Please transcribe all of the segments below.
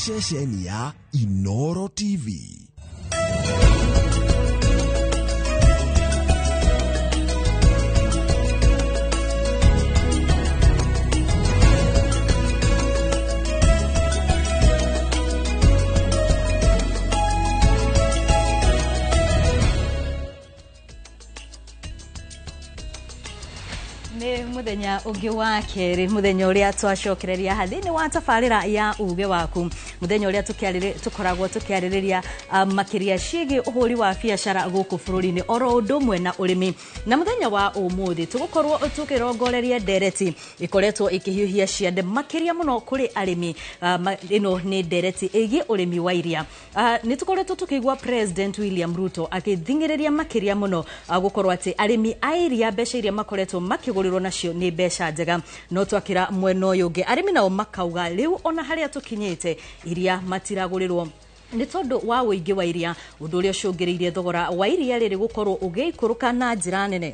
Ceceni ya Inoro TV. Nĩ mũthenya ũngĩ wa kerĩ, mũthenya ũrĩa twacokereria haha thĩinĩ wa tabarĩra ya uge waku, mũthenya ũrĩa tũkoragwo tũkĩarĩrĩria makĩria ciĩgiĩ ũhũri wa biacara gũkũ bũrũri-inĩ oro ũndũ ũmwe na ũrĩmi. Na mũthenya wa ũmũthĩ tũgũkorwo tũkĩrongoreria ndereti ĩkoretwo ĩkĩhiũhia ciande makĩria mũno kũrĩ arĩmi. Ĩno nĩ ndereti ĩgiĩ ũrĩmi wa iria. Nĩ tũkoretwo tũkĩigua President William Ruto akĩthing'ĩrĩria makĩria mũno gũkorwo atĩ arĩmi a iria mbeca iria makoretwo makĩgũrĩrwo nacio nĩ mbeca njega, no twakĩra mwena ũyũ ũngĩ arĩmi nao makauga rĩu ona harĩa tũkinyĩte iria matiragũrĩrwo nĩ tondũ wa ũingĩ wa iria, ũndũ ũrĩa ũcũngĩrĩirie thogora wa iria rĩrĩ gũkorwo ũgĩikũrũka na njĩra nene.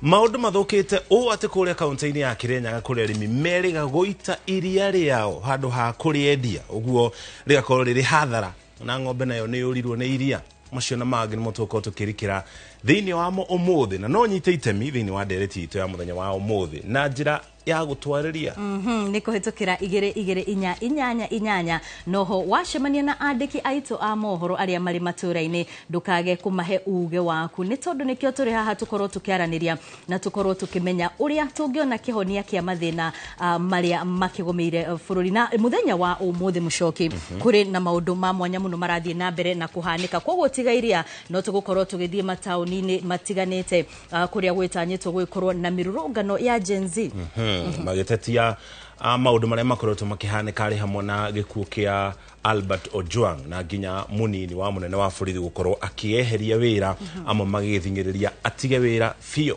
Maũndũ mathũkĩte ũũ atĩ kũrĩa kaũntĩ-inĩ ya Kĩrĩnyaga kũrĩa arĩmi merĩga gũita iria rĩao handũ ha kũrĩendia, ũguo rĩgakorwo rĩrĩ hathara na ng'ombe nayo nĩ yũrirwo nĩ iria. Macio na mangĩ nĩmo tũgũkorwo tũkĩrikĩra thĩinĩ wamo ũmũthĩ, na no nyite itemi thĩinĩ wa ndereti itũ ya mũthenya wa ũmũthĩ na njĩra ya gũtwarĩria. Nĩ kũhĩtũkĩra 2 2 4 8 8. Noho wacemania na andĩki aitũ a mohoro arĩa marĩ matũra-inĩ, ndũkage kũmahe uge waku, nĩ tondũ nĩkĩo tũrĩ haha tũkorwo tũkĩaranĩria na tũkorwo tũkĩmenya ũrĩa tũngĩona kĩhonia kĩa mathĩna marĩa makĩgũmĩire bũrũri. Na mũthenya wa ũmũthĩ mũcoki, kũrĩ na maũndũ ma mwanya mũno marathiĩ na mbere na kũhanĩka, koguo tiga iria no tũgũkorwo tũgĩthiĩ mataũni-inĩ matiganĩte, kũrĩa gwĩtanyĩtwo gwĩkorwo na mĩrũrũngano ya Gen Z. Magĩtetia maũndũ marĩa makoretwo makĩhanĩka arĩ hamwe na gĩkuũ kĩa Albert Ojwang na nginya mũnini wa mũnene wa borithi gũkorwo akĩeheria wĩra, amwe magĩthing'ĩrĩria atige wĩra biũ.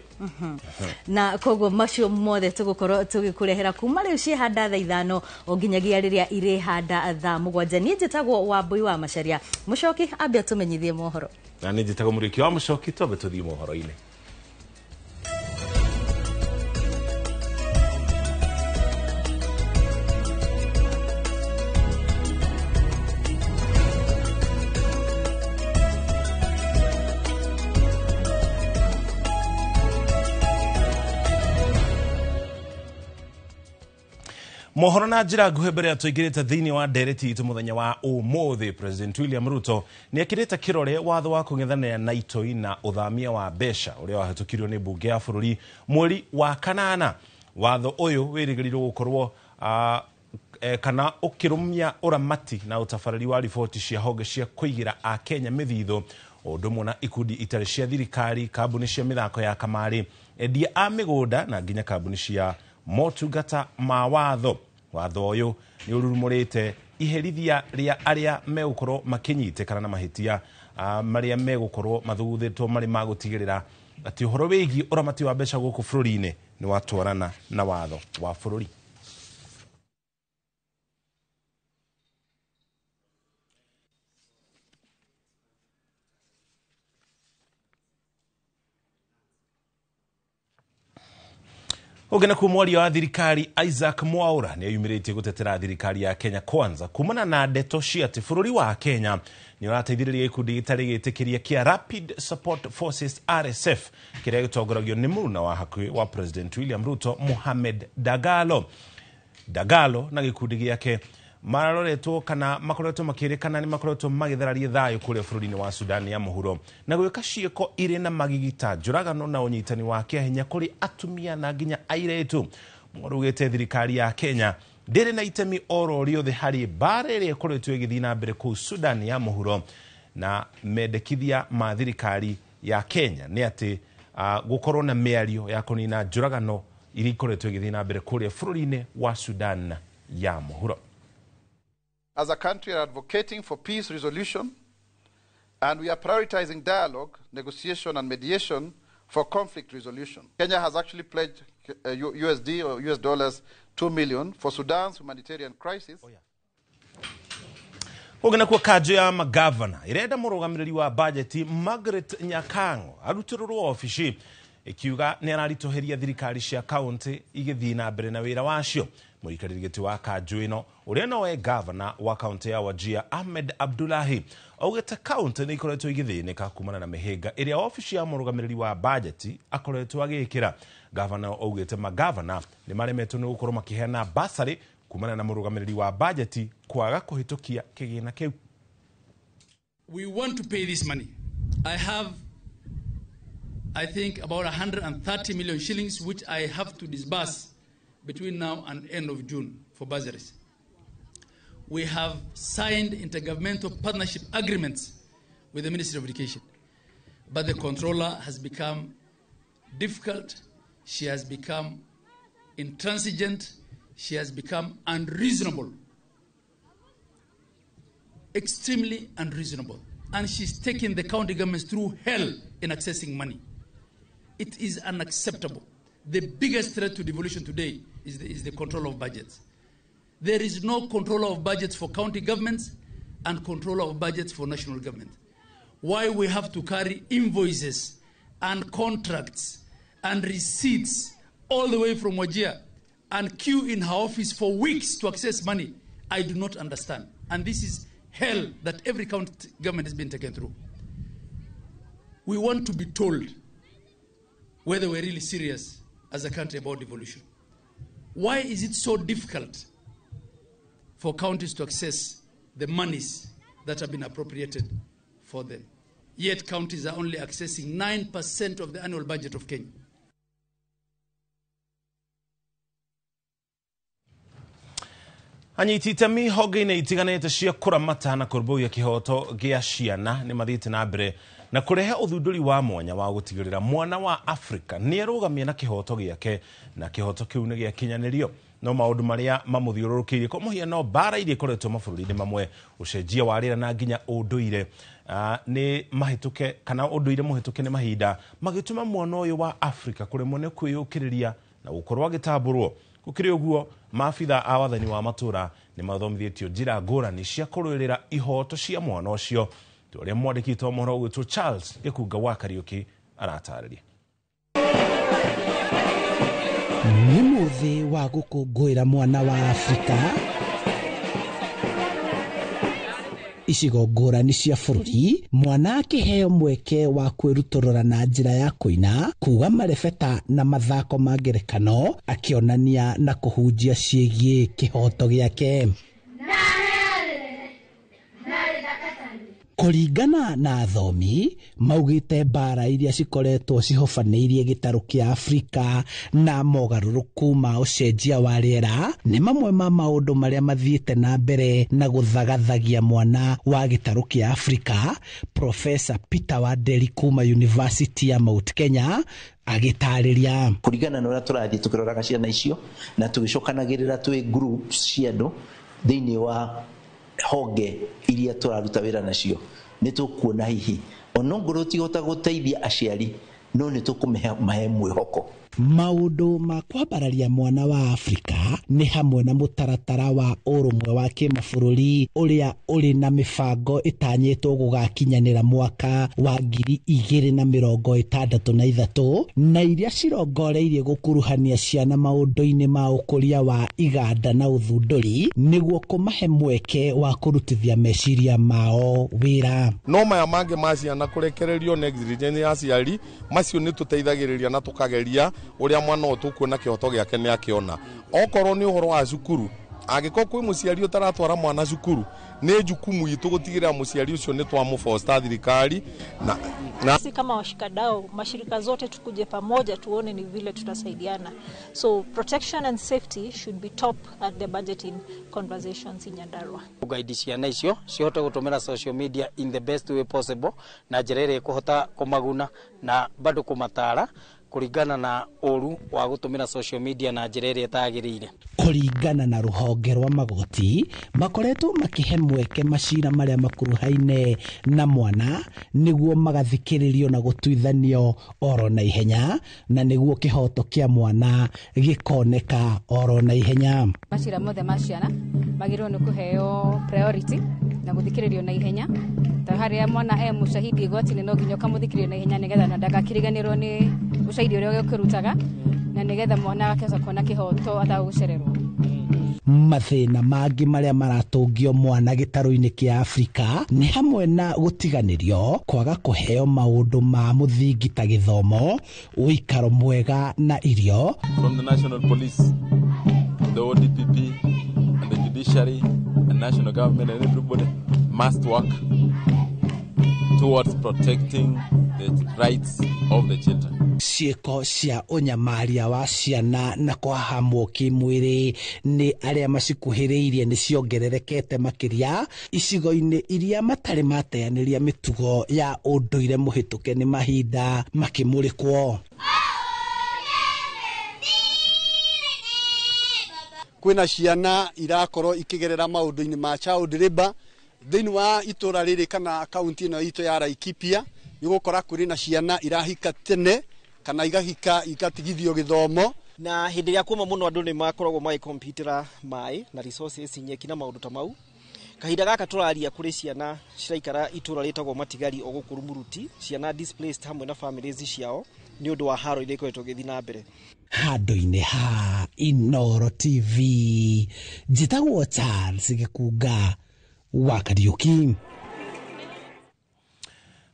Na koguo macio mothe tũgũkorwo tũgĩkũrehera kuma rĩu ciĩhanda thaa 5 o nginyagia rĩrĩa irĩhanda thaa 7. Niĩ njĩtagwo Wambui wa Macharia. Mũcoki ambia tũmenyithie mohoro. Na niĩ njĩtagwo Mũrĩki wa Mũcoki, twambe tũthiĩ mohoro-inĩ. Mohoro na njĩra nguhĩ mbere ya tũingĩrĩte thĩinĩ wa ndereti itũ mũthenya wa ũmũthĩ, President William Ruto nĩ ekĩrĩte kĩrore watho wa kũng'ethanĩra na itoi na ũthamia wa mbeca ũrĩa wahĩtũkirio nĩ mbunge ya bũrũri mweri wa kanana. Watho ũyũ wĩrĩgĩrĩirwo gũkorwo kana ũkĩrũmia ũramati na ũtabarĩri wa riboti cia honge cia kũigĩra Akenya mĩthithũ, ũndũ ũmwe na ikundi itarĩ cia thirikari, kambuni cia mĩthako ya kamarĩ, endia a mĩgũnda na nginya kambuni cia motungata ma watho. Watho ũyũ nĩ ũrurumũrĩte iherithia rĩa arĩa megũkorwo makĩnyitĩkana na mahĩtia marĩa megũkorwo mathuguthĩtwo marĩ ma gũtigĩrĩra atĩ ũhoro wĩgiĩ ũramati wa mbeca gũkũ bũrũri-inĩ nĩ watwarana na watho wa bũrũri. Ũngĩ na mwaria wa thirikari Isaac Mwaura nĩ eyumĩrĩtie gũtetera thirikari ya Kenya Kwanza kumana na ndeto cia atĩ bũrũri wa Kenya nĩ ũrateithĩrĩria gĩkundi gĩtarĩ gĩtĩkĩrie kĩa Rapid Support Forces RSF kĩrĩa gĩtongoragio nĩ mũruna wa hakuhĩ wa President William Ruto Mohamed Dagalo. Dagalo na gĩkundi gĩake maroretwo kana makoretwo makĩrĩkana nĩ makoretwo magĩthararia thayũ kũrĩa bũrũri-inĩ wa Sudan ya mũhuro na gwĩka ciĩko irĩ na magigi ta njũragano na ũnyitani wa kĩahinya kũrĩ atumia na nginya airĩtu. Mwarugĩte thirikari ya Kenya ndĩrĩ na itemi oro rĩothe harĩ mbara ĩrĩa ĩkoretwo ĩgĩthiĩ na mbere kũu Sudan ya mũhuro, na mendekithia ma thirikari ya Kenya nĩ atĩ gũkorwo na mĩario ya kũnina njũragano iria ikoretwo ĩgĩthiĩ na mbere kũrĩa bũrũri-inĩ wa Sudan ya mũhuro. As a country, we are advocating for peace resolution, and we are prioritizing dialogue, negotiation, and mediation for conflict resolution. Kenya has actually pledged USD or US dollars 2 million for Sudan's humanitarian crisis. Ũngĩ nakuo kanjũ ya magavana ĩrenda mũrũgamĩrĩri wa bajeti Margaret Nyakango arutĩrũrwo obici, ikiuga nĩ araritũhĩria thirikari cia kaunti igĩthiĩ na mbere na wĩra wacio. Mũikarĩri gĩtĩ wa kanjũ ĩno ũrĩa nowe gavana wa kaunti ya Wajir Ahmed Abdullahi augĩte kaunti nĩ ikoretwo igĩthĩnĩka kumana na mĩhĩnga ĩrĩa obici ya mũrũgamĩrĩri wa bajeti akoretwo agĩkĩra. Gavana augĩte magavana nĩ maremetwo nĩ gũkorwo makĩheana basarĩ kumana na mũrũgamĩrĩri wa bajeti kwaga kũhĩtũkia kĩgĩna kĩu. We want to pay this money. I have, I think, about 130 million shillings, which I have to disburse between now and end of June for bursaries. We have signed intergovernmental partnership agreements with the Ministry of Education. But the controller has become difficult. She has become intransigent. She has become unreasonable. Extremely unreasonable. And she's taking the county governments through hell in accessing money. It is unacceptable. The biggest threat to devolution today is the control of budgets. There is no controller of budgets for county governments and controller of budgets for national government. Why we have to carry invoices and contracts and receipts all the way from Wajir and queue in her office for weeks to access money, I do not understand. And this is hell that every county government has been taken through. We want to be told whether we're really serious as a country about devolution. Why is it so difficult for counties to access the monies that have been appropriated for them? Yet counties are only accessing 9% of the annual budget of Kenya. Anyiti itemi honge-inĩ itiganĩte cia kũramata na kũrũmbũiya kĩhoto gĩa ciana nĩ mathiĩte na mbere na kũrehe ũthundũri wa mwanya wa gũtigĩrĩra mwana wa Afrika nĩ arũgamia na kĩhoto gĩake na kĩhoto kĩu nĩ gĩakinyanĩrio. No maũndũ marĩa mamũthiũrũrũkĩirie kwa mũhiano mbara iria ikoretwo mabũrũri-inĩ mamwe, ũcenjia wa rĩera na nginya ũndũire nĩ mahĩtũke kana ũndũire mũhĩtũke nĩ mahinda magĩtũma mwana ũyũ wa Afrika kũremwo nĩ kwĩyũkĩrĩria na gũkorwo agĩtambũrwo. Gũkĩrĩ ũguo, maabitha a wathani wa matũra nĩ mathomithĩtio njĩra ngũrani cia kũrũĩrĩra ihoto cia mwana ũcio. Ta ũrĩa mwandĩki wa mohoro ũgwĩtwo Charles Gĩkunga wa Kariũki aratarĩria. Nĩ mũthĩ wa gũkũngũĩra mwana wa Afrika. Icigo ngũrani cia bũrũri, mwana akĩheo mweke wa kwĩrutũrũra na njĩra ya kũina, kuga marebeta na mathako ma ngerekano, akĩonania na kũhunjia ciĩgiĩ kĩhoto gĩake. Kũringana na athomi, maugĩte mbara iria cikoretwo cihobanĩirie gĩtarũ kĩa Afrika na mogarũrũku ma ũcenjia wa rĩera nĩ mamwe ma maũndũ marĩa mathiĩte na mbere na gũthagathagia mwana wa gĩtarũ kĩa Afrika. Professor Peter Wanderi kuma University ya Mount Kenya agĩtarĩria. Kũringana na ũrĩa tũrathiĩ tũkĩroraga ciana icio na tũgĩcokanagĩrĩra twĩ groups cia andũ thĩinĩ wa honge iria tũraruta wĩra nacio, nĩ tũkuona hihi onongorwo tigota gũteithia aciari no nĩ tũkũmahe mwĩhoko. Maũndũ ma kwambararia mwana wa Afrika nĩ hamwe na mũtaratara wa ũrũmwe wa kĩmabũrũri ũrĩa ũrĩ na mĩbango ĩtanyĩtwo gũgakinyanĩra mwaka wa 2063 na iria cirongoreirie gũkuruhania ciana maũndũ-inĩ ma ũkũria wa iganda na ũthundũri nĩguo kũmahe mweke wa kũrutithia meciria mao wĩra. No maya mangĩ ma ciana kũrekererio negligence ya aciari macio nĩ tũteithagĩrĩria na tũkageria uria mwana ũyũ tũkuona kĩhoto gĩake nĩ akĩona. Okorwo nĩ ũhoro wa cukuru, angĩkorwo kwĩ mũciari ũtaratwara mwana cukuru, nĩ jukumu itũ gũtigĩrĩra mũciari ũcio nĩ twamũbosta thirikari na sisi kama washikadau mashirika zote tukuje pamoja tuone ni vile tutasaidiana. So protection and safety should be top at the budgeting conversations in Nyandarua. Guide ciana icio cihote gũtũmĩra social media in the best way possible na njĩra ĩrĩa ĩkũhota kũmaguna na bado kũmatara kũringana na ũru wa gũtũmĩra social media na njĩra ĩrĩa ĩtagĩrĩire. Kũringana na rũhonge rwa magoti, makoretwo makĩhe mweke macira marĩa makuruhaine na mwana nĩguo magathikĩrĩrio na gũtuithanio oro na ihenya, na nĩguo kĩhoto kĩa mwana gĩkoneka oro na ihenya. Macira mothe ma ciana magĩrĩirwo nĩ kũheo priority na gũthikĩrĩrio na ihenya. Ta harĩa mwana e mũcahidi igoti-inĩ no nginya ũkamũthikĩrĩria na ihenya nĩgetha na ndagakĩriganĩrwo nĩ ushahidi ũrĩa ũkĩrutaga na nĩgetha mwana akahota kuona kĩhoto atagũcererwo. Mathĩna mangĩ marĩa maratũngio mwana gĩtarũ-inĩ kĩa Afrika nĩ hamwe na gũtiganĩrio, kwaga kũheo maũndũ ma mũthingi ta gĩthomo, ũikaro mwega na irio. From the National Police, the ODPP and the judiciary and national government and everybody must work towards protecting the rights of the children. Ciĩko cia ũnyamaria wa ciana na kũhahamwo kĩmwĩrĩ nĩ arĩa macikuhĩrĩirie nĩ ciongererekete makĩria icigo-inĩ iria matarĩ mateanĩria mĩtugo ya ũndũire mũhĩtũke nĩ mahinda makĩmũrĩkwo. Kwĩna ciana irakorwo ikĩgerera maũndũ-inĩ ma child labor thĩinĩ wa itũra rĩrĩ kana kaunti ĩno itũ ya Laikipia. Nĩ gũkora kũrĩ na ciana irahika tene kana igahika igatigithio gĩthomo. Na hĩndĩ ĩrĩa kuoma mũno andũ nĩ makoragwo magĩkompyutĩra maĩ na resources nyeki na maũndũ ta mau. Kahinda gaka tũraria kũrĩ ciana ciraikara itũra rĩtagwo Matigari o gũkũ Rumuruti, ciana displaced hamwe na families ciao nĩ ũndũ wa haro iria ikoretwo igĩthiĩ na mbere. Handũ-inĩ ha Inooro TV, njĩtagwo Charles Gĩkunga wa Kariũki.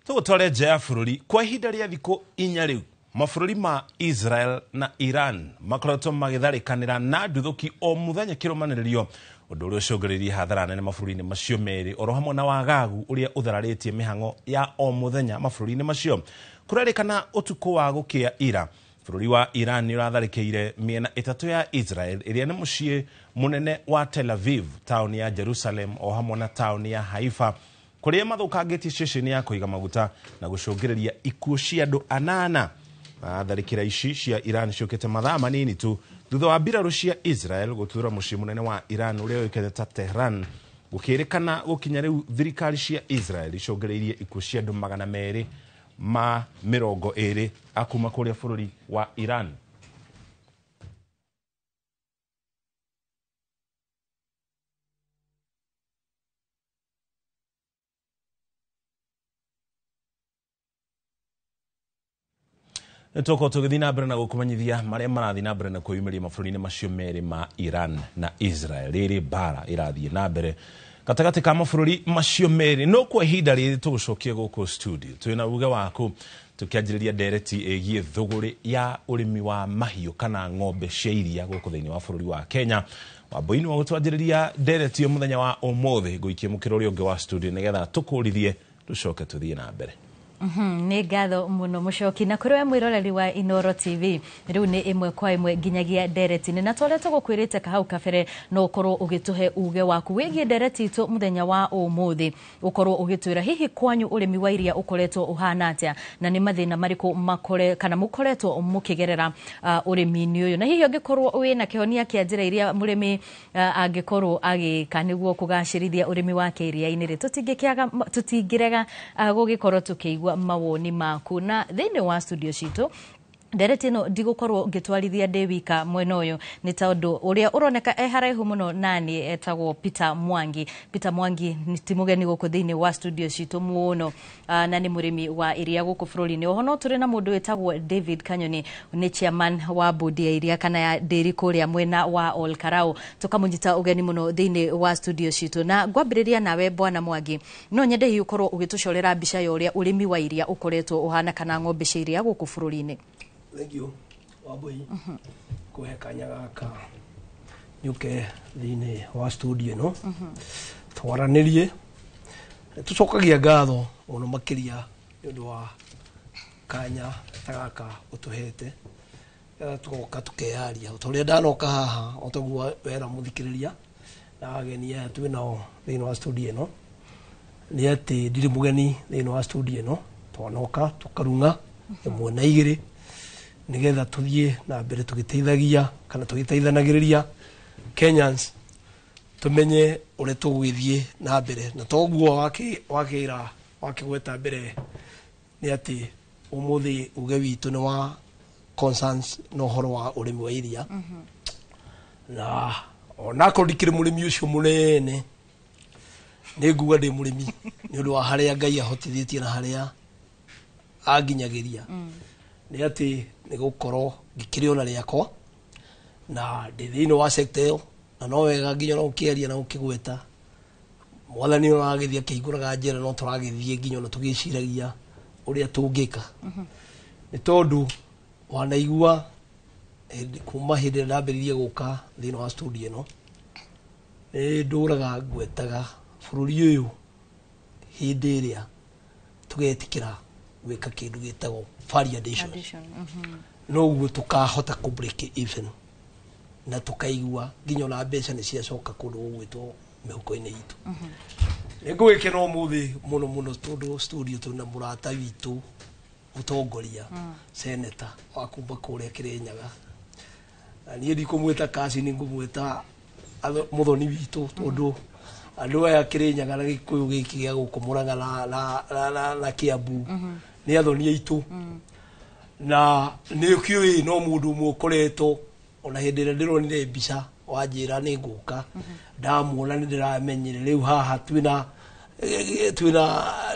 Tũgũtware nja ya bũrũri kwa ihinda rĩa thikũ inya rĩu. Mabũrũri ma Israel na Iran makoretwo magĩtharĩkanĩra na nduthũki o mũthenya kĩrũmanĩrĩrio, ũndũ ũrĩa ũcũngĩrĩirie hathara nene mabũrũri-inĩ macio merĩ, oro hamwe na wagagu ũrĩa ũthararĩtie mĩhang'o ya o mũthenya mabũrũri-inĩ macio. Kũrerĩkana ũtukũ wa gũkĩa ira, bũrũri wa Iran nĩ ũratharĩkĩire mĩena ĩtatũ ya Israel ĩrĩa nĩ mũciĩ mũnene wa Tel Aviv, taũni ya Jerusalem o hamwe na taũni ya Haifa, kũrĩa mathũkangĩtie ceceni ya kũiga maguta na gũcũngĩrĩria ikuũ cia andũ anana. Tharĩkĩra ici cia Iran ciũkĩte mathaa manini tu thutha wa mbirarũ cia Israel gũtuthũra mũciĩ mũnene wa Iran ũrĩa ũĩkaine ta Tehran. Gũkĩrĩkana gũkinya rĩu thirikari cia Israel icũngĩrĩirie ikuũ cia andũ 220 akuma kũrĩa bũrũri wa Iran. Nĩtũgũkorwo tũgĩthiĩ na mbere na gũkũmenyithia marĩa marathiĩ na mbere na kwĩyumĩria mabũrũri-inĩ macio merĩ ma Iran na Israel rĩrĩ mbara ĩrathiĩ na mbere gatagatĩ ka mabũrũri macio merĩ. No kwa ihinda rĩrĩ tũgũcokie gũkũ studio twĩna uge waku tũkĩanjĩrĩria ndereti ĩgiĩ thũgũrĩ ya ũrĩmi wa mahiũ kana ng'ombe cia iria gũkũ thĩinĩ wa bũrũri wa Kenya. Wambui-inĩ wa gũtwanjĩrĩria ndereti ĩyo mũthenya wa ũmũthĩ, ngũikie mũkĩra ũrĩa ũngĩ wa studio nĩgetha tũkũrithie tũcoke tũthiĩ na mbere. Nĩ ngatho mũno mũcoki na kũrĩ we mwĩroreri wa Inooro TV. Rĩu nĩ ĩmwe kwa ĩmwe nginyagia ndereti-inĩ, na tũrĩa tũgũkwĩrĩte kahau kabere no ũkorwo ũgĩtũhe uge waku wĩgiĩ ndereti itũ mũthenya wa ũmũthĩ, ũkorwo ũgĩtwĩra hihi kwanyu ũrĩmi wa iria ũkoretwo ũhana atĩa na nĩ mathĩna marĩkũ makore kana mũkoretwo mũkĩgerera ũrĩmi-inĩ ũyũ, na hihi ũngĩkorwo wĩna kĩhonia kĩa njĩra iria mũrĩmi angĩkorwo agĩka nĩguo kũgacĩrithia ũrĩmi wake iria-inĩ rĩ, tũtingĩrega gũgĩkorwo tũkĩigua mawoni maku. Na thĩinĩ wa studio citũ ndereti ĩno ndigũkorwo ngĩtwarithia ndĩ wika mwena ũyũ nĩ tondũ ũrĩa ũroneka e haraihu mũno nani etagwo Peter Mwangi. Peter Mwangi ti mũgeni gũkũ thĩinĩ wa studio citũ mũno, na nĩ mũrĩmi wa iria gũkũ bũrũri-inĩ. Oho no tũrĩ na mũndũ wĩtagwo David Kanyoni, nĩ chairman wa bodi ya iria kana ya ndĩri kũrĩa mwena wa Ol Karau. Tũkamũnyita ũgeni mũno thĩinĩ wa studio citũ. Na ngwambĩrĩria nawe Bwana Mwangi, no nyende hihi ũkorwo ũgĩtũcorera mbica ya ũrĩa ũrĩmi wa iria ũkoretwo ũhana kana ng'ombe cia iria gũkũ bũrũri-inĩ. Thank you Wambui kuhe kanya gaka nyuke thiini wa studio ino twaranirie. Tucokagia ngatho muno makiria ni undu wa kanya ta gaka utuhete tugoka tukeyaria ta uria ndanoka haha o taguo wera muthikiriria na ageni aya twi nao thiini wa studio ino ni ati ndiri mugeni thiini wa studio ino twanoka tukarung'a ĩmwe na igĩrĩ nigetha tuthie na mbere tugiteithagia kana tugiteithanagiriria Kenyans tumenye uria tugwithie na mbere. Na toguo wakira wakigweta mbere ni ati umuthi uge witu ni wa concerns no horo wa urimi wa iria. Na onako ndikiri murimi ucio munene ni nguga ndi murimi ni undu wa haria Ngai ahotithitie na haria anginyagiria ni ati ni gukorwo ngikiri ona riakwa na ndi thiini wa sector ĩyo Na no wega nginya no ũkĩaria na ũkĩgweta mwathani ũragĩthiĩ akĩhingũraga njĩra, no tũragĩthiĩ nginya ona tũgĩciragia ũrĩa tũngĩka, nĩ tondũ wanaigua kuma hĩndĩ ĩrĩa ndambĩrĩirie gũka thĩinĩ wa studio ĩno, nĩ ndũraga ngwetaga bũrũri ũyũ hĩndĩ ĩrĩa tũgetĩkĩra gwĩka kĩndũ gĩtagwo value addition, noguo tũkahota kũ break even na tũkaigua nginya ona mbeca nĩ ciacoka kũndũ gũgwĩtwo mĩhuko-inĩ itũ. Nĩ ngũgĩkena ũmũthĩ mũno mũno tondũ studio twĩna mũrata witũ mũtongoria, seneta wa kuma kũrĩa Kĩrĩnyaga, na niĩ ndikũmwĩta cousin, ngũmwĩta mũthoni witũ, tondũ andũ aya Kĩrĩnyaga na Gĩkũyũ gĩkĩ gĩa gũkũ Mũrang'a na Kĩambu nĩ athoni aitũ, na nĩ ũkĩũĩ no mũndũ ũmwe ũkoretwo ona hĩndĩ ĩrĩa ndĩronire mbica wanjĩra nĩ ngũka, ndamuona nĩ ndĩramenyire rĩu haha twĩna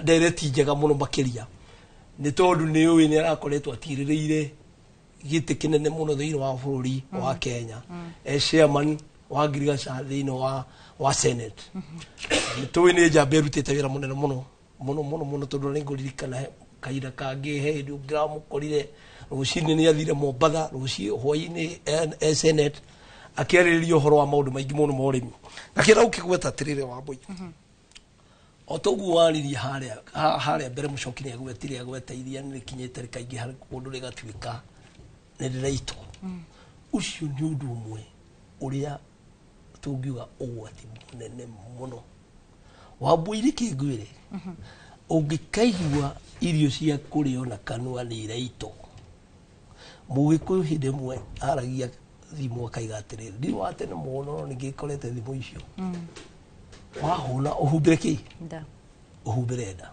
ndereti njega mũno makĩria, nĩ tondũ nĩ ũĩ nĩ arakoretwo atirĩrĩire gĩtĩ kĩnene mũno thĩinĩ wa bũrũri wa Kenya, e chairman wa ngirigaca thĩinĩ wa Senate. Nĩ tũĩ nĩ njamba ĩrutĩte wĩra mũnene mũno mũno mũno mũno, tondũ nĩ ngũririkana kahinda kangĩ he hĩndĩ ũngĩramũkorire rũcinĩ nĩ athire Mombatha, rũciũ hwainĩ e Senate akĩarĩrĩria ũhoro wa maũndũ maingĩ mũno ma ũrĩmi. Na kĩrĩa ũkĩgweta atĩrĩrĩ Wambũi, o toguo waririe harĩa mbere, mũcoki nĩ agwetire agweta iria nĩ rĩkinyĩte rĩkaingĩha kũndũ rĩgatuĩka nĩ rĩraitwo. Ũcio nĩ ũndũ ũmwe ũrĩa tũngiuga ũgwati mũnene mũno. Wambũi, reke ngwĩre, ũngĩkaigua irio cia kũrĩo na kanua nĩ iraitwo, Mũgĩkũyũ hĩndĩ ĩmwe aragia thimũ akaiga atĩrĩrĩ, ndirĩ wa tene mũno no nĩngĩkorete thimũ icio, wahũna ũhumbĩre kĩ? Nda. Ũhumbĩre nda.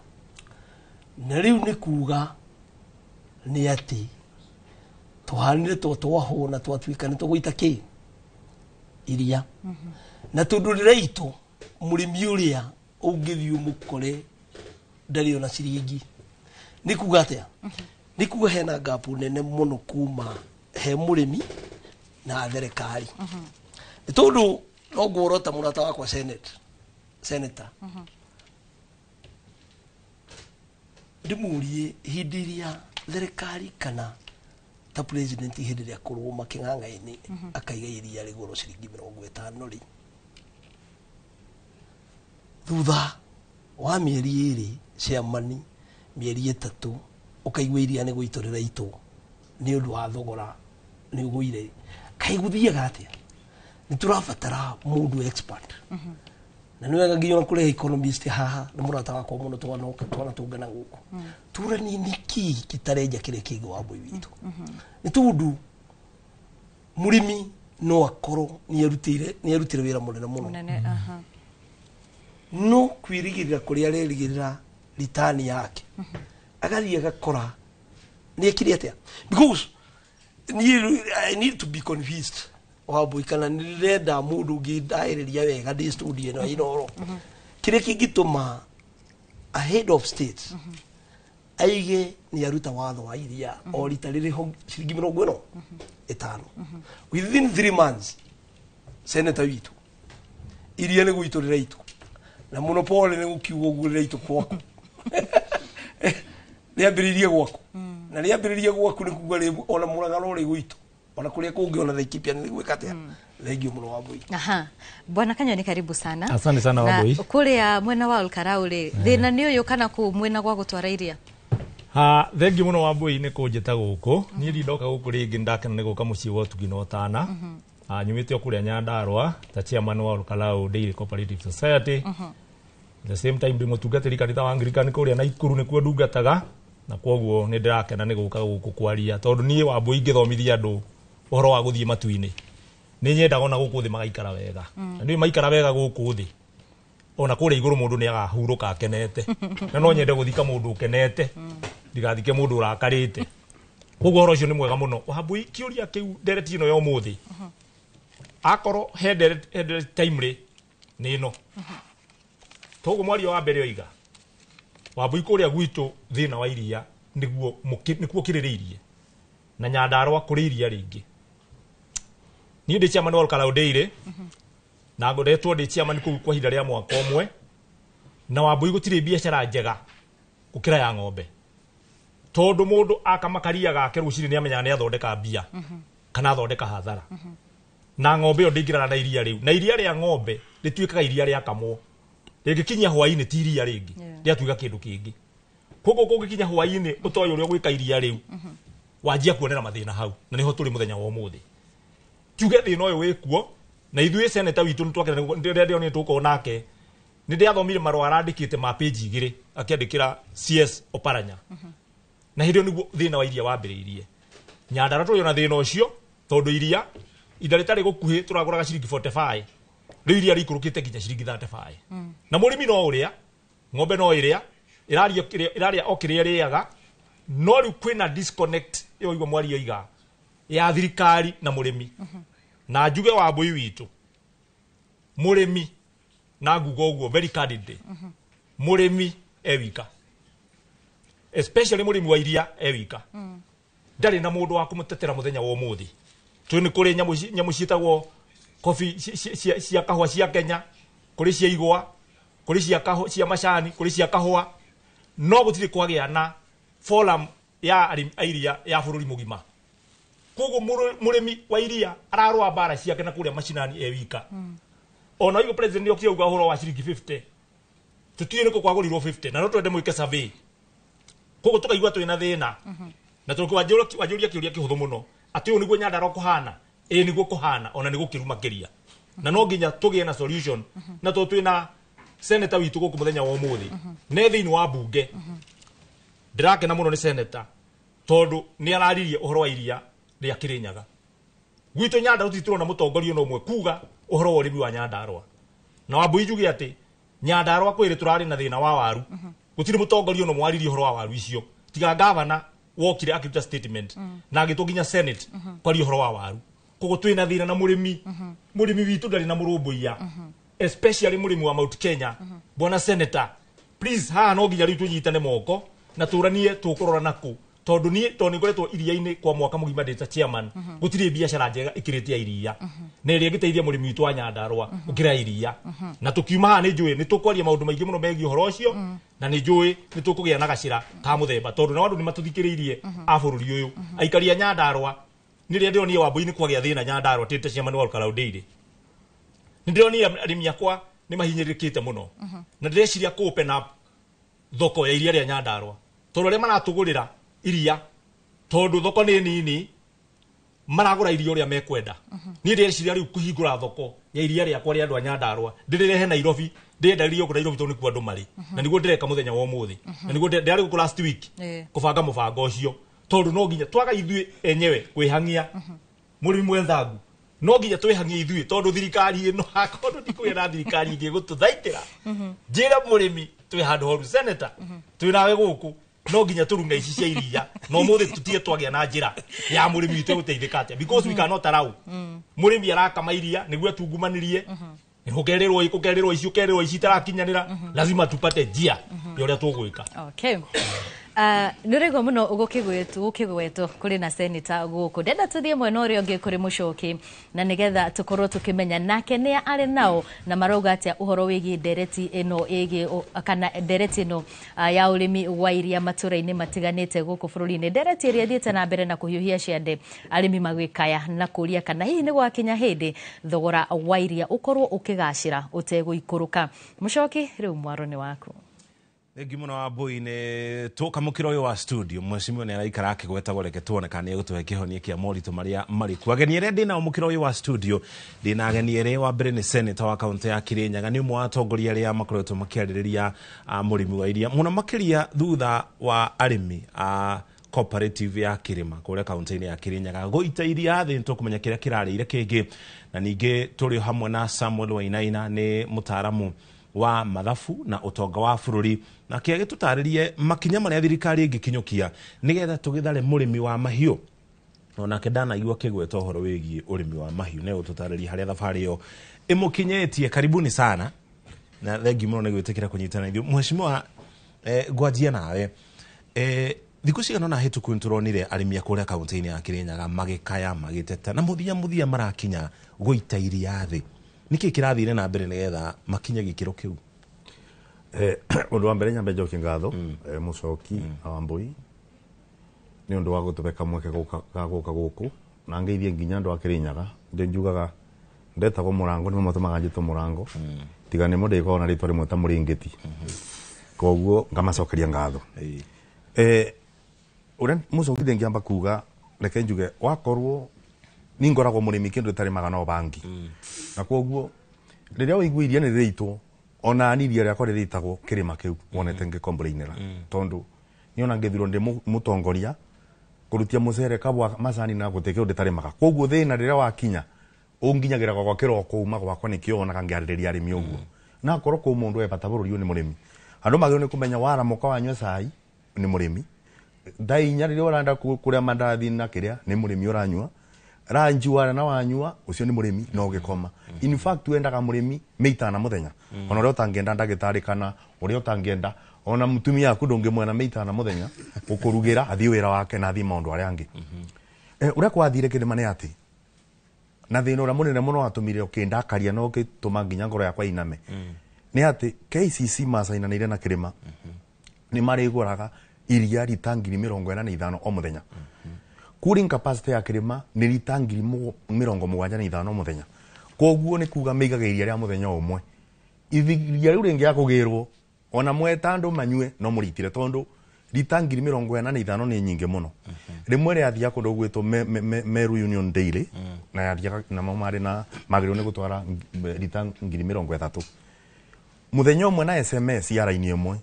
Na rĩu nĩ kuga nĩ atĩ tũhanire to twahũna twatuĩka nĩ tũgũita kĩ? Iria. Na tondũ rĩraitwo, mũrĩmi ũrĩa ũngĩthiĩ ũmũkore ndarĩ ona ciringi. Nĩ kuga atĩa? Nĩ kuga hena ngapu nene mũno kuma he mũrĩmi na thirikari, nĩ tondũ no nguorota mũrata wakwa senator ndĩmũrie hĩndĩ ĩrĩa thirikari kana ta president hĩndĩ ĩrĩa akorwo makĩng'ang'a-inĩ akaiga iria rĩgũrwo ciringi 50 rĩ, thutha wa mĩeri 2 chairman, mĩeri 3 ũkaigua iria nĩ gũitwo rĩraitwo nĩ ũndũ wa thogora nĩ ũgũire, kaĩ gũthiaga atĩa? Nĩ tũrabatara mũndũ expert, na nĩ wega nginya kũrehe economist haha, nĩ mũrata wakwa mũno, twanoka twanatũngana gũkũ tũranie nĩkĩ gĩtarenja kĩrĩa kĩngĩ wa Wambũi witũ, nĩ tondũ mũrĩmi no akorwo nĩ arutire wĩra mũnene mũno Mũnene, aha. no kwĩrigĩrĩra kũrĩa arerigĩrĩra ritani yake, agathiĩ agakora nĩ ekire atĩa, because niĩ I need to be convinced, Wambũi, kana nĩ ndĩrenda mũndũ ũngĩ ndaĩrĩria wega ndĩ studio ĩno ya Inooro kĩrĩa kĩngĩtũma a head of state aige nĩ aruta watho wa iria o rita rĩrĩ ho ciringi 50 within 3 months, senator witũ, iria nĩ gwitũ rĩraitwo na mũno pole nĩ gũkiuga ũguo rĩraitwo gwaku, rĩambĩrĩirie gwaku na rĩambĩrĩrie gwaku nĩ kuga ona Mũrang'a no rĩgũitwo ona kũrĩa kũngĩ ona Laikipia nĩ gwĩka atĩa. Thengio mũno, Wambũi. Aha. Bwana Kanyoni, karibu sana. Asante sana, Na Wambui. Kuria mwena wa Olkarau rĩ, thĩna nĩ ũyũ kana kũu mwena gwa gũtwara iria? Ha, thengi muno Wambui nĩ kũnjĩta gũkũ. Niĩ ndindoka gũkũ rĩngĩ, ndakena nĩ gũka mũciĩ wa ũtugi na ũtana. Nyumĩte o kũrĩa Nyandarũa ta chairman wa Olkarau Dairy Cooperative Society. The same time ndĩ mũtungatĩri kanitha wa Anglican kũrĩa Naikuru, nĩkuo ndungataga, na kwoguo nĩ ndĩrakena nĩ gũka gũkũ kwaria, tondũ niĩ Wambui ingĩthomithia andũ ũhoro wa gũthiĩ matu-inĩ, nĩ nyendaga ona gũkũ thĩ magaikara wega, na nĩ maikara wega gũkũ thĩ, ona kũrĩa igũrũ mũndũ nĩ agahurũka akenete, na no nyende gũthika mũndũ ũkenete, ndigathike mũndũ ũrakarĩte. Koguo ũhoro ũcio nĩ mwega mũno, Wambui. Kĩũria kĩu, ndereti ĩno ya ũmũthĩ, akorwo he ndereti timely nĩ ĩno toguo mwario wa mbere oiga, Wambui, kũrĩa gwitũ thĩna wa iria nĩguo nĩkuo kĩrĩrĩirie na Nyandarũa kũrĩ iria rĩingĩ. Niĩ ndĩ chairman wa Olkarau Dairy. Na ngoretwo ndĩ chairman kũu kwa ihinda rĩa mwaka ũmwe, na Wambui gũtirĩ biacara njega gũkĩra ya ng'ombe, tondũ mũndũ akama karia gake rũcinĩ nĩ amenyaga nĩ athondeka mbia kana athondeka hathara. Na ng'ombe ĩyo ndĩingĩrana na iria rĩu, na iria rĩa ng'ombe rĩtuĩkaga iria rĩakamwo rĩngĩkinyia hwaĩ-inĩ, ti iria rĩngĩ, rĩatuĩka kĩndũ kĩngĩ. Koguo kũngĩkinya hwaĩ-inĩ ũtoĩ ũrĩa ũgwĩka iria rĩu, wanjia kuonera mathĩna hau, na nĩho tũrĩ mũthenya wa ũmũthĩ. Tuge thĩna ũyũ wĩkuo, na ithuĩ seneta witũ nĩtwakena rĩrĩa ndĩronire tũgũkorwo nake. Nĩ ndĩathomire marũa arandĩkĩte ma page 2 akĩandĩkĩra CS Oparanya, na hĩndĩ ĩyo nĩguo thĩna wa iria wambĩrĩirie. Nyandarua tũrĩ ona thĩna ũcio, tondũ iria inda rĩtarĩ gũkuhĩ tũragũraga ciringi 45, rĩu iria rĩikũrũkĩte nginya ciringi 35. Na mũrĩmi no ũrĩa ng'ombe no ĩrĩa ĩraria ĩrarĩa o kĩrĩa ĩrĩaga, no rĩu kwĩna disconnect ĩyo igua mwario iga ya thirikari na mũrĩmi. Na njuge Wambui witũ, mũrĩmi, na nguga ũguo very candidly, mũrĩmi e wika, especially mũrĩmi wa iria e wika, ndarĩ na mũndũ wa kũmũtetera. Mũthenya wa ũmũthĩ tũĩ nĩ kũrĩ nyamũ ciĩtagwo kobi cia kahũa cia Kenya, kũrĩ cia igwa, kũrĩ cia kahũa cia macani, kũrĩ cia kahũa, no gũtirĩ kwagĩa na forum ya arĩmi a iria ya bũrũri mũgima. Koguo mũrĩmi wa iria ararũa mbara ciake na kũrĩa macinani e wika. Ona ũguo president nĩ okire auga ũhoro wa ciringi 50, tũtiũĩ nĩkũ kwagũrirwo 50, na no twende mwĩke survey. Koguo tũkaigua twĩna thĩna, na tondũ wanjũria kĩũria kĩhũthũ mũno atĩ ũũ nĩguo Nyandarua kũhana, ĩĩ nĩguo kũhana, ona nĩ gũkĩru makĩria, na no nginya tũgĩe na solution. Na tondũ twĩna senator witũ gũkũ mũthenya wa ũmũthĩ ne thĩinĩ wa mbunge, ndĩrakena mũno nĩ senator tondũ nĩ araririe ũhoro wa iria rĩa Kĩrĩnyaga. Gwitũ Nyandarua tũtirĩ tũrona mũtongoria ona ũmwe kuga ũhoro wa ũrĩmi wa Nyandarua. Na Wambui njuge atĩ Nyandarua kwĩrĩ tũrarĩ na thĩna wa waru, gũtirĩ mũtongoria ona ũmwe waririe ũhoro wa waru icio, tiga gavana wokire akĩruta statement na agĩtwo nginya senate kwaria ũhoro wa waru. Koguo twĩna thĩna na mũrĩmi. Mũrĩmi witũ ndarĩ na mũrũmbũiya, especially mũrĩmi wa Mount Kenya. Bwana senator, please, haha no nginya rĩu tũnyitane moko na tũranie tũkũrora nakũ, tondũ niĩ tondũ nĩngoretwo iria-inĩ kwa mwaka mũgima ndĩ ta chairman, gũtirĩ biacara njega ĩkĩrĩte ya iria na ĩrĩa ĩngĩteithia mũrĩmi witũ wa Nyandarua gũkĩra iria. Na tũkiuma haha nĩ njũĩ nĩ tũkwaria maũndũ maingĩ mũno megiĩ ũhoro ũcio, na nĩ njũĩ nĩ tũkũgĩa na gacĩra ka mũthemba, tondũ nao andũ nĩ matũthikĩrĩirie a bũrũri ũyũ. Aikari a Nyandarua, nĩ rĩrĩa ndĩronire Wambui-inĩ kwagĩa thĩna Nyandarua tĩte chairman wa Olkalau Dairy, nĩ ndĩronire arĩmi akwa nĩ mahinyĩrĩrĩkĩte mũno, na ndĩreciria kũ open up thoko ya iria rĩa Nyandarua, tondũ arĩa maratũgũrĩra iria, tondũ thoko nĩ nini, maragũra iria ũrĩa mekwenda. Niĩ ndĩreciria rĩu kũhingũra thoko ya iria rĩakwa rĩa andũ a Nyandarua, ndĩrĩrehe Nairobi, ndĩrenderie gũkũ Nairobi tondũ nĩkuo andũ marĩ, na nĩguo ndĩreka mũthenya wa ũmũthĩ, na nĩguo ndĩrarĩ gũkũ last week kũbanga mũbango ũcio, tondũ no nginya twaga ithuĩ enyewe kwĩhang'ia. Mũrĩmi mwenzangu, no nginya twĩhang'ie ithuĩ, tondũ thirikari ĩno akorwo ndikũgĩa na thirikari ĩngĩ gũtũthaitĩra. Njĩra mũrĩmi twĩ handũ horu. Senator, twĩ nawe gũkũ, no nginya tũrung'e ici cia iria, na ũmũthĩ tũtige twagĩa na njĩra ya mũrĩmi witũ gũteithĩka atĩa, because we cannot allow mũrĩmi arakama iria nĩguo atungumanĩrie, ũkerĩrwo ũkerĩrwo ici, ũkerĩrwo ici itarakinyanĩra. Lazima tupate njia ya ũrĩa tũgwĩka. Okay. Nĩ ũraigua mũno gũkĩgwetwo kũrĩ na senator gũkũ. Ndenda tũthiĩ mwena ũrĩa ũngĩ kũrĩ Mũcoki, na nĩgetha tũkorwo tũkĩmenya nake nĩa arĩ nao na marauga atĩa ũhoro wĩgiĩ ndereti ĩno ĩgiĩ kana ndereti ĩno ya ũrĩmi wa iria matũra-inĩ matiganĩte gũkũ bũrũri-inĩ, ndereti ĩrĩa ĩthiĩte na mbere na kũhiũhia ciande, arĩmi magĩkaya na kũria kana hihi nĩ gwakinya hĩndĩ thogora wa iria ũkorwo ũkĩgacĩra ũtegũikũrũka. Mũcoki, rĩu mwaro nĩ waku. Thengi mũno Wambui. Nĩ tũkamũkĩra ũyũ wa studio, mheshimiwa nĩ araikara akĩgwetagwo, reke tuone kana nĩ egũtũhe kĩhonia kĩa moritũ marĩa marĩ kuo. Ageni arĩa ndĩ nao mũkĩra ũyũ wa studio, ndĩ na ageni erĩ. Wa mbere nĩ senator wa kaũntĩ ya Kirinyaga, nĩ ũmwe wa atongoria arĩa makoretwo makĩarĩrĩria mũrĩmi wa iria mũno makĩria thutha wa arĩmi a cooperative ya Kirima kũrĩa kaũntĩ-inĩ ya Kirinyaga gũita iria thĩ. Nĩtũkũmenya kĩrĩa kĩrarĩire kĩngĩ. Na ningĩ tũrĩ hamwe na Samuel Wainaina, nĩ mũtaaramu wa mathabu na ũtonga wa bũrũri, nake agĩtũtarĩrie makinya marĩa thirikari ĩngĩkinyũkia nĩgetha tũgĩthare mũrĩmi wa mahiũ. Onake ndanaigua akĩgweta ũhoro wĩgiĩ ũrĩmi wa mahiũ, nĩ gũtũtarĩria harĩa thabarĩ ĩyo ĩmũkinyĩtie. Karibuni sana na thengi mũno nĩ gwĩtĩkĩra kũnyitana ithuĩ. Mheshimiwa, ngwanjia nawe. Thikũ cigana ũna hĩtũku nĩtũronire arĩmi a kũrĩa kaũntĩ-inĩ ya Kirinyaga magĩkaya, magĩteta, na mũthia mũthia marakinya gũita iria thĩ. Nĩkĩ kĩrathire na mbere nĩgetha makinye gĩkĩro kĩu? Ũndũ wa mbere nyambe njokie ngatho Mũcoki na Wambui nĩ ũndũ wa gũtũhe kamweke ga gũka gũkũ na ngeithie nginya andũ a Kĩrĩnyaga. Ndĩ njugaga ndetagwo Mũrango, nĩmo matũmaga njĩtwo Mũrango, tiga nĩmo ndĩkoragwo na rĩtwa rĩmwe ta Mũrĩngĩti, koguo ngamacokeria ngatho. Ũrĩa Mũcoki ndĩngĩamba kuga, reke njuge wakorwo ni ngoragwo mũrĩmi kĩndũ ĩtarĩmaga no bangi, na koguo rĩrĩa ũigua iria nĩ rĩitwo, ona ni iria rĩakwa rĩrĩitagwo kĩrĩma kĩu wonete ngĩkomplainĩra, tondũ niona ngĩthirwo ndĩ mũtongoria kũrutia mũcere kabwa macani na gũtĩ kĩndũ ndĩtarĩmaga. Koguo thĩna rĩrĩa wakinya ũnginyagĩra gwakwa kĩroko uma gwakwa nĩkĩo wonaga ngĩarĩrĩria arĩmi ũguo. Na akorwo kũ mũndũ e bata bũrũri ũyũ nĩ mũrĩmi, andũ magĩrĩirwo nĩ kũmenya waramũka wanyua cai nĩ mũrĩmi, thaa inya rĩrĩa ũrenda kũrĩa mandathi na kĩrĩa nĩ mũrĩmi ũranyua, ranji wara na wanyua ũcio nĩ mũrĩmi no ũgĩkoma. In fact wendaga mũrĩmi mĩitana mũthenya, ona ũrĩa ũtangĩenda ndagĩtarĩ kana ũrĩa ũtangĩenda ona mũtumia waku ndũngĩmwena mĩitana mũthenya ũkũrugĩra athiĩ wĩra wake na athiĩ maũndũ arĩa angĩ. Ũrĩa kwathire kĩrĩma nĩ atĩ na thĩna ũrĩa mũnene mũno watũmire ũkĩndakaria na ũgĩtũma nginya ngoro yakwa iname nĩ atĩ KCC macainanĩire na kĩrĩma nĩ marĩgũraga iria rita 45,000 o mũthenya. Cooling capacity ya kĩrĩma nĩ rita 75,000 o mũthenya. Koguo nĩ kuga mĩigaga iria rĩa mũthenya ũmwe, iria rĩu rĩngĩ akũgĩrwo ona mweta andũ manyue no mũritire, tondũ rita 45,000 nĩ nyingĩ mũno. Rĩmwe rĩathiaga kũndũ gwĩtwo Meru Union Daily, na yathiaga namo marĩ na magĩrĩirwo nĩ gũtwara rita 30,000 mũthenya ũmwe na SMS ya raini ĩmwe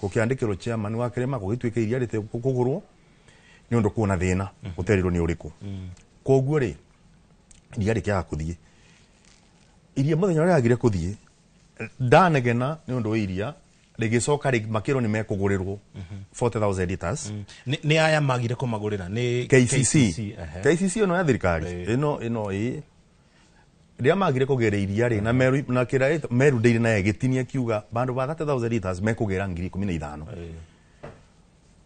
gũkĩandĩkĩrwo chairman wa kĩrĩma gũgĩtuĩka iria rĩtekũgũrwo nĩ ũndũ kuona thĩna ũterirwo nĩ ũrĩkũ. Koguo rĩ iria rĩkĩaga kũthiĩ, iria mũthenya ũrĩa rĩagire kũthiĩ ndanegena nĩ ũndũ wa iria rĩgĩcoka makĩrwo nĩ mekũgũrĩrwo 40,000 liters. Nĩ aya magire kũmagũrĩra nĩ KCC. KCC ĩno ya thirikari ĩno ĩ rĩrĩa magire kũgĩra iria rĩ na Meru na kĩrĩa Meru Dairy nayo ĩgĩtinia kiuga bandũ ba 30,000 liters mekũgĩra 15,000.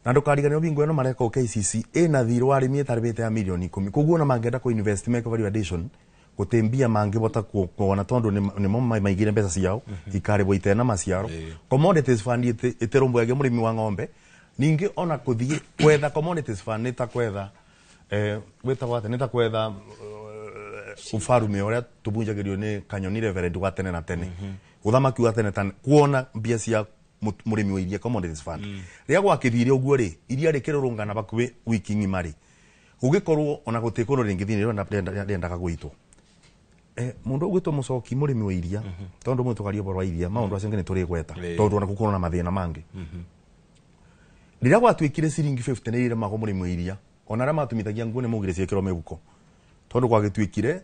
Na ndũkariganĩrwo bingo ĩno mareka KCC ĩna thirĩ wa arĩmi ĩtarĩbĩte ya milioni 10, koguo ona mangĩenda kũ invest make value addition gũtĩ mbia mangĩbota kuona tondũ nĩmo maigire mbeca ciao ikarĩbwo itena maciaro. Commodities fund ĩtĩrũmbũyagia mũrĩmi wa ng'ombe, ningĩ ona kũthiĩ kwetha commodities fund nĩ ta kwetha gwĩtagwo atĩa, nĩ ta kwetha ufarume ũrĩa tũbunjagĩrio nĩ Kanyoni Reverend wa tene na tene, ũthamaki wa tene tene, kuona mbia cia mũrĩmi wa iria commodities fund. Rĩrĩa gwakĩthire ũguo rĩ iria rĩkĩrũrũngana bakuhĩ wiki ng'ima rĩ gũgĩkorwo ona gũtĩ kũndũ rĩngĩthiĩ nĩrĩo rĩendaga gũitwo. Mũndũ ũgwĩtwo Mũcoki mũrĩmi wa iria, tondũ mũndũ tũkaria ũhoro wa iria maũndũ acio angĩ nĩ tũrĩgweta tondũ ona gũkorwo na mathĩna mangĩ. Rĩrĩa gwatuĩkire ciringi 50 nĩ iremagwo mũrĩmi wa iria, ona arĩa matumithagia nguo nĩ maugire ciĩkĩrwo mĩhuko, tondũ gwagĩtuĩkire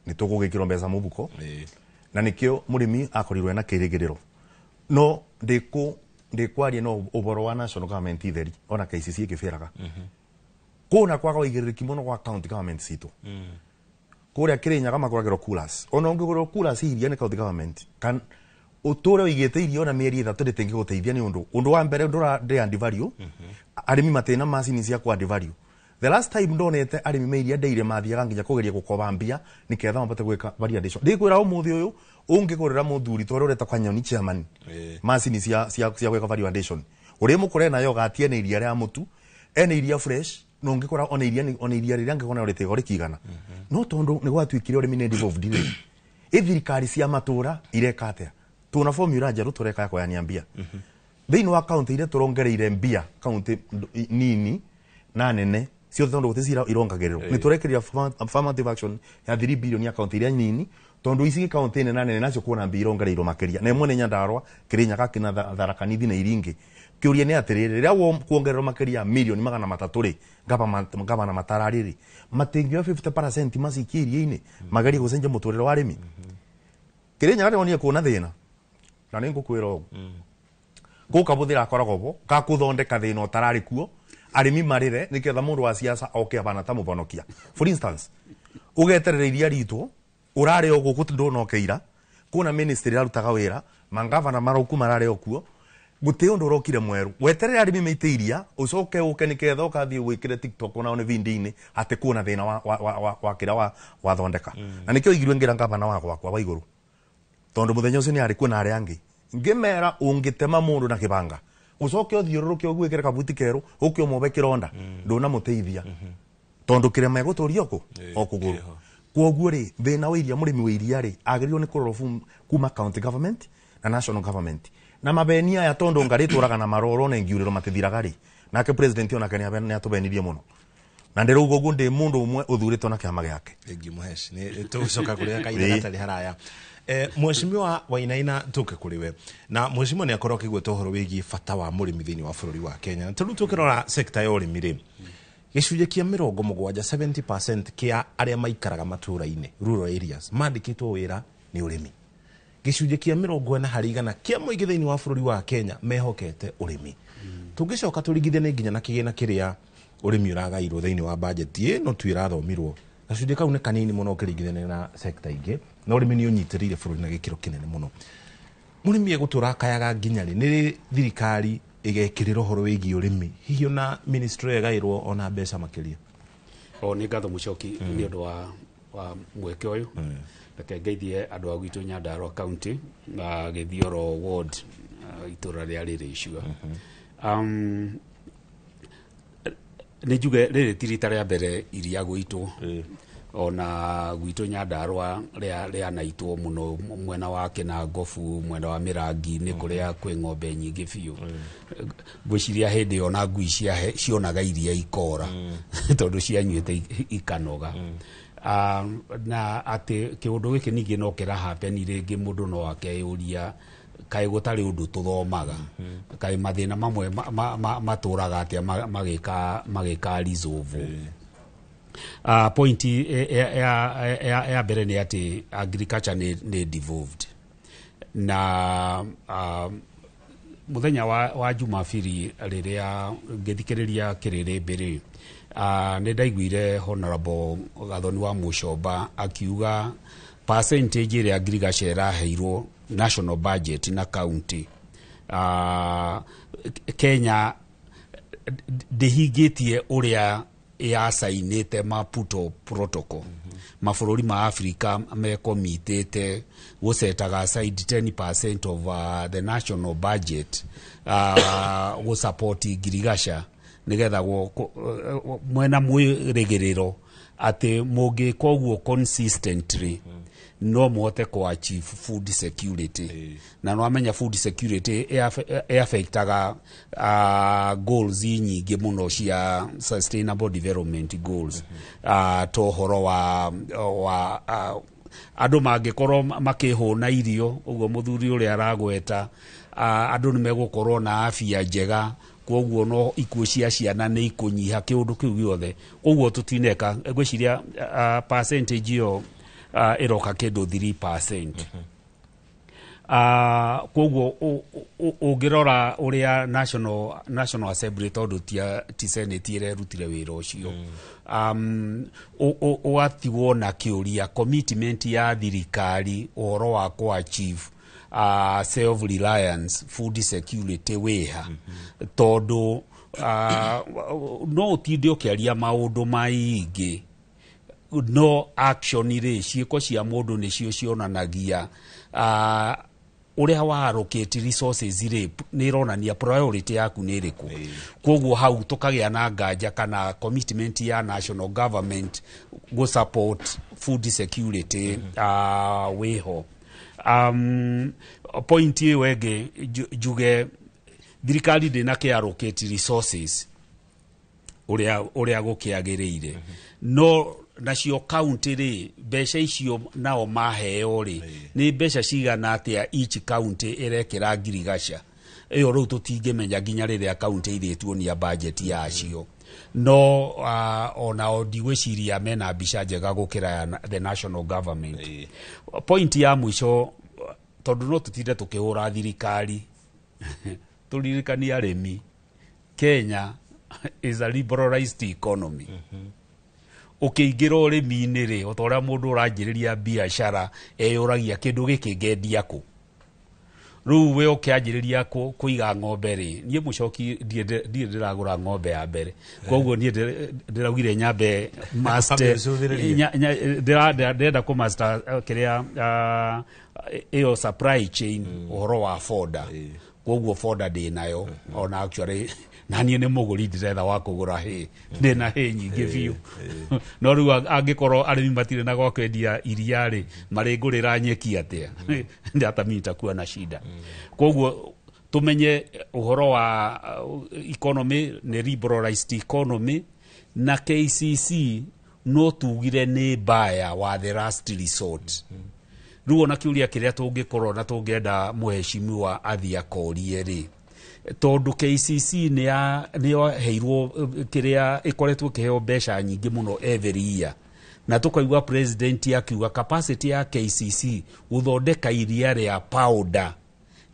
nĩ tũgũgĩkĩrwo mbeca mũhuko, na nĩkĩo mũrĩmi akorirwo ena kĩrĩgĩrĩro. No ndĩkwaria no ũhoro wa national government itheri ona KCC ĩkĩbĩraga kũna kwaga ũigĩrĩrĩki mũno gwa county government citũ. Kũrĩa Kĩrĩnyaga magũragĩrwo coolers, ona ũngĩgũrĩrwo coolers iria nĩ county government kan ũtũre ũigĩte irio na mĩeri 3 rĩtingĩgũteithia nĩ ũndũ wa mbere ndũra add value. Arĩmi matĩna macini cia ku add value. The last time ndonete arĩmi me iria ndeire mathiaga nginya kũgeria gũkoba mbia nĩketha mabote gwĩka value addition. Ndĩkwĩra ũmũthĩ ũyũ ũngĩgũrĩra mũthuri tondũ ũreta Kanyoni chairman macini cia gwĩka value addition ũrĩa mũkore nayo gatie nĩ iria rĩa mũtu ene iria fresh no ngĩkora ona iria rĩrĩa ngĩkona rĩtĩgo rĩkigana. No tondũ nĩ gwatuĩkire ũrĩmi nĩ devolved rĩ, ĩ thirikari cia matũra ireka atĩa? Tuna formula njerũ tũreka ya kũgayania mbia thĩinĩ wa kaunti iria tũrongereire mbia kaunti nini na nene ciothe tondũ gũtirĩ cira irongagĩrĩrwo nĩ tũrekĩrĩra affirmative action ya 3 billion ya kaunti iria nini tondũ ici kaunti nene na nene nacio kuona mbia irongereirwo makĩria na ĩmwe nĩ Nyandarua, Kĩrĩnyaga, kĩna Tharaka Nithi na iringĩ. Kĩũria nĩ atĩrĩrĩ, rĩrĩa kuongererwo makĩria milioni 300 rĩ, gavana matararĩ rĩ matingĩoya 50% macikie iria-inĩ magerie gũcenjia mũtũrĩre wa arĩmi. Kĩrĩnyaga nĩwonire kuona thĩna na nĩ ngũkwĩra ũguo gũka bũthĩra akoragwo bo gakũthondeka thĩna ũtararĩ kuo arĩmi marĩre nĩgetha mũndũ wa siasa oke abana ta mũbonokia. For instance, ũgeterera iria ritũ ũrarĩ o gũkũ ndũnokeira kuna ministry ĩrarutaga wĩra mangavana maroku mararĩ o kuo gũtĩ ũndũ ũrokire mwerũ weterere arĩmi maite iria ũcoke ũke nĩketha ũkathiĩ wĩkĩre TikTok ona one video-inĩ atĩ kuona thĩna wa kĩrĩa wathondeka. Na nĩkĩo igirwe ngĩra ngavana wa gwakwa wa igũrũ Tondu muthenya ucio ni ari kuo na aria angi. Ngimera ungitema mundu na kibanga ucoke uthiururuke uguo ikire kabuti keru uke umove kironda ndunamuteithia tondu kirema eguturia ku o kuguru. Kwoguo ri thina wa iria murimi wa iria ri agiriirwo ni kurorwo kuma county government na national government na mabeni aya tondu ngarituraga na maroro na ngiuriro matithiraga ri nake president onake ni atubenirie muno na ndirauga uguo ndi mundu umwe uthuritwo na kiama giake. Thengiũ Mũhesh, nĩ tũgũcoka kũrĩ kahinda gatarĩ haraya. Mheshimiwa Wainaina tuke kũrĩ we na mheshimiwa nĩ akorwo akĩgweta ũhoro wĩgiĩ bata wa mũrĩmi thĩinĩ wa bũrũri wa Kenya. Na tondũ tũkĩrora sekta ya ũrĩmi rĩ, gĩcunjĩ kĩa 70 70% kĩa arĩa maikaraga matũũra-inĩ rural areas mandĩkĩtwo wĩra nĩ ũrĩmi. Gĩcunjĩ kĩa 40 harĩ igana kĩa mũingĩ thĩinĩ wa bũrũri wa Kenya mehokete ũrĩmi. Tũngĩcoka tũringithanie nginya na kĩgĩna kĩrĩa ũrĩmi ũragairwo thĩinĩ wa bajeti ĩno tu ĩrathomirwo, gacunjĩ kau nĩ kanini mũno ũkĩringithania na sekta ingĩ, na ũrĩmi nĩ ũnyitĩrĩire bũrũri na gĩkĩro kĩnene mũno. Mũrĩmi egũtũra akayaga nginya rĩ? Nĩ thirikari ĩgekĩrĩra ũhoro wĩgiĩ ũrĩmi, hihi ona ministry ĩgaĩrwo ona mbeca makĩria? O nĩ ngatho Mũcoki nĩ ũndũ wa mweke ũyũ. Reke ngeithie andũ a gwitũ Nyandarua County na Gĩthioro ward, itũra rĩa Rĩrĩicua. Nĩ njuge rĩrĩ ti rita rĩa mbere iria gwitũ, ona gwitũ Nyandarua rĩanaitwo mũno mwena wa Kĩnangobu, mwena wa Mĩrangi, nĩ kũrĩa kwĩ ng'ombe nyingĩ biũ. Ngwĩciria hĩndĩ ĩyo na ngui cionaga iria ikora tondũ cianyuĩte ikanoga. Na atĩ kĩũndũ gĩkĩ ningĩ no kĩrahapeni rĩngĩ, mũndũ no akeyũria kaĩ gũtarĩ ũndũ tũthomaga, kaĩ mathĩna mamwe matũraga atĩa magĩka resolve. Point ya mbere nĩ atĩ agriculture nĩ devolved na mũthenya wa Jumapili rĩrĩa ngĩthikĩrĩria kĩrĩrĩmbĩ rĩ, nĩ ndaiguire Honorable Gathoni wa Mũcomba akiuga percentage ĩrĩa agriculture ĩraheirwo national budget na county, Kenya ndĩhingĩtie ũrĩa yacainĩte Maputo Protocol. Mabũrũri ma Africa mekomitĩte gũcetaga aside 10% of the national budget gũsupport ngirigaca nĩgetha mwena mwĩrĩgĩrĩro atĩ mũngĩka ũguo consistently no mũhote kũ achieve food security. Na no amenya food security ĩaffectaga goals nyingĩ mũno cia sustainable development goals, to ũhoro wa andũ mangĩkorwo makĩhũna irio ũguo mũthuri ũrĩa aragweta, andũ nĩ megũkorwo na afya njega, koguo no ikuũ cia ciana nĩ ikũnyiha kĩũndũ kĩu gĩothe. Koguo tũtineka ngwĩciria percentage ĩyo ĩroka kĩndũ 3%. Koguo ũngĩrora ũrĩa National Assembly tondũ ti Senate ĩrerutire wĩra ũcio, ũgatigwo na kĩũria commitment ya thirikari ũhoro wa kũ achieve self reliance food security wĩha, tondũ no ũtinde ũkĩaria maũndũ maingĩ no action rĩ, ciĩko cia mũndũ nĩcio cionanagia ũrĩa wa allocate resources rĩ, nĩ ĩronania priority yaku nĩ ĩrĩkũ. Koguo hau tũkagĩa na nganja kana commitment ya national government gũ support food security wĩho. Point ĩyo ĩngĩ njuge thirikari ndĩna allocate resources ũrĩa gũkĩagĩrĩire, no nacio county rĩ, mbeca icio nao maheo rĩ, nĩ mbeca cigana atĩa each county ĩrekĩra ngirigaca ĩyo rĩu tũtingĩmenya nginya rĩrĩa county irĩtuonia budget yacio. No onao ndigwĩciria mena mbica njega gũkĩra the national government. Point ya mũico, tondũ no tũtinde tũkĩhũra thirikari tũririkanie arĩmi, Kenya is a liberalized economy. Ũkĩingĩra ũrĩmi-inĩ rĩ, o ta ũrĩa mũndũ ũranjĩrĩria biacara eyũragia kĩndũ gĩkĩ ngendia kũ. Rĩu we ũkĩanjĩrĩria kũiga ng'ombe rĩ, niĩ mũcoki ndirĩ ndĩragũra ng'ombe ya mbere, koguo niĩ ndĩraugire nyambe master. Wambe ũcũthĩrĩrie. Ndĩrenda kũ master kĩrĩa ĩyo supply chain, ũhoro wa fodder. Koguo fodder ndĩnayo, ona actually na niĩ nĩ mũgũri, ndĩretha wa kũgũra hay, ndĩna hay nyingĩ biũ. No rĩu angĩkorwo arĩmi matirĩ na gwa kwendia iria rĩ, marĩngũrĩra nyeki atĩa? Hata mimi nitakuwa na shida. Koguo tumenye ũhoro wa economy nĩ liberalized economy, na KCC no tugire nĩ buyer wa the last resort. Rĩu ona kĩũria kĩrĩa tũngĩkorwo na tũngĩenda mũheshimiwa athiĩ akorie rĩ, tondũ KCC nĩ yaheirwo kĩrĩa ĩkoretwo ĩkĩheo mbeca nyingĩ mũno every year, na tũkaigua president akiuga capacity ya KCC gũthondeka iria rĩa powder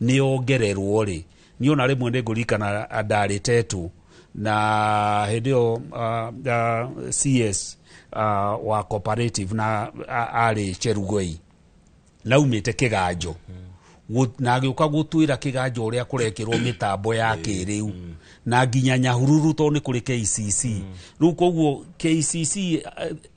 nĩ yongererwo rĩ, niĩ ona rĩmwe nĩ ngũririkana ndarĩ Tetu na hĩndĩ ĩyo CS wa cooperative na arĩ Cherugoi, naumĩte kĩganjo na agĩũka gũtwĩra kĩganjo ũrĩa kũrekĩrwo mĩtambo ya kĩrĩu na nginya Nyahururu, tondũ nĩ kũrĩ KCC rĩu. Koguo KCC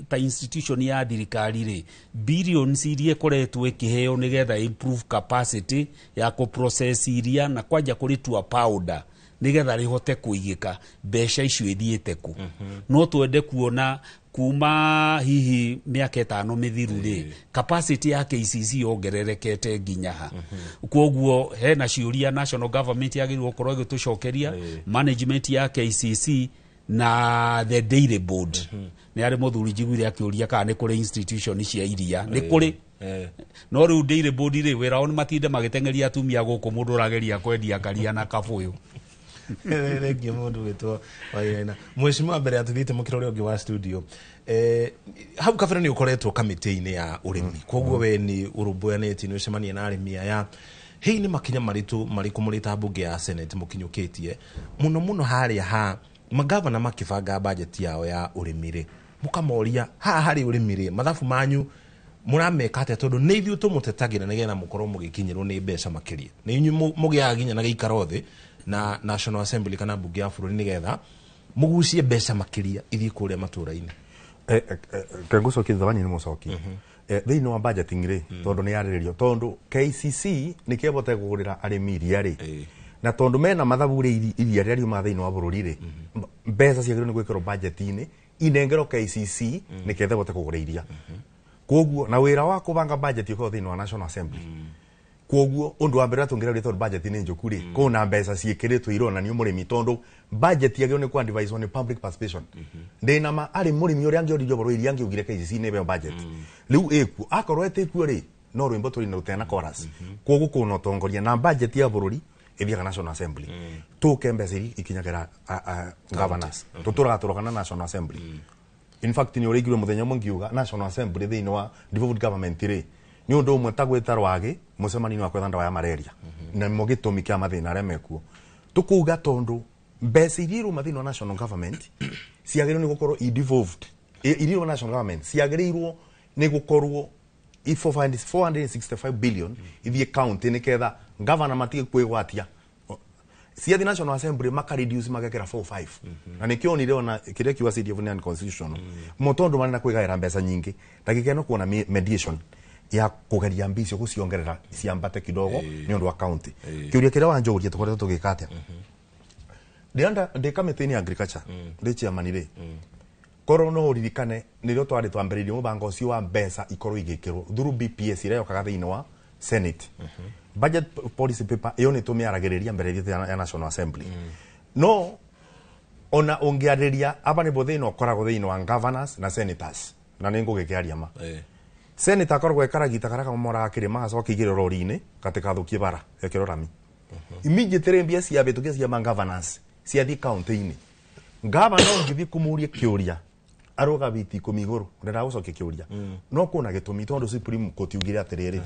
ta institution ya thirikari rĩ, billions iria ĩkoretwo ĩkĩheo nĩgetha improve capacity ya kũ-process iria na kwanja kũrĩtua powder nĩgetha rĩhote kũigĩka, mbeca icio ithiĩte kũ? No twende kuona kuma hihi mĩaka 5 mĩthiru rĩ, capacity ya KCC yongererekete nginya ha? Koguo hena ciũria national government yagĩrĩirwo gũkorwo ĩgĩtũcokeria, management ya KCC na the dairy board. Nĩ arĩ mũthuri njiguire akĩũria kana nĩ kũrĩ institution cia iria. Nĩ kũrĩ, no rĩu dairy board rĩ, wĩra wao nĩ matinde magĩteng'eria atumia gũkũ, mũndũ ũrageria kwendia karia na kabũyũ. Thengiũ mũndũ gwĩtwo Wainaina. Mheshimiwa, mbere ya tũthiĩte mũkĩra ũrĩa ũngĩ wa studio, hau kabere nĩ ũkoretwo kamĩtĩ-inĩ ya ũrĩmi, koguo we nĩ ũrũmbũyanĩtie, nĩ ũcemania na arĩmi aya. Hihi nĩ makinya marĩtũ marĩkũ mũrĩ ta mbunge ya Senate mũkinyũkĩtie mũno mũno harĩa ha magavana makĩbanga bajeti yao ya ũrĩmi rĩ, mũkamoria haha harĩ ũrĩmi rĩ, mathabu manyu mũrameka atĩa? Tondũ nĩ ithuĩ tũmũtetagĩra nĩgetha mũkorwo mũgĩkinyĩrwo nĩ mbeca makĩria. Nĩ inyuĩ mũgĩaga nginya na gĩikaro thĩ na National Assembly kana mbunge ya bũrũri nĩgetha mũgucie mbeca makĩria ithiĩ kũrĩa matũra-inĩ. Kengũcokia thutha wanyu nĩ mũcoki thĩinĩ wa budgeting rĩ, tondũ nĩ yarĩrĩrio, tondũ KCC nĩ kĩbote kũgũrĩra arĩmi iria rĩ, na tondũ mena mathabu rĩ, iria rĩrĩa riumaga thĩinĩ wa bũrũri rĩ, mbeca ciagĩrĩirwo nĩ gwĩkĩrwo budget-inĩ inengerwo KCC nĩketha ĩbote kũgũra iria. Koguo na wĩra wa kũbanga budget ũkorwo thĩinĩ wa National Assembly. Koguo ũndũ wa mbere ũrĩa tũngĩrauria, tondũ budget nĩ njũku rĩ, kũna mbeca ciĩkĩrĩtwo ironanio mũrĩmi, tondũ budget yagĩrĩirwo nĩ kũ-advise nĩ public participation. Ndĩna ma arĩ mũrĩmi ũrĩa angĩoririo ũhoro wa iria angĩaugire KCC nĩ ĩheo budget. Rĩu ĩkuo, akorwo ĩtĩkuo rĩ, no rwĩmbo tũrĩ na rũtena chorus. Koguo kũna ũtongoria na budget ya bũrũri ĩthiaga National Assembly, tũke mbeca iria ikinyagĩra governors, tũtũraga tũroga na National Assembly. In fact, nĩ ũrĩigire mũthenya ũmwe ngiuga National Assembly thĩinĩ wa devolved government rĩ, nĩ ũndũ ũmwe ta gwĩta rwagĩ mũcemanio wa gwetha ndawa ya malaria, na nĩmo gĩtũmi kĩa mathĩna arĩa mekuo. Tũkuga tondũ mbeca iria iruma thĩinĩ wa national government ciagĩrĩirwo nĩ gũkorwo i devolved, iria iruma national government ciagĩrĩirwo nĩ gũkorwo i 465 billion ithiĩ county nĩgetha governor matige kwĩgwatia. Ciathi National Assembly maka reduce magekera 45, na nikio onire ona kĩrĩa kiuga CDF nĩ unconstitutional mo, tondũ marenda kwĩgaĩra mbeca nyingĩ. Ndagĩka ĩno kuona mediation ya kũgeria mbia icio gũciongerera ciambate kidogo nĩ ũndũ wa county. Kĩũria kĩrĩa wanjũria, tũkoretwo tũgĩka atĩa? Ndĩrenda ndĩ kamĩtĩ-inĩ ya agriculture, ndĩ chairman rĩ, korwo no ũririkane nĩrĩo twarĩ twambĩrĩirie mũbango ũcio wa mbeca ikorwo igĩkĩrwo through BPS ĩrĩa yokaga thĩinĩ wa Senate budget policy paper. Ĩyo nĩ tũmĩaragĩrĩria mbere ĩthiĩte ya National Assembly. No ona ũngĩarĩria aba nĩbo thĩna ũkoragwo thĩinĩ wa governors na senators, na nĩ ngũgĩkĩaria ma senator akoragwo ekaragita karĩa kamomoraga kĩrĩma, gacoka igĩrĩ rori-inĩ gatikathũkie bara ekĩrwo rami. Immediately mbia ciabĩtũkia cia ma governors ciathiĩ county-inĩ, gavana ũngĩthiĩ kũmũria kĩũria arũga biti 10 igũrũ ndenda gũcokia kĩũria. No kũna gĩtũmi, tondũ Supreme Court yugire atĩrĩrĩ,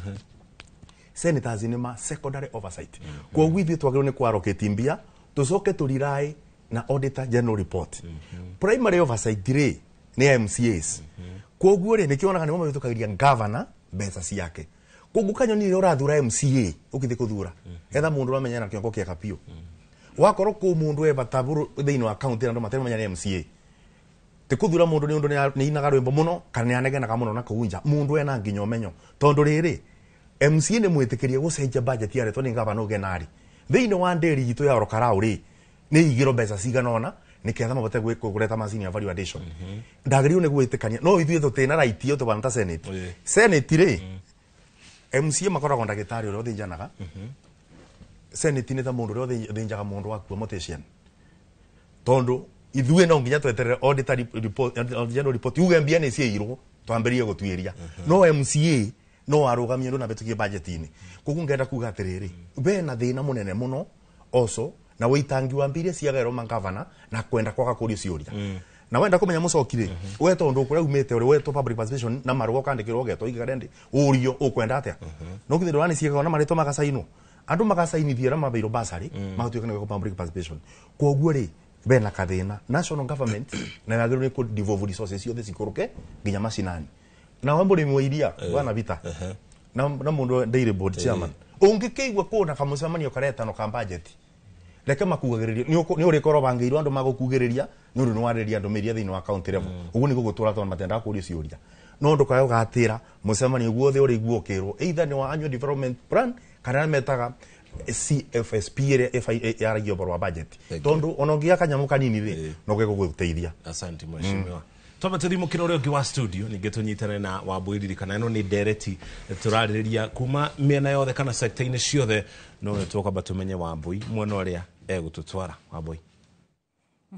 senators nĩ ma secondary oversight. Kwoguo ithuĩ twagĩrĩirwo nĩ kwaroketi mbia tũcoke tũriraĩ na auditor general report. Primary oversight rĩ, nĩ MCAs. Kwoguo rĩ, nĩkĩonaga nĩmo mahĩtũkagĩria governor mbeca ciake. Koguo kanyoni rĩrĩa ũrathura MCA ũkĩthiĩ kũthura etha mũndũ ũramenya na kĩongo kĩega biũ. Wakorwo kũ mũndũ e bata thĩinĩ wa county na andũ matarĩ nĩ MCA, ti kũthura mũndũ nĩ ũndũ nĩ inaga rwĩmbo mũno kana nĩ anegenaga mũno na kũu nja, mũndũ ena nginya ũmenyo, tondũ rĩrĩ MCA nĩ mwĩtĩkĩrie gũcenjia budget yaretwo nĩ gavana ũgenarĩ thĩinĩ wa ndĩri itũ ya Orokarau rĩ nĩ igĩrwo mbeca cigana ũna nĩketha mahote kũreta macini ya value addition. Ndagĩrĩirwo nĩ gwĩtĩkania no ithuĩ tũtĩna right ĩyo tũbana ta Senate. Senate rĩ, MCA makoragwo ndagĩtarĩ ũrĩa ũthĩnjanaga. Senate nĩ ta mũndũ ũrĩa ũthĩnjaga mũndũ wakua, mortician, tondũ ithuĩ no nginya tweterere auditor report, auditor general report uge mbia nĩ ciairwo twambĩrĩrie gũtuĩria. No MCA no arũgamie andũ na betũkie budget-inĩ. Koguo ngenda kuga atĩrĩrĩ, bena thĩna mũnene mũno also na wĩitangi wa mbia iria ciagaĩrwo magavana na kwenda kwaga kũrio ciũria. Na wenda kũmenya mũcoki rĩ, we tondũ kũrĩa umĩte ũrĩ wetwo public participation na marũa ũkandĩkĩrwo ũgetwo igĩka ndi ũrio ũkwenda atĩa, no githĩ ndũrani ciĩkagwo na marĩtwa magacainwo, andũ magacainithio arĩa mabeirwo basarĩ magatuĩka nĩ gwĩkwo public participation. Koguo rĩ, bena kathĩna national government na yagĩrĩirwo nĩ kũ devolve resources ciothe cikũrũke nginya macinani. Na we mũrĩmi wa iria bwana Vita na mũndũ dairy board chairman, ũngĩkĩigua kũna kamũcemanio karetano ka budget, reke makugagĩrĩria nĩ ũrĩkorwo bangĩirwo andũ magũkugĩrĩria nĩ ũndũ nĩ warĩrĩria andũ mĩria thĩinĩ wa county level. Ũguo nĩ gũgũtũra tondũ matendaga kũrio ciũria, no ndũkae ũgatĩra mũcemanio guothe ũrĩigua ũkĩrwo either nĩ wa annual development plan kana arĩa metaga CFSP ĩrĩa yaragia ũhoro wa budget, tondũ ona ũngĩgĩa kanyamũ kanini rĩ, no gegũgũteithia. Asante mheshimiwa. Twamba tũthimũkĩra ũrĩa ũngĩ wa studio ningĩ tũnyitane na Wambui. Ririkana ĩno nĩ ndereti tũrarĩrĩria kuma mĩena yothe kana sekta-inĩ ciothe, no nĩ tũkwamba tũmenye Wambui mwena ũrĩa egũtũtwara. Wambui.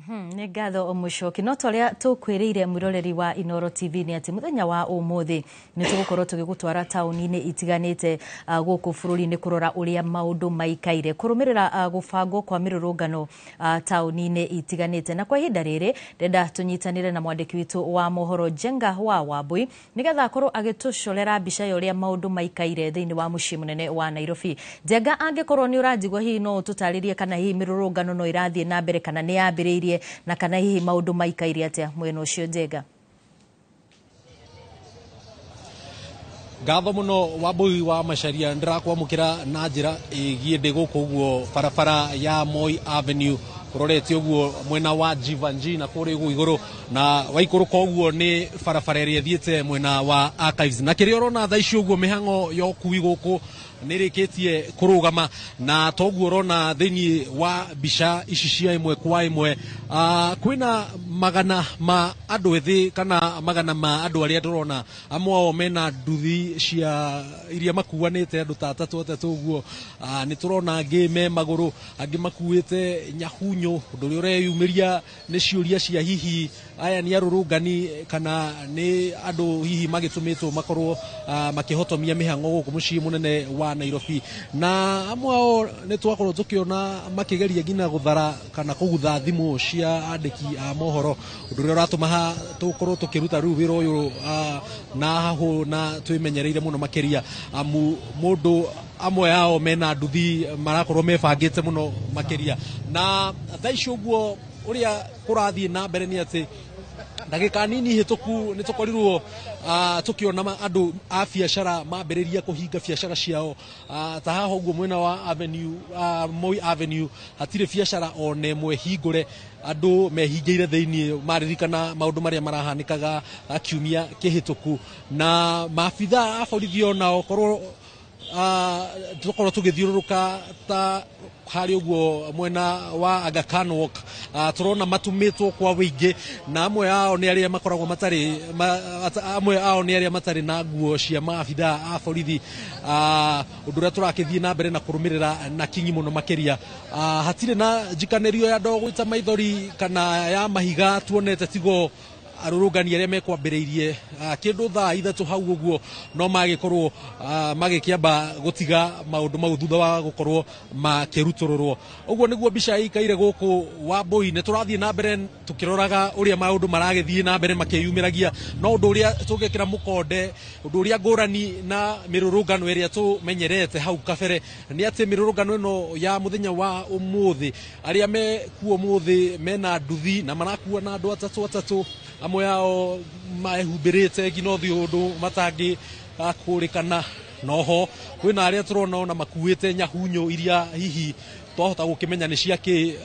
Nĩ ngatho mũcoki. No ta ũrĩa tũkwĩrĩire mwĩroreri wa Inoro TV nĩ atĩ mũthenya wa ũmũthĩ nĩ tũgũkorwo tũgĩgũtwara taũni-inĩ itiganĩte gũkũ bũrũri-inĩ kũrora ũrĩa maũndũ maikaire kũrũmĩrĩra gũbangwo kwa mĩrũrũngano taũni-inĩ itiganĩte. Na kwa ihinda rĩrĩ ndĩrenda tũnyitanĩre na mwandĩki witũ wa mohoro Njenga wa Wambui nĩgetha akorwo agĩtũcorera mbica ya ũrĩa maũndũ maikaire thĩinĩ wa mũciĩ mũnene wa Nairobi. Njenga, angĩkorwo nĩ ũranjigua, hihi no ũtũtarĩrie kana hihi mĩrũrũngano no ĩrathiĩ na mbere kana nĩ yambĩrĩirie, na kana hihi maũndũ maikaire atĩa mwena ũcio, Njenga? Ngatho muno Wambui wa Macharia, ndĩrakwamũkĩra na njĩra ĩgiĩ ndĩ gũkũ ũguo barabara ya Moi Avenue ũrorete ũguo mwena wa Jivanji na kũrĩa ũguo igũrũ na waikũrũka ũguo nĩ barabara ĩrĩa ĩthiĩte mwena wa Archives. Na kĩrĩa ũrona thaa ici ũguo, mĩhang'o ya ũkui gũkũ nĩ ĩrĩkĩtie kũrũgama, na toguo ũrona thĩinĩ wa mbica ici cia ĩmwe kwa ĩmwe, kwĩna magana ma andũ ethĩ kana magana ma andũ arĩa ndĩrona amwe ao mena nduthi cia iria makuanĩte andũ ta atatũ atatũ ũguo. Nĩ tũrona angĩ me magũrũ, angĩ makuĩte nyahunyo, ũndũ ũrĩa ũreyumĩria nĩ ciũria cia hihi aya nĩ arũrũngani kana nĩ andũ hihi magĩtũmĩtwo makorwo makĩhotomia mĩhang'o gũkũ mũciĩ mũnene wa Nairobi. Na amwe ao nĩ twakorwo tũkĩona makĩgeria nginya gũthara kana kũgutha thimũ cia andĩki a mohoro, ũndũ ũrĩa ũratũma tũkorwo tũkĩruta rĩu wĩra ũyũ na hahũ na twĩmenyereire mũno makĩria, amu mũndũ amwe ao mena nduthi marakorwo mebangĩte mũno makĩria. Na thaa ici ũguo ũrĩa kũrathiĩ na mbere nĩ atĩ ndagĩka nini hĩtũku nĩ tũkorirwo tũkĩona andũ a biacara mambĩrĩria kũhinga biacara ciao. Ta haha ũguo mwena wa Avenue, Moi Avenue, hatirĩ biacara ona ĩmwe hingũre, andũ mehingĩire thĩinĩ maririkana maũndũ marĩa marahanĩkaga kiumia kĩhĩtũku. Na maabitha a borithi onao korwo tũkorwo tũgĩthiũrũrũka ta harĩ ũguo mwena wa Aga Khan Walk, tũrona matumĩtwo kwa wĩingĩ, na amwe ao nĩ arĩa makoragwo matarĩ amwe ao nĩ arĩa matarĩ na nguo cia maabitha a borithi, ũndũ ũrĩa tũrakĩthiĩ na mbere na kũrũmĩrĩra na kinyi mũno makĩria. Hatirĩ na njikanĩrio ya andũ gũita maithori kana ya mahiga tuonete, tigo arũrũngani arĩa mekwambĩrĩirie kĩndũ thaa 3 hau ũguo no magĩkorwo magĩkĩamba gũtiga maũndũ mau thutha wa gũkorwo makĩrutũrũrwo. Ũguo nĩguo mbica ĩikaire gũkũ Wambui. Nĩ tũrathiĩ na mbere tũkĩroraga ũrĩa maũndũ maragĩthiĩ na mbere makĩyumĩragia, no ũndũ ũrĩa tũngĩkĩra mũkonde, ũndũ ũrĩa ngũrani na mĩrũrũngano ĩrĩa tũmenyerete hau kabere nĩ atĩ mĩrũrũngano ĩno ya mũthenya wa ũmũthĩ, arĩa mekuo ũmũthĩ mena nduthi na marakua na andũ atatũ atatũ, amwe ao mehumbĩrĩte nginya ũthiũ ũndũ matangĩ kũrĩkana. Noho kwĩna arĩa tũrona ona makuĩte nyahunyo iria hihi twahota gũkĩmenya nĩ ciakĩ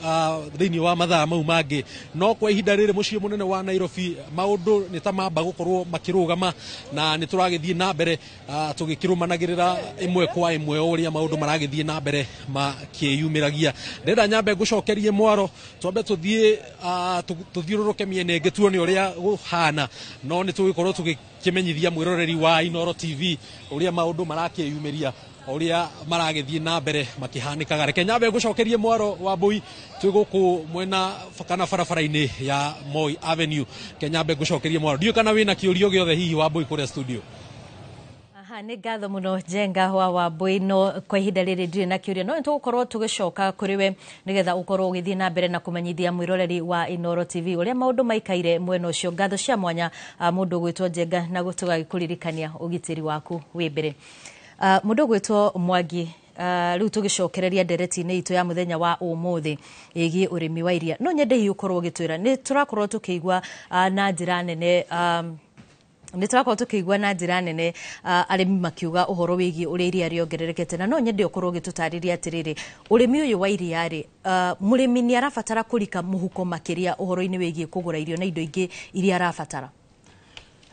thĩinĩ wa mathaa mau mangĩ. No kwa ihinda rĩrĩ mũciĩ mũnene wa Nairobi maũndũ nĩ ta mamba gũkorwo makĩrũgama, na nĩ tũragĩthiĩ na mbere tũgĩkĩrũmanagĩrĩra ĩmwe kwa ĩmwe o ũrĩa maũndũ maragĩthiĩ na mbere makĩyumĩragia. Ndĩrenda nyambe ngũcokerie mwaro, twambe tũthiĩ tũthiũrũrũke mĩena ĩngĩ tuone ũrĩa gũhana, no nĩ tũgĩkorwo tũgĩkĩmenyithia mwĩroreri wa Inooro TV ũrĩa maũndũ marakĩyumĩria, ũrĩa maragĩthiĩ na mbere makĩhanĩkaga. Reke nyambe ngũcokerie mwaro wa Mbui, twĩ gũkũ mwena kana barabara-inĩ ya Moi Avenue. Reke nyambe ngũcokerie mwaro, ndiũĩ kana wĩna kĩũrio gĩothe hihi wa Mbui kũrĩa studio. Aha, nĩ ngatho mũno Njenga wa Wambui, no kwa ihinda rĩrĩ ndirĩ na kĩũria, no nĩ tũgũkorwo tũgĩcoka kũrĩ we nĩgetha ũkorwo ũgĩthiĩ na mbere na kũmenyithia mwĩroreri wa Inooro TV ũrĩa maũndũ maikaire mwena ũcio. Ngatho cia mwanya mũndũ ũgwĩtwo Njenga, na tũgagĩkũririkania ũgitĩri waku wĩ mbere. Mũndũ ũgwĩtwo Mwangi, rĩu tũgĩcokereria ndereti-inĩ itũ ya mũthenya wa ũmũthĩ ĩgiĩ ũrĩmi wa iria, no nyende hihi ũkorwo ũgĩtwĩra nĩ tũrakorwo tũkĩigua na njĩra nene nĩ tũrakorwo tũkĩigua na njĩra nene arĩmi makiuga ũhoro wĩgiĩ ũrĩa iria rĩongererekete, na no nyende ũkorwo ũgĩtũtarĩria atĩrĩrĩ, ũrĩmi ũyũ wa iria rĩ, mũrĩmi nĩ arabatara kũrika mũhuko makĩria ũhoro-inĩ wĩgiĩ kũgũra irio na indo ingĩ iria arabatara?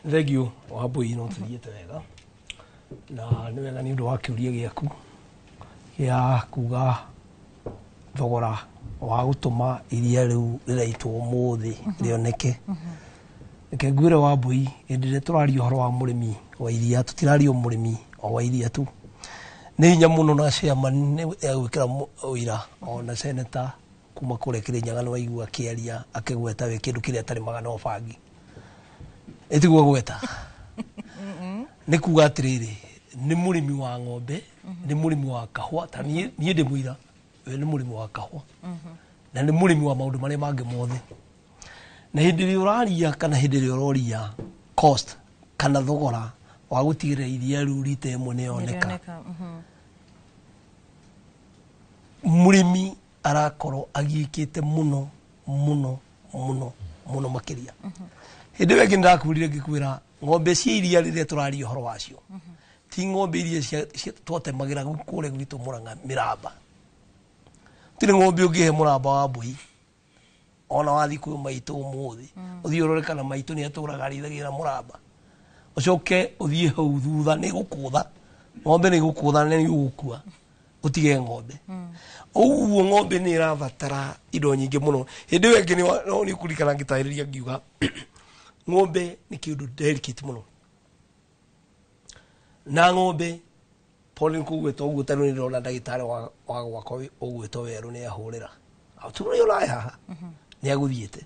Thengiũ Wambui, no tũthiĩte wega na nĩ wega nĩ ũndũ wa kĩũria gĩaku gĩa kuga thogora wa gũtũma iria rĩu rĩraitwo ũmũthĩ rĩoneke. Reke ngwĩre Wambui, hĩndĩ ĩrĩa tũraria ũhoro wa mũrĩmi wa iria, tũtiraria mũrĩmi o wa iria tu. Nĩ hinya mũno na chairman nĩ egwĩkĩra ũira ona senator kuma kũrĩa Kĩrĩnyaga nĩ waigua akĩaria akĩgweta we kĩndũ kĩrĩa atarĩmaga no bangi. Ĩtiguo gweta. Nĩ kuga atĩrĩrĩ, nĩ mũrĩmi wa ng'ombe, nĩ mũrĩmi wa kahũa, ta niĩ ndĩ mũira, we nĩ mũrĩmi wa kahũa na nĩ mũrĩmi wa maũndũ marĩa mangĩ mothe. Na hĩndĩ ĩrĩa ũraria kana hĩndĩ ĩrĩa ũroria cost kana thogora wa gũtigĩrĩra iria rĩu rita ĩmwe nĩ yoneka, mũrĩmi arakorwo agiĩkĩte mũno mũno mũno mũno makĩria. Hĩndĩ ĩyo ĩngĩ nĩndakwĩrire ngĩkwĩra ng'ombe cia iria rĩrĩa tũraria ũhoro wacio ti ng'ombe iria twatemagĩra kũrĩa gwitũ Mũrang'a mĩramba. Tirĩ ng'ombe ũngĩhe mũramba wa mbũi ona wathiĩ kwĩ maitũ ũmũthĩ, ũthiĩ ũrore kana maitũ nĩ atũraga arĩithagĩra mũramba, ũcoke ũthiĩ hau thutha nĩ gũkũtha ng'ombe, nĩ gũkũtha na nĩ ũgũkua ũtige ng'ombe. Ũguo ng'ombe nĩ ĩrabatara indo nyingĩ mũno. Hĩndĩ ĩyo ĩngĩ no nĩ ũkũririkana ngĩtarĩria ngiuga ng'ombe nĩ kĩndũ delicate mũno, na ng'ombe pole kũgwĩta ũguo, tarĩu nĩ ndĩrona ndagĩtarĩ wa gwakwa ũgwĩtwo werũ nĩ ahũrĩra tũrĩa ũraĩ haha nĩ agũthiĩte.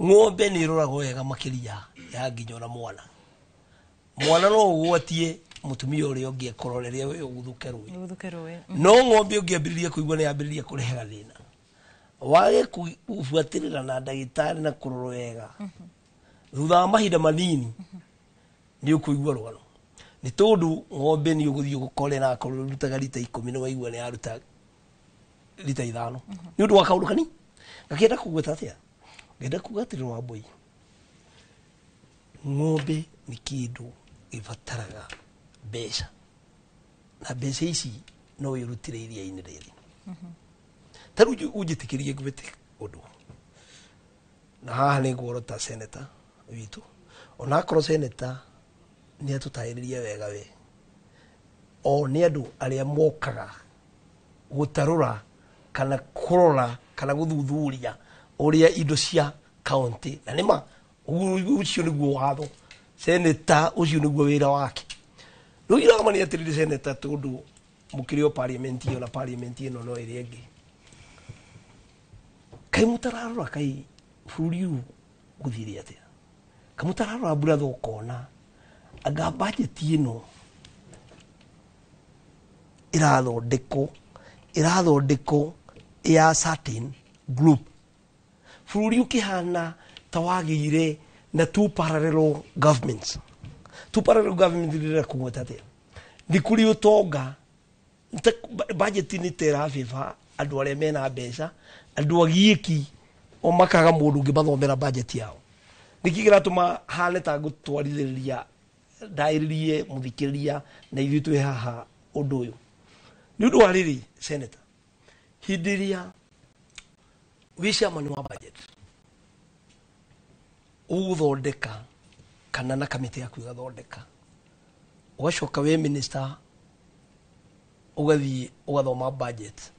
Ng'ombe nĩ ĩroragwo wega makĩria ya nginya ona mwana. Mwana no ũgwatie mũtumia ũrĩa ũngĩ akorwo rĩrĩa we ũguthũke rũĩ, no ng'ombe ũngĩambĩrĩria kũigua nĩ yambĩrĩria kũrehe gathĩna, wage gũbuatĩrĩra na ndagĩtarĩ na kũrorwo wega, thutha wa mahinda manini nĩ ũkũigua rũgano. Nĩ tondũ ng'ombe nĩ ũgũthiĩ gũkorera akorwo ĩrutaga rita 10 nĩ waigua nĩ yaruta rita 5 nĩ ũndũ wa kaũndũ kanini. Ngakĩenda kũgweta atĩa? Ngenda kuga atĩrĩrĩ Wambui, ng'ombe nĩ kĩndũ gĩbataraga mbeca, na mbeca ici no wĩrutĩre iria-inĩ rĩrĩ. Ta rĩu ũnjĩtĩkĩrie ngwĩte ũndũ, na haha nĩ nguorota senator witũ, onakorwo senator nĩ atũtarĩria wega we, o nĩ andũ arĩa mokaga gũtarũra kana kũrora kana gũthuthuria ũrĩa indo cia county, na nĩma ũcio nĩguo watho, senator ũcio nĩguo wĩra wake. Rĩu iragama nĩ atĩrĩrĩ senator, tondũ mũkĩrĩ o parliament ĩyo na parliament ĩno no ĩrĩa ĩngĩ, kaĩ mũtararora kaĩ bũrũri ũyũ gũthire atĩa? Kaĩ mũtararora mbura ũkona anga budget ĩno ĩrathondekwo ya certain group, bũrũri ũkĩhana ta wagĩire na two parallel governments. Two parallel governments rĩrĩa kũgweta atĩa? Nĩ kũrĩ ũtonga, budget nĩ ta ĩrabĩba andũ arĩa mena mbeca, andũ agiĩki o makaga mũndũ ũngĩ mathomera budget yao. Nĩkĩ kĩratũma hane ta ngũtwarithĩrĩria Ndaĩrĩrie mũthikĩrĩria na ithuĩ twĩ haha ũndũ ũyũ nĩ ũndũ wa rĩrĩ, senator, hĩndĩ ĩrĩa wĩ chairman wa budget ũgũthondeka kana na kamĩtĩ yaku ĩgathondeka, ũgacoka wĩ minister ũgathiĩ ũgathoma budget,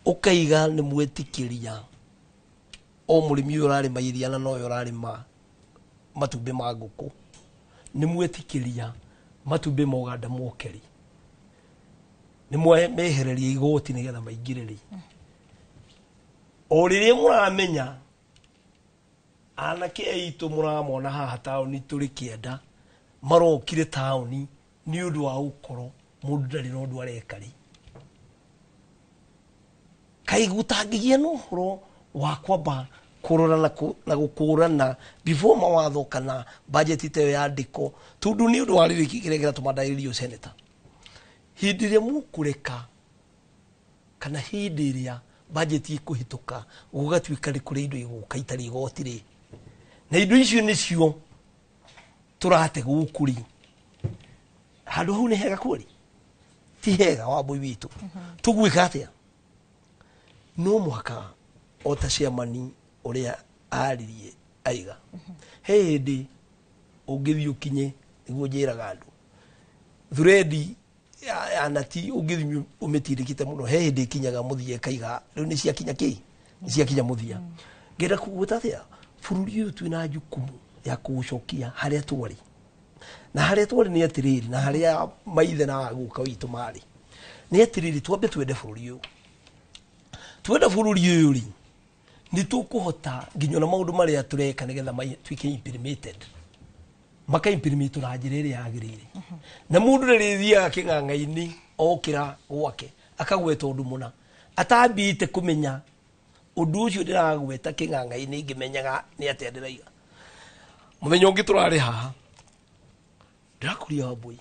ũkaiga nĩ mwĩtĩkĩria o mũrĩmi ũyũ ũrarĩma iria na noyo ũrarĩma matumbĩ ma ngũkũ, nĩ mwĩtĩkĩria matumbĩ ma Ũganda mokeri, nĩ mehereria igoti nĩgetha maingĩre rĩ, o rĩrĩa mũramenya anake aitũ mũramona haha taũni tũrĩ kĩenda marokire taũni nĩ ũndũ wa gũkorwo mũndũ ndarĩ na ũndũ areka rĩ, kaĩ gũtangĩgĩa na ũhoro wa kwamba kũrora na gũkũrana before mawatho kana budget ta ĩyo yandĩkwo? Tondũ nĩ ũndũ wa rĩrĩ, kĩrĩa kĩratũma ndarĩrio, senator, hĩndĩ ĩrĩa mũkũreka kana hĩndĩ ĩrĩa budget ĩkũhĩtũka gũgatuĩka nĩ kũrĩ indo igũka itarĩ igoti rĩ, na indo icio nĩcio tũrate gũkũ rĩ, handũ hau nĩ hega kweri? Ti hega. Wambui witũ, tũgwĩka atĩa? No mũhaka o ta chairman ũrĩa aririe aiga, he hĩndĩ ũngĩthiĩ ũkinye nĩguo njĩraga andũ thuredi ya nati ũngĩthiĩ ũmĩtindĩkĩte mũno, he hĩndĩ ĩkinyaga mũthia ĩkaiga rĩu nĩ ciakinya kĩ, nĩ ciakinya mũthia. Ngenda kũgwĩta atĩa, bũrũri ũyũ twĩna jukumu ya kũũcokia harĩa twarĩ, na harĩa twarĩ nĩ atĩrĩrĩ, na harĩa maithe na guka witũ marĩ nĩ atĩrĩrĩ, twambe twende bũrũri ũyũ. Twenda bũrũri ũyũ rĩ, nĩ tũkũhota nginya ona maũndũ marĩa tũreka nĩgetha tuĩke implemented, maka implement na njĩra ĩrĩa yagĩrĩire. Na mũndũ rĩrĩ thiaga kĩng'ang'a-inĩ okĩra gwake akagweta ũndũ mũna atambĩte kũmenya ũndũ ũcio ndĩragweta kĩng'ang'a-inĩ ngĩmenyaga nĩ atĩa ndĩraiga. Mũthenya ũngĩ tũrarĩ haha ndĩrakũria Wambui,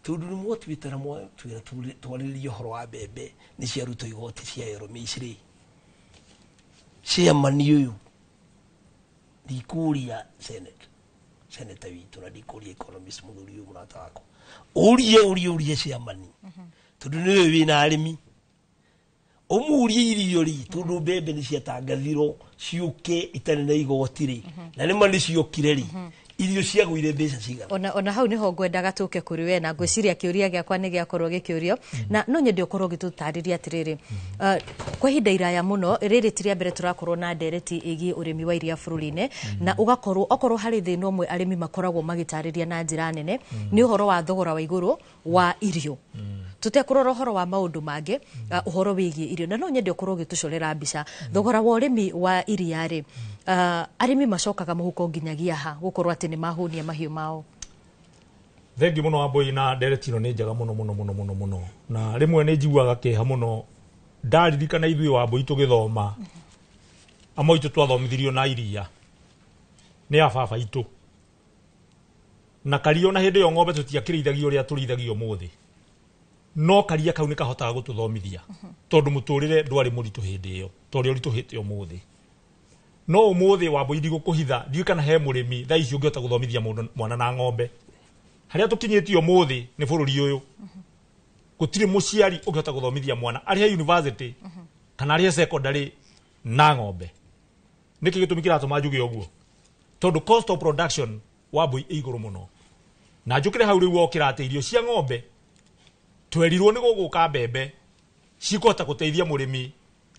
tondũ nĩ mwatuĩte na mwatwĩra twarĩrĩrie ũhoro wa mbembe nĩ ciarutwo igoti cia Euromis rĩ, chairman ũyũ, ndikũria senate, senator witũ, na ndikũria economist mũthuri ũyũ mũrata wakwa, ũrie ũrie ũrie chairman, tondũ nĩwe wĩna arĩmi, ũmũrie irio rĩ, tondũ mbembe nĩ ciatangathirwo ciũke itarĩ na igoti rĩ, na nĩma nĩ ciokire rĩ, irio ciagũire mbeca cigana? Ona hau niho ngwendaga tũke kũrĩ we, na ngwĩciria kĩũria gĩakwa nĩ gĩakorwo gĩkĩũrio, na no nyende ũkorwo ũgĩtũtarĩria atĩrĩrĩ, kwa ihinda iraya mũno rĩrĩ ti rĩa mbere tũrakorwo na ndereti ĩgiĩ ũrĩmi wa iria bũrũri-inĩ, na ũgakorwo okorwo harĩ thĩna ũmwe arĩmi makoragwo magĩtarĩria na njĩra nene nĩ ũhoro wa thogora wa igũrũ wa irio, tũtekũrora ũhoro wa maũndũ mangĩ, ũhoro wĩgiĩ irio. Na no nyende ũkorwo ũgĩtũcorera mbica thogora wa ũrĩmi wa iria rĩ, arĩmi macokaga mũhuko nginyagia ha gũkorwo atĩ nĩ mahũnia mahiũ mao? Thengiũ mũno Wambui, na ndereti ĩno nĩ njega mũno mũno mũno mũno mũno, na rĩmwe nĩ njiguaga kĩeha mũno ndaririkana ithuĩ Wambui tũgĩthoma, amwe aitũ twathomithirio na iria nĩ a baba itũ na karia, ona hĩndĩ ĩyo ng'ombe tũtiakĩrĩithagio ũrĩa tũrĩithagio ũmũthĩ, no karia kau nĩ kahotaga gũtũthomithia tondũ mũtũrĩre ndwarĩ mũritũ hĩndĩ ĩyo ta ũrĩa ũritũhĩte ũmũthĩ. No ũmũthĩ Wambui, ndigũkũhitha, ndiũĩ kana he mũrĩmi thaa ici ũngĩhota gũthomithia mũndũ mwana na ng'ombe. Harĩa tũkinyĩtie ũmũthĩ nĩ bũrũri ũyũ, gũtirĩ mũciari ũngĩhota gũthomithia mwana arĩhe university kana arĩhe secondary na ng'ombe. Nĩkĩ gĩtũmi kĩratũma njuge ũguo? Tondũ cost of production, Wambui, ĩ igũrũ mũno. Na njũkĩre hau rĩu wokĩra atĩ irio cia ng'ombe twerirwo nĩ gũgũka mbembe cikũhota gũteithia mũrĩmi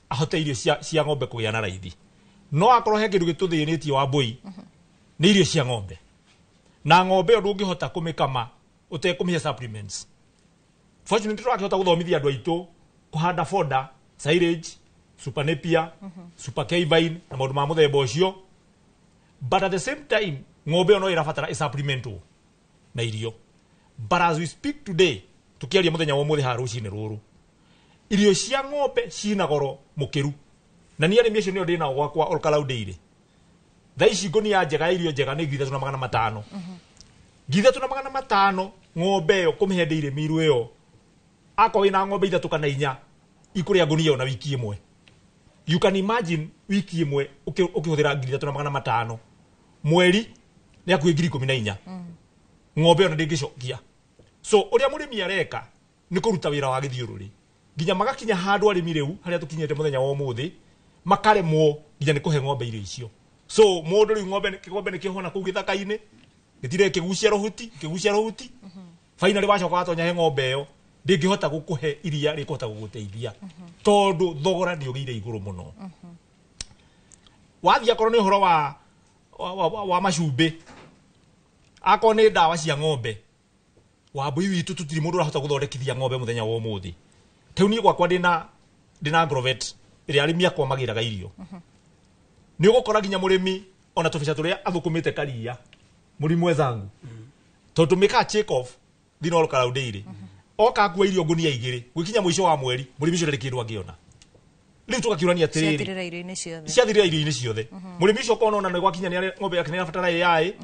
ahote irio cia ng'ombe kũgĩa na raithi, no akorwo he kĩndũ gĩtũthĩnĩtie, Wambui, nĩ irio cia ng'ombe. Na ng'ombe ĩyo ndũngĩhota kũmĩkama ũtekũmĩhe supplements. Fortunately tũrakĩhota gũthomithia andũ aitũ kũhanda fodder, silage, super napier, super K-vine na maũndũ ma mũthemba ũcio, but at the same time ng'ombe ĩyo no ĩrabatara ĩ-supplementwo na irio. But as we speak today, tukiaria mũthenya wa ũmũthĩ haha rũcinĩ rũrũ, irio cia ng'ombe cina goro mũkĩru, na niĩ arĩmi acio nĩo ndĩ nao gwakwa Olkalau Dairy. Thaa ici ngũnia njega ya irio njega nĩ 3,500. 3,500 ng'ombe ĩyo kũmĩhe dairy meal ĩyo, akorwo wĩna ng'ombe ithatũ kana inya ikũrĩa ngũnia ĩyo na wiki ĩmwe. You can imagine wiki ĩmwe ũkĩhũthĩra 3,500, mweri nĩ hakuhĩ 14,000. Ng'ombe ona ndĩngĩcokia. So ũrĩa mũrĩmi areka nĩ kũruta wĩra wa gĩthiũrũrĩ nginya magakinya handũ arĩmi rĩu harĩa tũkinyĩte mũthenya wa ũmũthĩ makaremwo nginya nĩ kũhe ng'ombe irio icio. So mũndũ rĩu ng'ombe ng'ombe nĩ kĩhona kũu gĩthaka-inĩ gĩtire kĩgucia rũhuti kĩgucia rũhuti, finally wacoka watonya he ng'ombe ĩyo ndĩngĩhota gũkũhe iria rĩkũhota gũgũteithia tondũ thogora nĩ ũgĩire igũrũ mũno. Wathiĩ akorwo nĩ ũhoro wa macumbĩ, akorwo nĩ ndawa cia ng'ombe, Wambui witũ tũtirĩ mũndũ ũrahota gũthondekithia ng'ombe mũthenya wa ũmũthĩ. Rĩu niĩ gwakwa ndĩna agrovet ĩrĩa arĩmi akwa magĩraga irio. Nĩ ũgũkora nginya mũrĩmi ona tũbeca tũrĩa athũkũmĩte karia mũrĩmi mwenzangu tondũ tũmĩkaga check off thĩinĩ wa Olkalau Dairy oka akua irio ngunia igĩrĩ gwĩkinya mũico wa mweri mũrĩmi ũcio ndarĩ kĩndũ angĩona. Rĩu tũgakĩũrania atĩrĩrĩ, ciathirĩra irio-inĩ ciothe, ciathirĩra irio-inĩ ciothe. Mũrĩmi ũcio ũkona ona nĩ gwakinya nĩ ng'ombe yake nĩ ĩrabatara AI,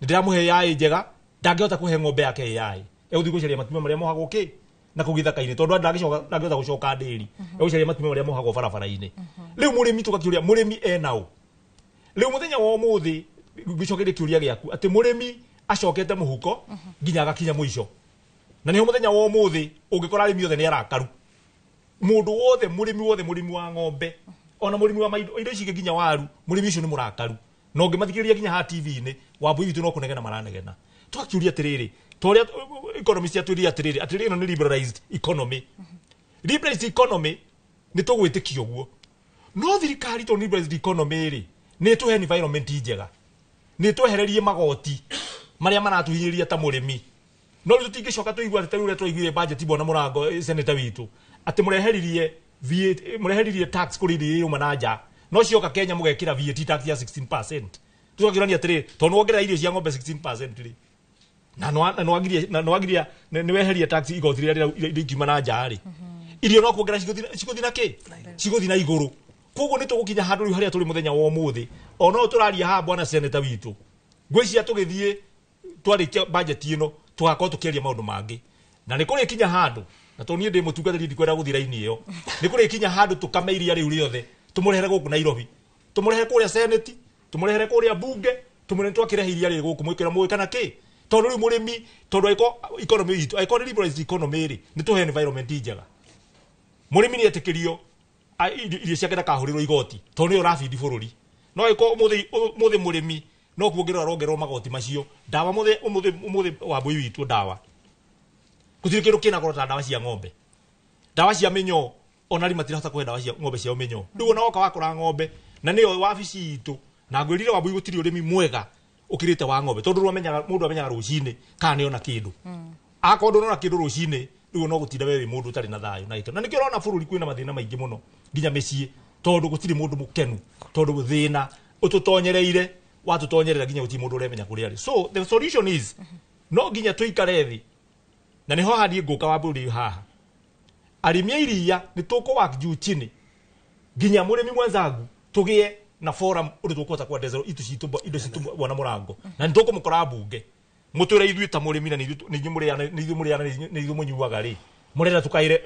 nĩ ndĩramũhe AI njega, ndangĩhota kũhe ng'ombe yake AI, egũthiĩ gũcaria matumia marĩa mohagwo kĩ na kũu gĩthaka-inĩ tondũ ndangĩhota gũcoka ndĩri, egũcaria matumia marĩa mohagwo barabara-inĩ. Rĩu mũrĩmi tũgakĩũria mũrĩmi ena ũ? Rĩu mũthenya wa ũmũthĩ ngĩcokeria kĩũria gĩaku atĩ mũrĩmi acokete mũhuko nginya agakinya mũico, na nĩho mũthenya wa ũmũthĩ ũngĩkora arĩmi othe nĩ arakaru. Mũndũ wothe, mũrĩmi wothe, mũrĩmi wa ng'ombe ona mũrĩmi wa indo ici ingĩ nginya waru, mũrĩmi ũcio nĩ mũrakaru. Na ũngĩmathikĩrĩria nginya haha TV-inĩ, Wambui witũ no kũnegena maranegena. Tũgakĩũria atĩrĩrĩ, ta ũrĩa economist atwĩrire atĩrĩrĩ, atĩrĩrĩ ĩno nĩ liberalized economy. Liberalized economy nĩ tũgwĩtĩkia ũguo, no thirikari tondũ liberalized economy rĩ nĩ ĩtũhe environment njega, nĩ ĩtwehererie magoti marĩa maratũhinyĩrĩria ta mũrĩmi. No rĩu tũtingĩcoka tũigue atĩ ta rĩu ũrĩa twaiguire budget bwana Mũrango senator witũ atĩ mũreheririe VAT, mũreheririe tax kũrĩ irio iria irauma na nja, no cioka Kenya mũgekĩra VAT tax ya 16%. Tũgakĩũrania atĩrĩrĩ, tondũ nĩwongerera irio cia ng'ombe 16% rĩ, na nĩwagiria nĩweheria tax igoti rĩrĩa rĩngiuma na nja rĩ, irio no kuongerera cigũthiĩ na kĩ? Cigũthiĩ na igũrũ. Koguo nĩ tũgũkinya handũ rĩu harĩa tũrĩ mũthenya wa ũmũthĩ, ona ũyũ tũraria haha bwana senator witũ, ngwĩciria tũgĩthiĩ twarĩkia budget ĩno tũgakorwo tũkĩaria maũndũ mangĩ, na nĩ kũrĩkinya handũ, na tondũ niĩ ndĩ mũtungatĩri ndikwenda gũthiĩ raini ĩyo, nĩ kũrĩkinya handũ tũkame iria rĩu rĩothe tũmũrehere gũkũ Nairobi, tũmũrehere kũrĩa Senate, tũmũrehere kũrĩa bunge, tũmũrehere twakĩrehe iria rĩrĩ gũkũ mwĩkĩra mũĩ kana kĩ? Tondũ rĩu mũrĩmi, tondũ angĩkorwo economy itũ, angĩkorwo nĩ liberalized economy rĩ, nĩ tũhe environment njega. Mũrĩmi nĩ etĩkĩrio irio ciake ndakahũrĩrwo igoti tondũ nĩwe ũrabindi bũrũri. No angĩkorwo ũmũthĩ mũrĩmi no kuongerera arongererwo magoti macio, ndawa ũmũthĩ Wambui witũ ndawa gũtirĩ kĩndũ kĩna goro ta ndawa cia ng'ombe, ndawa cia mĩnyoo, ona arĩmi matirahota kũhe ndawa cia ng'ombe ciao mĩnyoo. Rĩu ona woka wakora ng'ombe na nĩyo wabici itũ, na ngwĩrire Wambui gũtirĩ ũrĩmi mwega ũkĩrĩte wa ng'ombe tondũ mũndũ amenyaga rũcinĩ kana nĩona kĩndũ. Akorwo ndũnona kĩndũ rũcinĩ rĩu no gũtinda we wĩ mũndũ ũtarĩ na thayũ na gĩkeno. Na nĩkĩo ũrona bũrũri kwĩna mathĩna maingĩ mũno nginya mĩciĩ, tondũ gũtirĩ mũndũ mũkenu, tondũ thĩna ũtũtonyereire watũtonyerera nginya gũtirĩ mũndũ ũremenya kũrĩa arĩ. So the solution is no nginya tũikare thĩ, na nĩho haha niĩ ngũka Wambui haha, arĩmi a iria nĩ tũkũ juu chini nginya mũrĩmi mwenzangu tũgĩe na forum ũndũ tũkũhota kwendeza indo citũ bwana Mũrango, na nĩ tũkũmũkora mbunge mũtwĩre ithuĩ ta mũrĩmi na nĩ ithuĩ mũrĩana, nĩ ithuĩ mũrĩana, nĩ ithuĩ mũnyuaga rĩ, mũrenda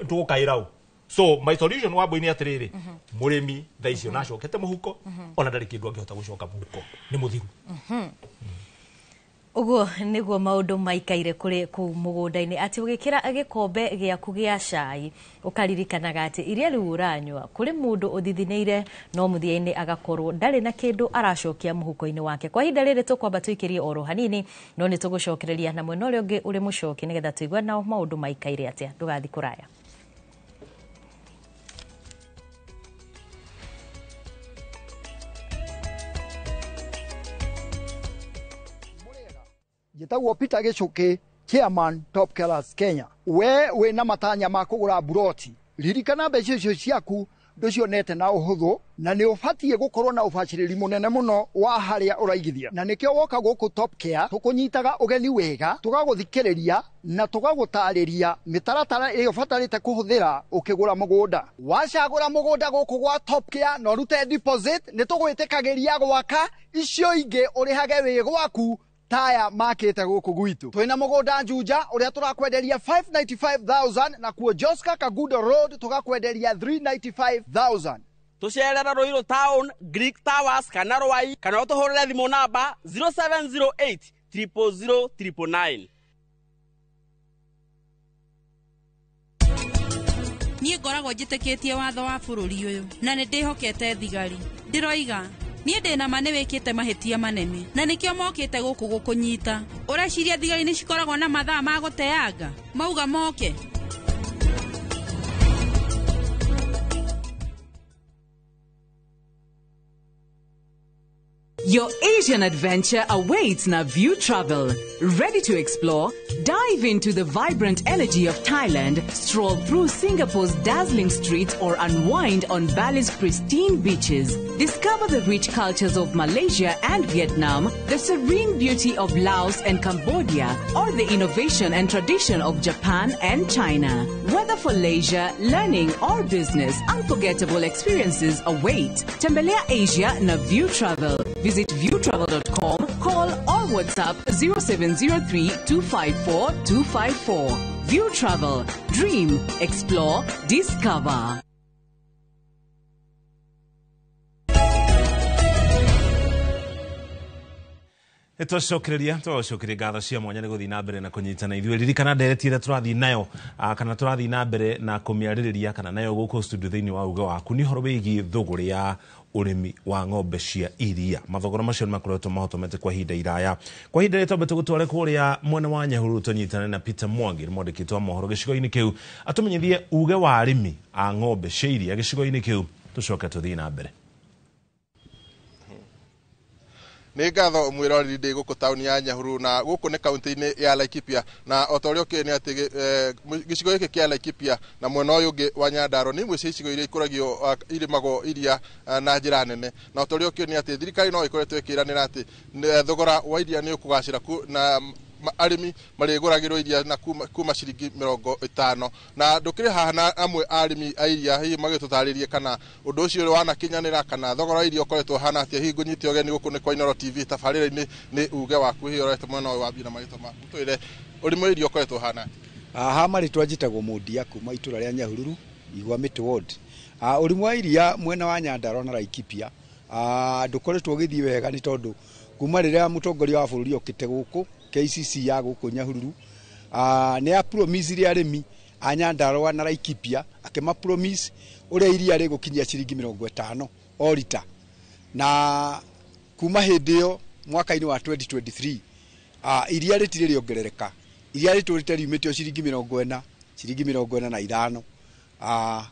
tũgũkaĩra ũ? So my solution Wambui nĩ atĩrĩrĩ, mũrĩmi thaa icio nacokete mũhuko, ona ndarĩ kĩndũ angĩhota gũcoka mũhuko, nĩ mũthiru. Ũguo nĩguo maũndũ maikaire kũrĩ kũu mũgũnda-inĩ, atĩ ũgĩkĩra gĩkombe gĩaku gĩa cai ũkaririkanaga atĩ iria rĩu ũranyua kũrĩ mũndũ ũthithinĩire no mũthia-inĩ agakorwo ndarĩ na kĩndũ aracokia mũhuko-inĩ wake. Kwa ihinda rĩrĩ tũkwamba tũikĩrie oro hanini, no nĩ tũgũcokereria na mwena ũrĩa ũngĩ ũrĩ mũcoki nĩgetha tũigue nao maũndũ maikaire atĩa. Ndũgathiĩ kũraya. Njĩtagwo Peter Gichuki, chairman Top Killers Kenya. We wĩna matanya ma kũgũra buroti, ririkana mbeca icio ciaku ndũcionete na ũhũthũ, na nĩ ũbatiĩ gũkorwo na ũbacĩrĩri mũnene mũno wa harĩa ũraigithia. Na nĩkĩo woka gũkũ Top Care tũkũnyitaga ũgeni wega, tũgagũthikĩrĩria na tũgagũtarĩria mĩtaratara ĩrĩa ũbatarĩte kũhũthĩra ũkĩgũra mũgũnda. Wacagũra mũgũnda gũkũ gwa Top Care na ũrute deposit, nĩ tũgwĩtĩkagĩria gwaka icio ingĩ ũrĩhage wĩ gwaku taya makite guku gwitu. Twina mugunda Juja uria turakwenderia 595,000 na kuo Joska Kagudo Road tugakwenderia 395,000. Tucerera Ruiru Town, Greek Towers kana Ruai, kana utuhurire thimu namba 0708 000 999. Niĩ ngoragwo njĩtĩkĩtie watho wa bũrũri ũyũ na nĩ ndĩhokete thigari. Ndĩroiga niĩ ndĩ na ma nĩ wĩkĩte mahĩtia manene na nĩkĩo mokĩte gũkũ gũkũnyita. Ũreciria thigari nĩ cikoragwo na mathaa ma gũteanga mauga moke? Your Asian adventure awaits na View Travel. Ready to explore? Dive into the vibrant energy of Thailand, stroll through Singapore's dazzling streets, or unwind on Bali's pristine beaches. Discover the rich cultures of Malaysia and Vietnam, the serene beauty of Laos and Cambodia, or the innovation and tradition of Japan and China. Whether for leisure, learning, or business, unforgettable experiences await. Tembelea Asia na View Travel. Visit viewtravel.com, call or WhatsApp 0703 254 254. View Travel. Dream, explore, discover. Nĩtwacokereria twacokeria ngatho cia mwanya nĩ gũthiĩ na mbere na kũnyitana ithuĩ. Ririkana ndereti ĩrĩa tũrathiĩ nayo, kana tũrathiĩ na mbere na kũmĩarĩrĩria kana nayo gũkũ studio thĩinĩ wa uge waku nĩ ũhoro wĩgiĩ thũgũrĩ ya ũrĩmi wa ng'ombe cia iria. Mathogora macio nĩ makoretwo mahotomete kwa ihinda iraya. Kwa ihinda rĩrĩ twambe tũgũtware kũrĩa mwena wa Nyahururu tũnyitane na Peter Mwangi, mwandĩkĩtwo wa mohoro gĩcigo-inĩ kĩu, atũmenyithie uge wa arĩmi a ng'ombe cia iria gĩcigo-inĩ kĩu, tũcoke tũthiĩ na mbere. Nĩ ngatho mwĩroreri ndĩ gũkũ taũni ya Nyahururu na gũkũ nĩ kaunti-inĩ ya Laikipia, na o ta ũrĩa ũkĩũĩ nĩ atĩ gĩcigo gĩkĩ kĩa Laikipia na mwena ũyũ ũngĩ wa Nyandarua nĩ imwe cia icigo iria ikũragio irĩmagwo iria na njĩra nene, na o ta ũrĩa ũkĩũĩ nĩ atĩ thirikari no ĩkoretwo ĩkĩranĩra atĩ thogora wa iria nĩ ũkũgacĩra na arĩmi marĩgũragĩrwo iria na kuma ciringi 50. Na ndũkĩrĩ haha na amwe a arĩmi a iria hihi magĩtũtarĩrie kana ũndũ ũcio wanakinyanĩra kana thogora wa iria ũkoretwo ũhana atĩa. Hihi ngũnyite ũgeni gũkũ nĩ kwa Inooro TV tabarĩra-inĩ nĩ uge waku, hihi ũrorete mwena ũyũ wa mbia na marĩtwa maku, twĩre ũrĩmi wa iria ũkoretwo ũhana atĩa. Haha marĩtwa njĩtagwo Mũndia kuma itũra rĩa Nyahururu, Igwa Mĩtĩ Ward. Ũrĩmi wa iria mwena wa Nyandarua na Laikipia ndũkoretwo ũgĩthiĩ wega nĩ tondũ kuma rĩrĩa mũtongoria wa bũrũri okĩte gũkũ KCC ya gũkũ Nyahururu nĩ a promise arĩmi a Nyandarua na Laikipia, akĩma promise ũrĩa iria rĩgũkinyia ciringi 50 o rita, na kuma hĩndĩ ĩyo mwaka-inĩ wa 2023 iria rĩtirĩ rĩongerereka, iria rĩtũrĩte riumĩte o ciringi 40, ciringi 45.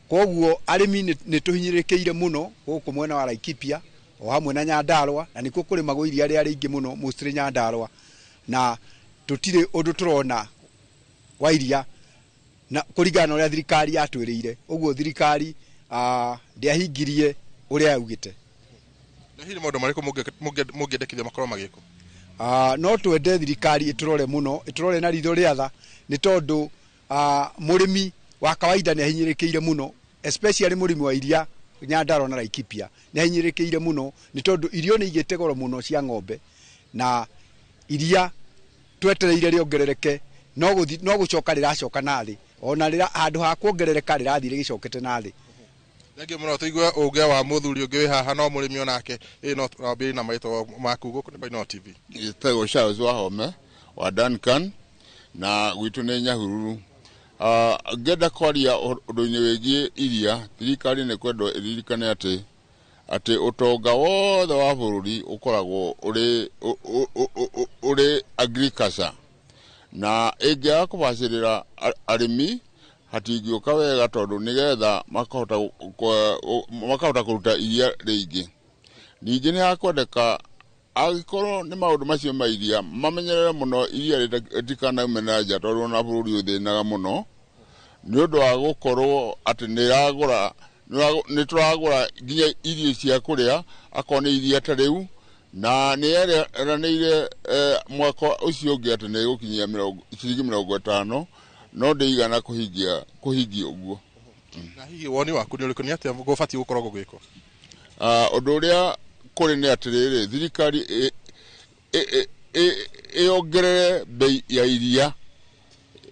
Koguo arĩmi nĩ tũhinyĩrĩrĩkĩire mũno gũkũ mwena wa Laikipia o hamwe na Nyandarua, na nĩkuo kũrĩmagwo iria rĩa rĩingĩ mũno mostly Nyandarua, na tũtirĩ ũndũ tũrona wa iria na kũringana na ũrĩa thirikari yatwĩrĩire. Ũguo thirikari ndĩahingirie ũrĩa yaugĩte. Na hihi nĩ maũndũ marĩkũ mũngĩendekithia makorwo magĩkwo? No twende thirikari ĩtũrore mũno, ĩtũrore na ritho rĩa tha, nĩ tondũ mũrĩmi wa kawaida nĩ ahinyĩrĩkĩire mũno, especially mũrĩmi wa iria Nyandarua na Laikipia nĩ ahinyĩrĩkĩire mũno, nĩ tondũ irio nĩ igĩte goro mũno cia ng'ombe, na iria twetereire rĩongerereke no gũcoka rĩracoka na thĩ, ona handũ ha kuongerereka rĩrathiĩ rĩgĩcokete na thĩ. Thengiũ mũno. Tũigue ũge wa mũthuri ũngĩ wĩ haha no mũrĩmi onake. Ĩ no wambĩrĩrie na marĩtwa maku gũkũ nĩ kwa Inooro TV. Njĩtagwo Charles Wahome wa Duncan na gwitũ nĩ Nyahururu. Ngĩenda kwaria ũndũ-inĩ wĩgiĩ iria, thirikari nĩ kwendwo ĩririkane atĩ ũtonga wothe wa bũrũri ũkoragwo ũrĩ agriculture, na ĩngĩaga kũbacĩrĩra arĩmi hatingĩũka wega, tondũ nĩgetha makahota kũruta iria rĩingĩ. Ningĩ nĩ hakwendeka angĩkorwo nĩ maũndũ macio ma iria mamenyerere mũno iria rĩtikanaume na nja, tondũ ona bũrũri ũthĩnaga mũno nĩ ũndũ wa gũkorwo atĩ nĩ tũragũra nginya irio cia kũrĩa akorwo nĩ iria ta rĩu, na nĩ yeranĩire mwaka ũcio ũngĩ atĩ nĩ ĩgũkinyia ciringi 50, no ndĩigana kũhingia ũguo. Na hihi woni waku nĩ ũrĩkũ, nĩ atĩa gũbatiĩ gũkorwo gũgĩkwo? Ũndũ ũrĩa kũrĩ nĩ atĩrĩrĩ, thirikari ĩongerere bei ya iria,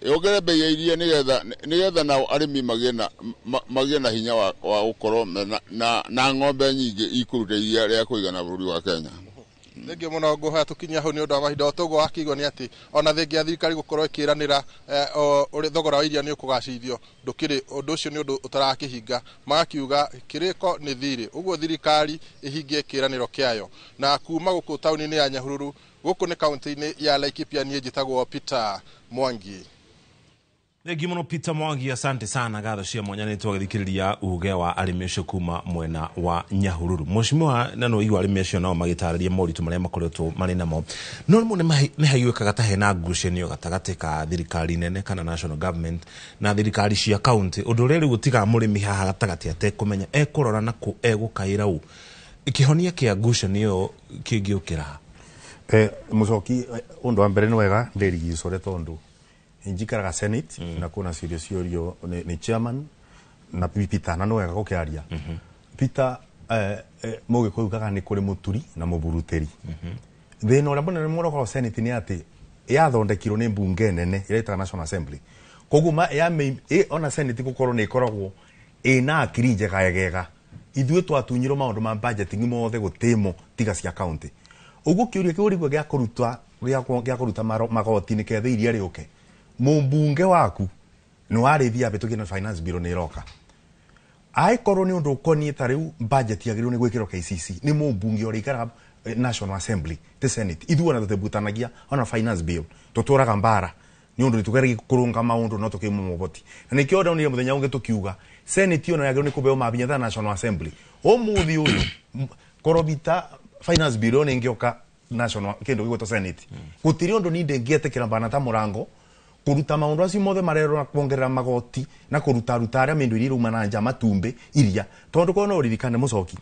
ĩongerere bei ya iria nĩgetha nao arĩmi magĩe na hinya wa gũkorwo na ng'ombe nyingĩ ikũruta iria rĩa kũigana bũrũri wa Kenya. Thengiũ mũno, ngũhoya tũkinyia hau nĩ ũndũ wa mahinda. O toguo wakĩigua nĩ atĩ ona thengia ya thirikari gũkorwo ĩkĩranĩra ũrĩa thogora wa iria nĩ ũkũgacĩrithio, ndũkĩrĩ ũndũ ũcio, nĩ ũndũ ũtarakĩhinga. Magakiuga kĩrĩko nĩ thirĩ, ũguo thirikari ĩhingie kĩĩranĩro kĩayo. Na kuma gũkũ taũni-inĩ ya Nyahururu, gũkũ nĩ kaunti-inĩ ya Laikipia, niĩ njĩtagwo Peter Mwangi. Thengiũ mũno Peter Mwangi, asante sana. Ngatho cia mwanya. Nĩ twagĩthikĩrĩria uge wa arĩmi ũcio kuma mwena wa Nyahururu. Mheshimiwa, na no igua arĩmi acio nao magĩtarĩria moritũ marĩa makoretwo marĩ namo, no rĩmwe nĩ haiguĩkaga ta hena ngucanio gatagatĩ ka thirikari nene kana national government na thirikari cia county, ũndũ ũrĩa rĩu ũtigaga mũrĩmi haha gatagatĩ atekũmenya ekũrora na kũ egũkaĩra ũ. Kĩhonia kĩa ngucanio ĩyo kĩngĩũkĩra ha? Mucoki, undu wa mbere nĩ wega ndĩrigicũre tondu njikaraga Senate na kuna ciũria ciũrio nĩ chairman na Peter, na nĩ wega gũkĩaria Peter. Mũgĩkũyũ ugaga nĩ kũrĩ mũturi na mũburutĩri. Thĩna ũrĩa mũnene mũno ũkoragwo Senate nĩ atĩ yathondekirwo nĩ mbunge nene ĩrĩa ĩtaga National Assembly, koguo ona Senate gũkorwo nĩ ĩkoragwo ĩna akiri njegegega. Ithuĩ twatunyirwo maũndũ ma budgeting mothe, gũtĩmo tiga cia county. Ũguo kĩũria kĩu ũrigua gĩa kũruta magoti nĩ ketha iria rĩũke, mũmbunge waku nĩ warĩthia abĩtũkie na finance bill nĩ ĩroka. Angĩkorwo nĩ ũndũ ũkoniĩ ta rĩu budget yagĩrĩirwo nĩ gwĩkĩrwo KCC nĩ mũmbunge ũrĩa ikaraga National Assembly, ti Senate. Ithuĩ ona tũtibutanagia ona finance bill, tũtũraga mbara nĩ ũndũ nĩtũgeragia kũrũnga maũndũ no tũkĩimwo mohoti. Na nĩkĩo ndonire mũthenya ũngĩ tũkiuga Senate ona yagĩrĩirwo nĩ kũbeo mabinya ta National Assembly. Ũmũthĩ ũyũ korobita finance bill nĩ ĩngĩũka national kĩndũ gĩgwĩtwo Senate, gũtirĩ ũndũ ni ndĩngĩetĩkĩra mbana ta mũrango kũruta maũndũ acio mothe marerwo na kuongerera magoti na kũruta ruta arĩa mĩndũ iria irauma na nja, matumbĩ, iria, tondũ korwo no ũririkane, mũcoki,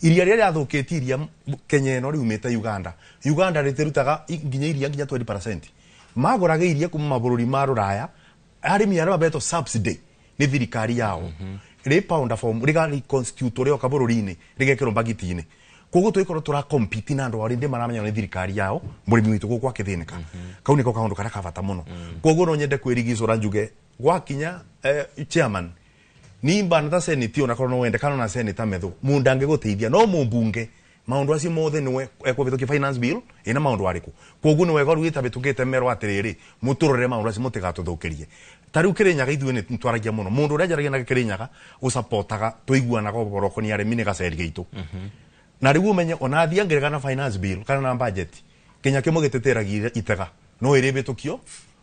iria rĩrĩa rĩathũkĩtie iria Kenya ĩno riumĩte Uganda. Uganda rĩtĩrutaga nginya iria nginya 20%, magũraga iria kuma mabũrũri ma rũraya. Arĩmi arĩa mabetwo subsidy nĩ thirikari yao rĩ powder form rĩga reconstitute rĩoka bũrũri-inĩ rĩgekĩrwo mbagiti-inĩ, koguo tũgĩkorwo tũra compete na andũ arĩa maramenya nĩ thirikari yao. Mũrĩmi witũ gũkũ akĩthĩnĩka. Kau nĩko kaũndũ karĩa ka bata mũno. Koguo no nyende kwĩrigicũra njuge gwakinya chairman nimba na ta Senate, ona korwo no wende kana na senator metho mundu angĩgũteithia no mũmbunge maũndũ acio mothe nĩwe ekũhĩtũkia finance bill ĩna maũndũ arĩkũ. Koguo nĩ wega rĩu ĩtabĩtũkĩte merwo atĩrĩrĩ, mũtũrore maũndũ acio mũtigatũthũkĩrie. Ta rĩu Kĩrĩnyaga ithuĩ nĩ twaragia mũno, mũndũ ũrĩa njaragia nake Kĩrĩnyaga ũcapotaga tũiguanaga ũhoro ũkoniĩ arĩmi nĩ gaceri gaitũ. Na rĩu ũmenye ona athiĩ angĩrega na finance bill kana na budget, kinya kĩmwe gĩtĩtĩragia itega no ĩrĩbĩtũkio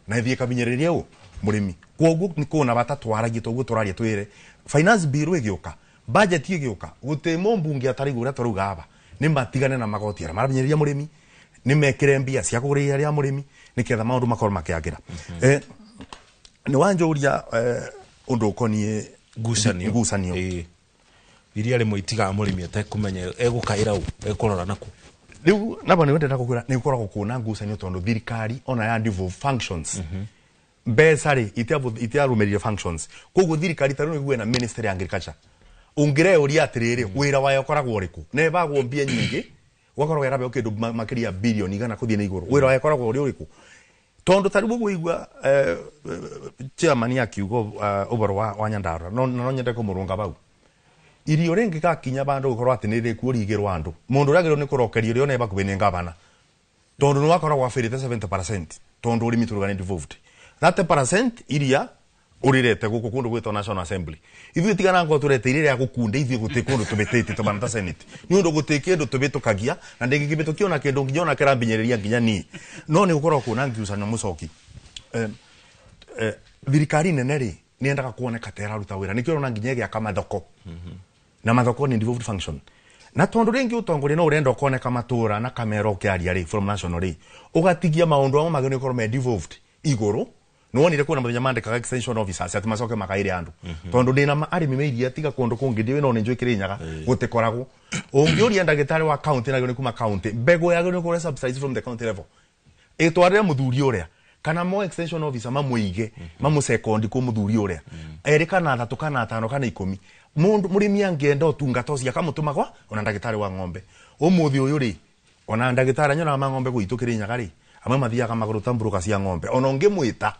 na ĩthiĩ ĩkabinyĩrĩria ũ mũrĩmi. Koguo nĩ kũna bata twaragie toguo tũraria, twĩre finance bill ĩgĩũka, budget ĩgĩũka, gũtĩ mũmbunge atarigũ ũrĩa tũrauga aba nĩ matigane na magoti arĩa marabinyĩrĩria mũrĩmi, nĩ mekĩre mbia cia kũgũra iria rĩa mũrĩmi nĩgetha maũndũ makorwo makĩagĩra. Nĩ wanjũria ũndũ ũkoniĩ ngucanio. Ngucanio. Ĩĩ. Iria rĩmwe itigaga mũrĩmi atekũmenya egũkaĩra ũ, ekũrora nakũ. Rĩu nabo nĩ ndenda gũkwĩra nĩ gũkoragwo kũna ngucanio tondũ thirikari ona ya devolve functions, mbeca rĩ itiarũmĩrĩire functions. Koguo thirikari ta rĩu nĩguo na ministry ya agriculture, ũngĩreuria atĩrĩrĩ, wĩra wayo ũkoragwo ũrĩkũ? Na ĩbagwo mbia nyingĩ, ũgakorwo ĩrabeo kĩndũ makĩria ya bilioni 100 kũthiĩ na igũrũ, wĩra wayo ũkoragwo ũrĩ ũrĩkũ? Tondũ ta rĩu ũguo igua chairman akiuga ũhoro wa Nyandarua, no nyende kũmũrũnga bau. Irio rĩngĩ gakinya bandũ gũkorwo atĩ nĩ rĩkuo rigĩrwo andũ, mũndũ ũrĩa agĩrĩirwo nĩ kũrokerio rĩo nĩ bakuhĩ nĩ ngavana, tondũ nĩ wakoragwo abĩrĩte 70%, tondũ ũrĩmi tũruga nĩ devolved 30% iria ũrĩrete gũkũ kũndũ gwĩtwo National Assembly. Ithuĩ tigana ngoo tũrete iria rĩa gũkunda, ithuĩ gũtĩ kũndũ tũbĩtĩtie tũbana ta Senate nĩ ũndũ gũtĩ kĩndũ tũbĩtũkagia na ndĩngĩkĩbĩtũkia ona kĩndũ nginya ona kĩrambinyĩrĩria nginya niĩ. No nĩ gũkoragwo kwĩna ngucanio, mũcoki. Thirikari nene rĩ nĩ yendaga kuoneka ta ĩraruta wĩra, nĩkĩo ũrona nginya ĩgĩaka mathoko, na mathoko nĩ devolved function. Na tondu ringi utongoria no urenda ukoneka matura na kamera ukiaria ri from national ri, ugatigia maundu amwe magĩrĩirwo gũkorwo me devolved igũrũ. Nĩwonire kwĩna mũthenya mandĩkaga extension officers atĩ macoke makaire andũ, tondũ ndĩna arĩmi meiria tiga kũndũ kũngĩ ndiũĩ no nĩ njũĩ Kĩrĩnyaga gũtikoragwo. Ũngĩũria ndagĩtarĩ wa county nagĩrĩirwo nĩ kuma county, mbegũ yagĩrĩirwo nĩ gũkorwo subsidized from the county level, ĩtwarĩre mũthuri ũrĩa kana mo extension officer mamũige mamũsekondi kũ mũthuri ũrĩa erĩ kana athatũ kana atano kana 10. Mũndũ mũrĩmi angĩenda ũtungata ũcio akamũtũma kwa ona ndagĩtarĩ wa ng'ombe. Ũmũthĩ ũyũ rĩ, ona ndagĩtarĩ nyonaga ma ng'ombe gwitũ Kĩrĩnyaga rĩ, amwe mathiaga magũrũ ta mburũka cia ng'ombe. Ona ũngĩmwĩta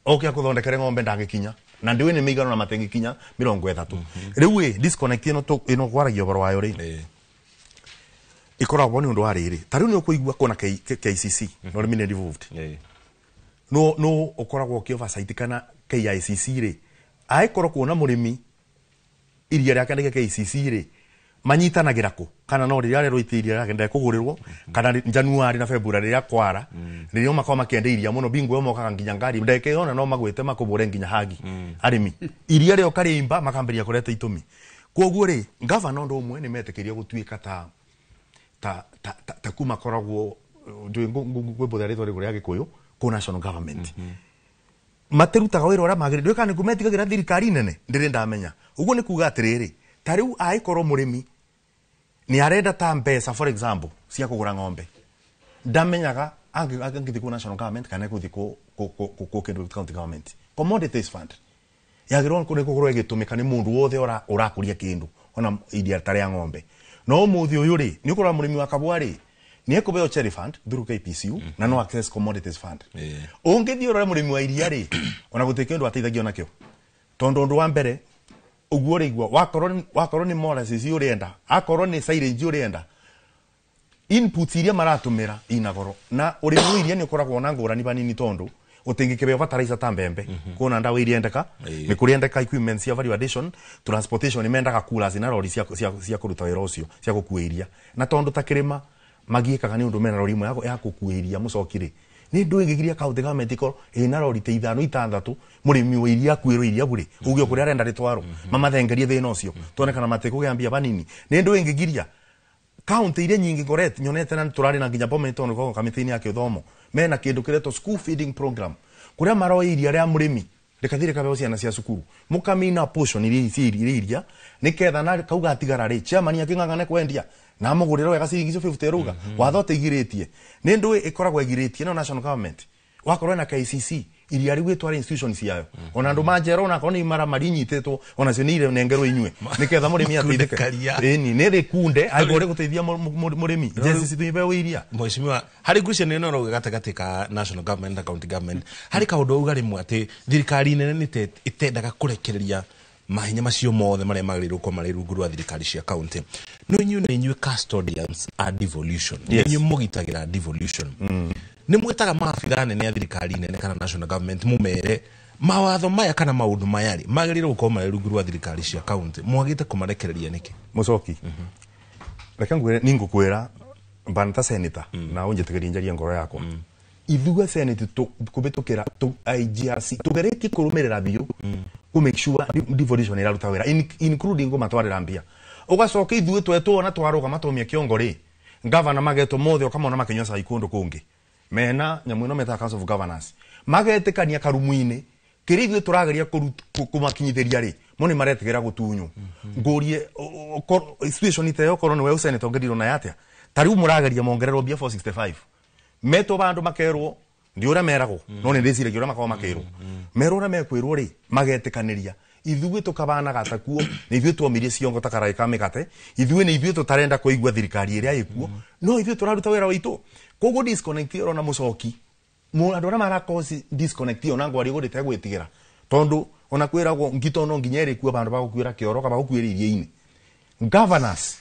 oke akũthondekere ng'ombe ndangĩkinya, na ndiũĩ nĩ mĩigano na matengĩkinya 30. Rĩu ĩ disconnect ĩno ĩno kwaragia ũhoro wayo rĩ, Ikoragwo nĩ ũndũ wa rĩrĩ ta rĩu nĩ ũkũigua kũna KICC no ũrĩmi nĩ devolved no no ũkoragwo ũkĩ oversight kana KICC rĩ angĩkorwo kuona mũrĩmi iria rĩake rĩke KICC rĩ manyitanagĩra kũ kana no rĩrĩa arerwo ite iria rĩake ndekũgũrĩrwo kana January na February rĩrĩa kwara rĩrĩa makoragwo makĩenda iria mũno bingo ĩyo mokaga nginya ngari ndeke yona no magwĩte makũbũre nginya hagi arĩmi iria rĩoka rĩimba makambĩrĩria kũreta itũmi koguo rĩ gavana ũndũ ũmwe nĩ metĩkĩrio gũtuĩka ta ta ta ta, ta kuma koragwo njũĩ ngwĩbũthia rĩtwa rĩgũ rĩa gĩkũyũ kũ national government matirutaga wĩra ũrĩa magĩrĩire ndũĩ kana nĩkuo metigagĩra thirikari nene ndĩrĩ ndamenya ũguo nĩ kuga atĩrĩrĩ ta rĩu angĩkorwo mũrĩmi nĩ arenda ta mbeca for example cia kũgũra ng'ombe ndamenyaga angĩthiĩ kũ national government kana egũthiĩ kũ kĩndũ county government commodities fund yagĩrĩirwo nĩ gũkorwo ĩgĩtũmĩka nĩ mũndũ wothe ũrakũria kĩndũ ona iria ta rĩa ng'ombe no ũmũthĩ ũyũ rĩ nĩ ũkũrora mũrĩmi wa kabwa rĩ nĩ ekũheo cherry fund through KPCU na no access commodities fund ũngĩthiĩ ũrore mũrĩmi wa iria rĩ ona gũtirĩ kĩndũ ateithagio nakĩo tondũ ũndũ wa mbere ũguo ũrĩigua wakorwo nĩ molasses ũrenda akorwo nĩ silage ũrenda inputs iria maratũmĩra ina goro na ũrĩmi wa iria nĩ ũkoragwo na ngũrani banini tondũ ũtingĩkĩheo fertilizer ta mbembe kuona ndawa iria endeka nĩ kũrĩ endeka equipment cia value addition transportation nĩ mendaga coolers na rori cia kũruta wĩra ũcio cia gũkua iria na tondũ ta kĩrĩma magiĩkaga nĩ ũndũ mena rori ĩmwe ya gũkua iria mũcoki rĩ nĩ ndũ ĩngĩgiria county government ĩkorwo ĩna rori ta ithano itandatũ mũrĩmi wa iria akuĩrwo iria bure uge kũrĩa arenda rĩtwarwo mamathengerie thĩna ũcio tuone kana matikũgĩa mbia banini nĩ ndũ ĩngĩgiria county iria nyingĩ ngorete nyonete na tũrarĩ na nginya Bomet tondũ koragwo kamĩtĩ-inĩ ya gĩthomo mena kĩndũ kĩretwo school feeding program kũrĩa maroya iria rĩa mũrĩmi rĩkathiĩ rĩkaheo ciana cia cukuru mũkamina portion iria cia iria nĩketha na kau gatigara rĩ chairman akĩng'ang'ane kwendia na amũgũrĩre wega ciringi icio 50 ruga watho ũtĩgirĩtie nĩ ndũĩ ĩkoragwo ĩgirĩtie no national government wakorwo na KCC iria rĩu ĩtware institution ciayo ona andũ manjera onakorwo nĩ imaramari inyitĩtwo onacio nĩ irenengerwo inyue nĩketha mũrĩmi ateithĩke ĩni nĩ rĩkunde angĩkorwo rĩgũteithia mũrĩmi jeci cituĩheo iria Mheshimiwa harĩ ngucanio ĩno ũrauga gatagatĩ ka national government na county government harĩ kaũndũ auga rĩmwe atĩ thirikari nene nĩ ĩtendaga kũrekereria mahinya macio mothe marĩa magĩrĩirwo gũkorwo marĩ rungu rwa thirikari cia county no inyuĩ nĩ inyuĩ custodians a devolution Yes. inyuĩ mũgitagĩra devolution nĩ mwĩtaga maabithaa nene a thirikari nene kana national government mũmere mawatho maya kana maũndũ maya rĩ magĩrĩirwo gũkorwo marĩ rungu rwa thirikari cia county mwagĩte kũmarekereria nĩkĩ mũcoki reke ngwĩre ni ngũkwĩra mbana ta senator na ũnjĩtĩkĩrie njarie ngoro yakwa ithuĩ senate kũhĩtũkĩra IGRC tũgeretie kũrũmĩrĩra biũ kũ make sure devolution ĩraruta wĩra including kũmatwarĩra mbia ũgacoka ithuĩ twetwo na twarũgama twaumia kĩongo rĩ gavana magetwo mothe ũkamona makĩnyua cai kũndũ kũngĩ mena nyamũ ĩno metaga council of governors magetĩkania karumu-inĩ kĩrĩa ithuĩ tũrageria kũmakinyithĩria rĩ mo nĩ maretigĩra gũtunywo ngũrie situation ta ĩyo korwo nĩwe ũseneta ũngĩrirwo nayo atĩa ta rĩu mũrageria mongererwo mbia 465 metwo bandũ makerwo ndi ũrĩa meragwo no nĩ ndĩciragia ũrĩa makoragwo makĩrwo merwo ũrĩa mekwĩrwo rĩ magetĩkanĩria ithuĩ tũkabanaga ta kuo nĩ ithuĩ twomirie ciongo ta karaĩ ka mĩgate ithuĩ nĩ ithuĩ tũtarenda kũigua thirikari ĩrĩa ĩkuo no ithuĩ tũraruta wĩra witũ koguo disconnect ĩyo na mũcoki andũ arĩa marakosi disconnect ĩyo na ngwaria ũguo ndĩtegwĩtigĩra tondũ ona kwĩragwo ngito no nginya ĩrĩkuo bandũ bagũkuĩra kĩoro kana bagũkuĩra iria-inĩ governors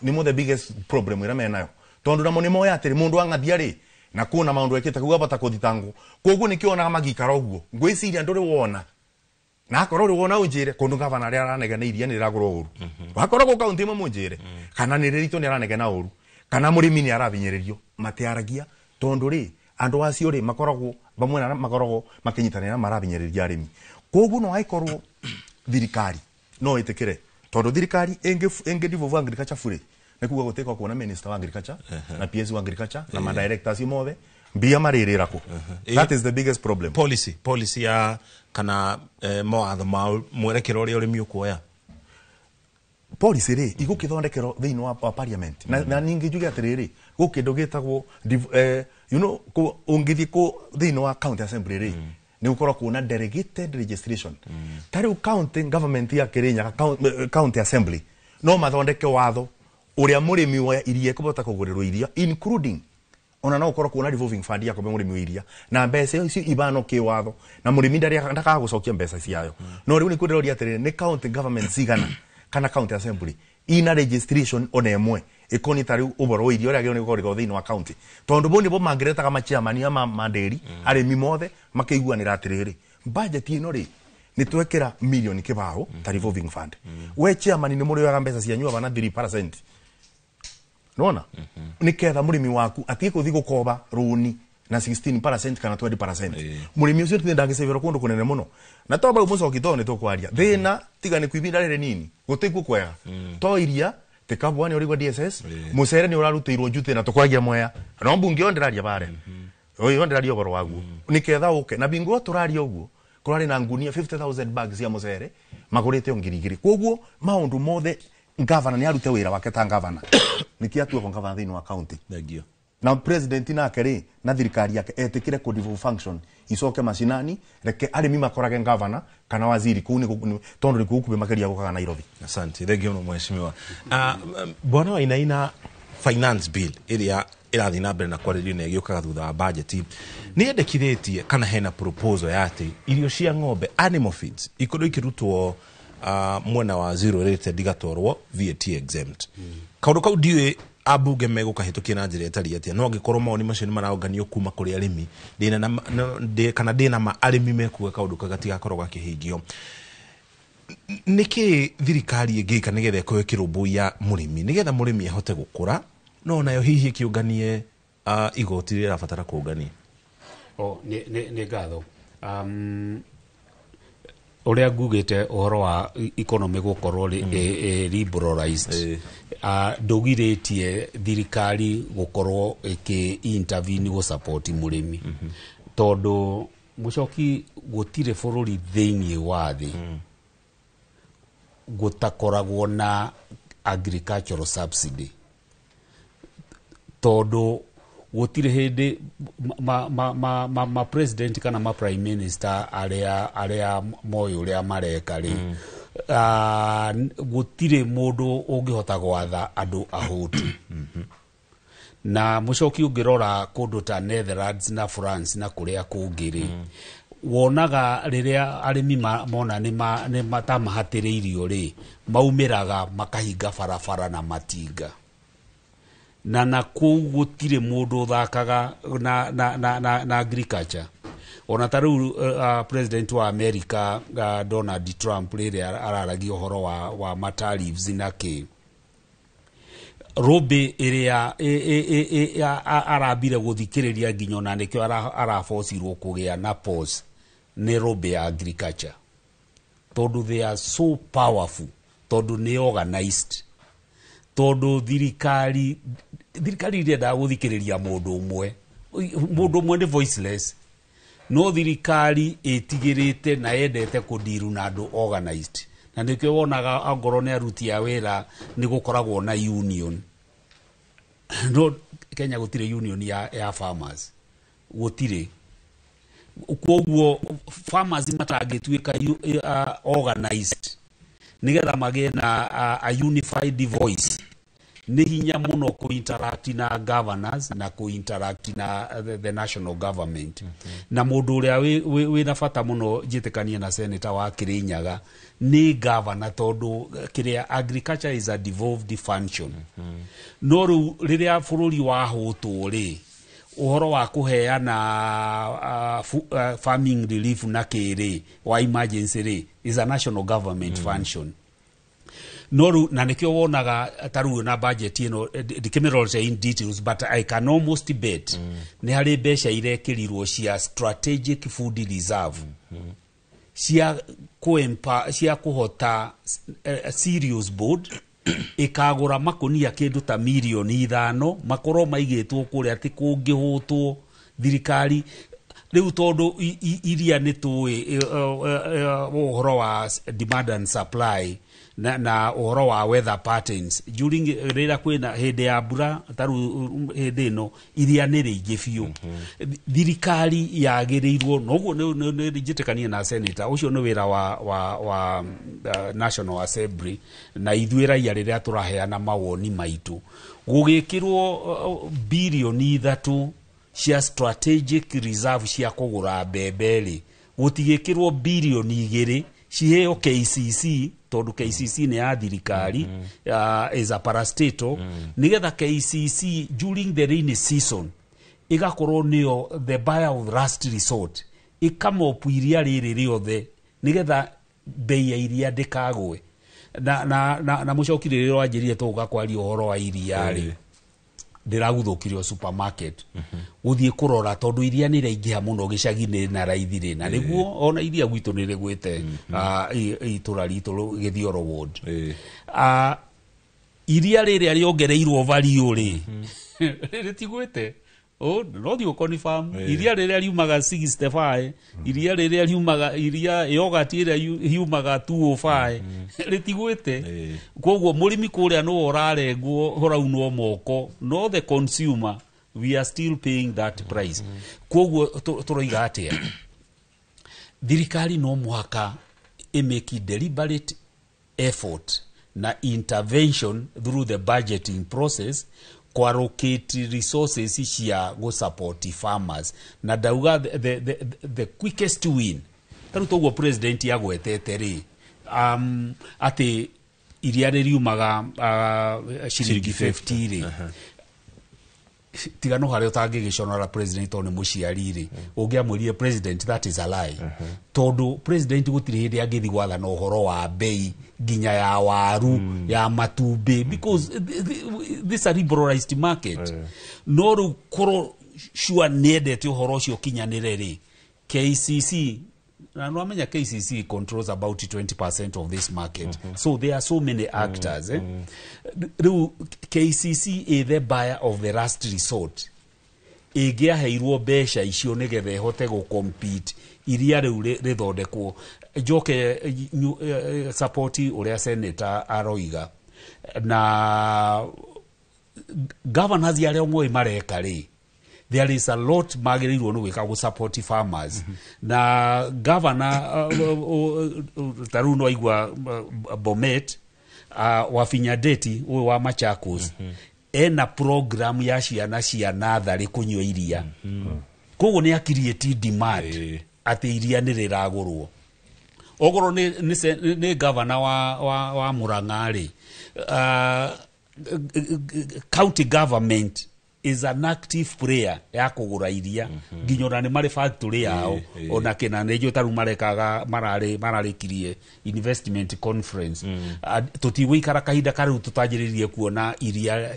nĩmo the biggest problem ĩrĩa menayo tondũ namo nĩ moya atĩrĩ mũndũ ang'athia rĩ na kuona maũndũ ekĩte kau abata kũthitangwo koguo nĩkĩo onaga magĩikara ũguo ngwĩciria ndũrĩ wona na akorwo ũrĩ wona ũnjĩre kũndũ gavana arĩa aranegena iria nĩ rĩragũrwo ũru wakorwo gũ kaunti ĩmwe mũnjĩre kana nĩ rĩritũ nĩ aranegena ũru kana mũrĩmi nĩ arabinyĩrĩrio matiaragia tondũ rĩ andũ acio rĩ makoragwo vamwe na arĩa makoragwo makĩnyitanĩra marabinyĩrĩria arĩmi koguo no angĩkorwo thirikari no ĩtĩkĩre tondũ thirikari ĩngĩ devolve agriculture fully nĩ kuga gũtĩkwa kuona minister wa agriculture na PS wa agriculture na madirector acio mothe mbia marĩrĩra kũ that is the biggest problem policy ya kana mawatho ma mwerekero ũrĩa ũrĩmi ũkuoya policy rĩ igũkĩthondekerwo thĩinĩ wa parliament na ningĩ njuge atĩrĩrĩ gũ kĩndũ gĩtagwo you know ũngĩthiĩ kũ thĩinĩ wa county assembly rĩ nĩ gũkorwo kuona delegated registration ta rĩu county government ya Kirinyaga county assembly no mathondeke watho ũrĩa mũrĩmi wa iria ekũbota kũgũrĩrwo iria including ona no ũkorwo kuona revolving fund ya kũhe mũrĩmi wa iria na mbeca icio ibano kĩwatho na mũrĩmi ndakaga gũcokia mbeca ciayo no rĩu nĩ kwĩrĩroria atĩrĩrĩ nĩ county government cigana kana county assembly ina registration ona ĩmwe Ikoni ta riu uboro wa irio ria gä gũkorwo thĩinĩ wa county tondu bo nibo mangĩretaga machairman ya mandĩri arĩmi mothe makĩiguanĩra atĩrĩrĩ budget ĩno rĩ nĩ twekĩra milioni kĩbaũ ta revolving fund. We chairman nĩ mũrĩoyaga mbeca cianyu aba na 3% nona nĩ ketha mũrĩmi waku atige kũthi gũkoba rũni na 16% kana 20%. Mũrĩmi ũcio ti ndangĩcĩbĩrwo kũndũ kũnene mũno na to bau mũcoki to nĩ tũkwaria thĩna tiga nĩ kwibinda rĩrĩ nini gũtĩkuo kwega to iria tikabwa nĩ ũrĩgwa DSS mũcere nĩ ũrarutĩirwo njutĩ na tũkwagia mwea no mbunge yo ndĩraria bare ũyũ ndĩraria ũhoro waguo nĩketha ũke na bingo tũraria ũguo kũrarĩ na ngunia 50,000 bags cia mũcere magũrĩte o 2,000. Koguo maũndũ mothe ngavana nĩ arute wĩra wake ta ngavana nĩkĩ atuĩko ngavana thĩinĩ wa county. Thank you. Na president nake rĩ na thirikari yake etĩkĩre kũ devolve function icoke macinani reke arĩmi makorage ngavana kana waziri kũu nĩ tondũ nĩ kũu makĩria gũkaga Nairobi. Asante. Thank you mũno mheshimiwa. Bwana Wainaina, finance bill ĩrĩa ĩrathiĩ na mbere na kwarĩrio na ĩgĩũkaga thutha wa budget nĩ yendekithĩtie kana hena proposal ya atĩ irio cia ng'ombe animal feeds ikorwo ikĩrutwo mwena wa zero rated igatwarwo VAT exempt. Kaũndũ kau ndiũĩ ambunge megũkahĩtũkia na njĩra ĩtariĩ atĩa, no angĩkorwo mawoni macio nĩ maraũnganio kuma kũrĩ arĩmi kana ndĩna ma arĩmi mekuga kaũndũ kau gatigakorwo gakĩhingio. Nĩkĩ thirikari ĩngĩka nĩgetha ĩkorwo ĩkĩrũmbũiya mũrĩmi nĩgetha mũrĩmi ahote gũkũra no nayo hihi ĩkĩũnganie igoti rĩrĩa ĩrabatara kũngania? Nĩ ngatho. Ũrĩa ngugĩte ũhoro wa economy gũkorwo liberalized ndũgirĩtie thirikari gũkorwo ĩkĩ intervene gũ support mũrĩmi tondũ mũcoki gũtirĩ bũrũri thĩinĩ wa thĩ gũtakoragwo na agricultural subsidy tondũ gũtirĩ hĩndĩ ma president kana ma prime minister arĩa moĩ ũrĩa mareka rĩ gũtirĩ mũndũ ũngĩhota gwatha andũ ahũtu. Na mũcoki ũngĩrora kũndũ ta Netherlands na France na kũrĩa kũngĩ rĩ wonaga rĩrĩa arĩmi mona nĩ matamahatĩrĩirio rĩ maumĩraga makahinga barabara na matinga na kũu gũtirĩ mũndũ ũthakaga na agriculture. Ona ta rĩu president wa America Donald Trump rĩrĩa araragia ũhoro wa matariffs na kĩ rũmbĩ ĩrĩa arambire gũthikĩrĩria nginya ona nĩkĩo arabocirwo kũgĩa na pause nĩ rũmbĩ ya agriculture tondũ they are so powerful tondũ nĩ organized tondũ thirikari ndĩendaga gũthikĩrĩria mũndũ ũmwe nĩ voiceless no thirikari ĩtigĩrĩte na yendete kũndiru na andũ organized na nĩkĩo wonaga angorwo nĩ aruti a wĩra nĩ gũkoragwo na union. No Kenya gũtirĩ union ya farmers gũtirĩ. Koguo farmers matangĩtuĩka organized nĩgetha magĩe na a unified voice nĩ hinya mũno kũ-interact na governors na kũ-interact na the national government. Na mũndũ ũrĩa wĩna bata mũno njĩtĩkanie na senator wa Kirinyaga nĩ governor tondũ kĩrĩa agriculture is a devolved function. No rĩu rĩrĩa bũrũri wahũtwo rĩ ũhoro wa kũheana farming relief na kĩrĩ wa emergency rĩ is a national government function. No rĩu na nĩkĩo wonaga ta rĩu na budget ĩno ndikĩmĩrorete in details but I can almost bet nĩ harĩ mbeca irekĩrirwo cia strategic food reserve cia kũhota serious board ĩkagũra makũnia kĩndũ ta mirioni 5 makorwo maigĩtwo kũrĩa atĩ kũngĩhũtwo thirikari rĩu tondũ iria nĩ tũĩ ũhoro wa demand and supply na ũhoro wa weather patterns during rĩrĩa kwĩna hĩndĩ ya mbura ta rĩu hĩndĩ ĩno iria nĩ rĩingĩ biũ. Thirikari yagĩrĩirwo noguo nĩ njĩtĩkanie na senator ũcio nĩ wĩra wa National Assembly na ithuĩ raia rĩrĩa tũraheana mawoni maitũ gũgĩkĩrwo birioni 3 cia strategic reserve cia kũgũra mbembe rĩ gũtigĩkĩrwo birioni 2 Ciheo KCC tondu KCC nĩ ya thirikari, is a parastatal, nigetha KCC during the rainy season igakorwo nĩyo the buyer of last resort, ĩkamopu iria rĩrĩ rĩothe nigetha bei ya iria ndĩkagwe. Na mũcoki, rĩrĩa wanjĩrire tũgũka kwaria ũhoro wa iria rĩ, ndĩraguthũkirio supermarket gũthiĩ kũrora tondũ iria nĩ rĩraingĩha mũno gĩcagi-inĩ na raithi rĩ, na nĩguo ona iria gwitũ nĩ rĩgwĩte, itũra ritũ Gĩthioro ward. Iria rĩrĩa rĩongereirwo value rĩ, rĩtigwĩte. Oh, no thiĩ ũconfirm iria rĩrĩa riumaga 65, iria rĩrĩa riumaga, iria yogurt ĩrĩa yumaga 205 rĩtigwĩte. Koguo mũrĩmi kũrĩa nĩwe ũrarengwo, ũraunwo moko, no the consumer, we are still paying that price. Koguo tũroiga atĩa? Thirikari no mũhaka ĩmake deliberate effort na intervention through the budgeting process kuallocate resources cia gũsupport farmers. Na ndauga the quickest win, tarĩu toguo president agwetete rĩ, atĩ iria rĩriumaga ciringi 50 rĩ, tiga no harĩa ũtangĩgĩconora president tondũ nĩ mũciari rĩ, ũngĩamwĩrire, "President, that is a lie," tondũ president gũtirĩ hĩndĩ angĩthiĩ gwathana ũhoro wa bei nginya ya waru, ya matumbĩ, because this is a liberalized market. No rĩu korwo sure nĩendete ũhoro ũcio ũkinyanĩre rĩ, KCC, na nwamenya KCC controls about 20% of this market, so there are so many actors, eh? Rĩu KCC is the buyer of the last resort. Ĩngĩaheirwo mbeca icio nĩgetha ĩhote gũcompete, iria rĩu rĩthondekwo. Njoke support ũrĩa senator aroiga na governors arĩa moĩ mareka rĩ, there is a lot magĩrĩirwo nĩ gwĩka gũ support farmers. Na governor ta rĩu no aigua Bomet, Wavinya Ndeti ũyũ wa Machakos, ena program ya ciana cia natharĩ kũnyua iria. Koguo nĩ acreate demand atĩ iria nĩ rĩragũrwo. Okorwo nĩ governor wa Murang'a rĩ, county government is an active player ya kũgũra iria, nginya ona nĩ marĩ factory yao. Ona kĩna nĩ njũĩ tarĩu marekaga mararĩkirie investment conference. Tũtigũikara kahinda karĩu tũtanjĩrĩrie kuona iria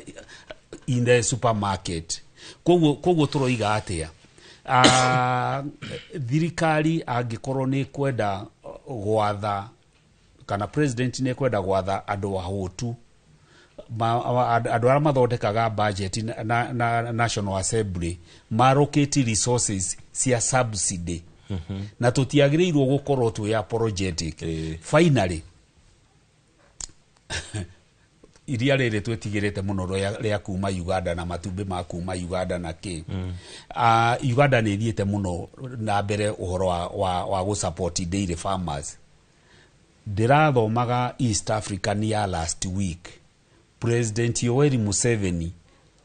in the supermarket. Koguo tũroiga atĩa? Thirikari angĩkorwo nĩ kwenda gwatha, kana president nĩ kwenda gwatha andũ ahũtu, andũ arĩa mathondekaga budget na National Assembly marokate resources cia subsidy, na tũtiagĩrĩirwo gũkorwo twĩ apologetic. Finally, iria rĩrĩ twĩtigĩrĩte mũno rĩa kuma Uganda na matumbĩ ma kuma Uganda na kĩ. Uganda nĩ ĩthiĩte mũno na mbere ũhoro wa gũ-support dairy farmers. Ndĩrathomaga East African ya last week, President Yoweri Museveni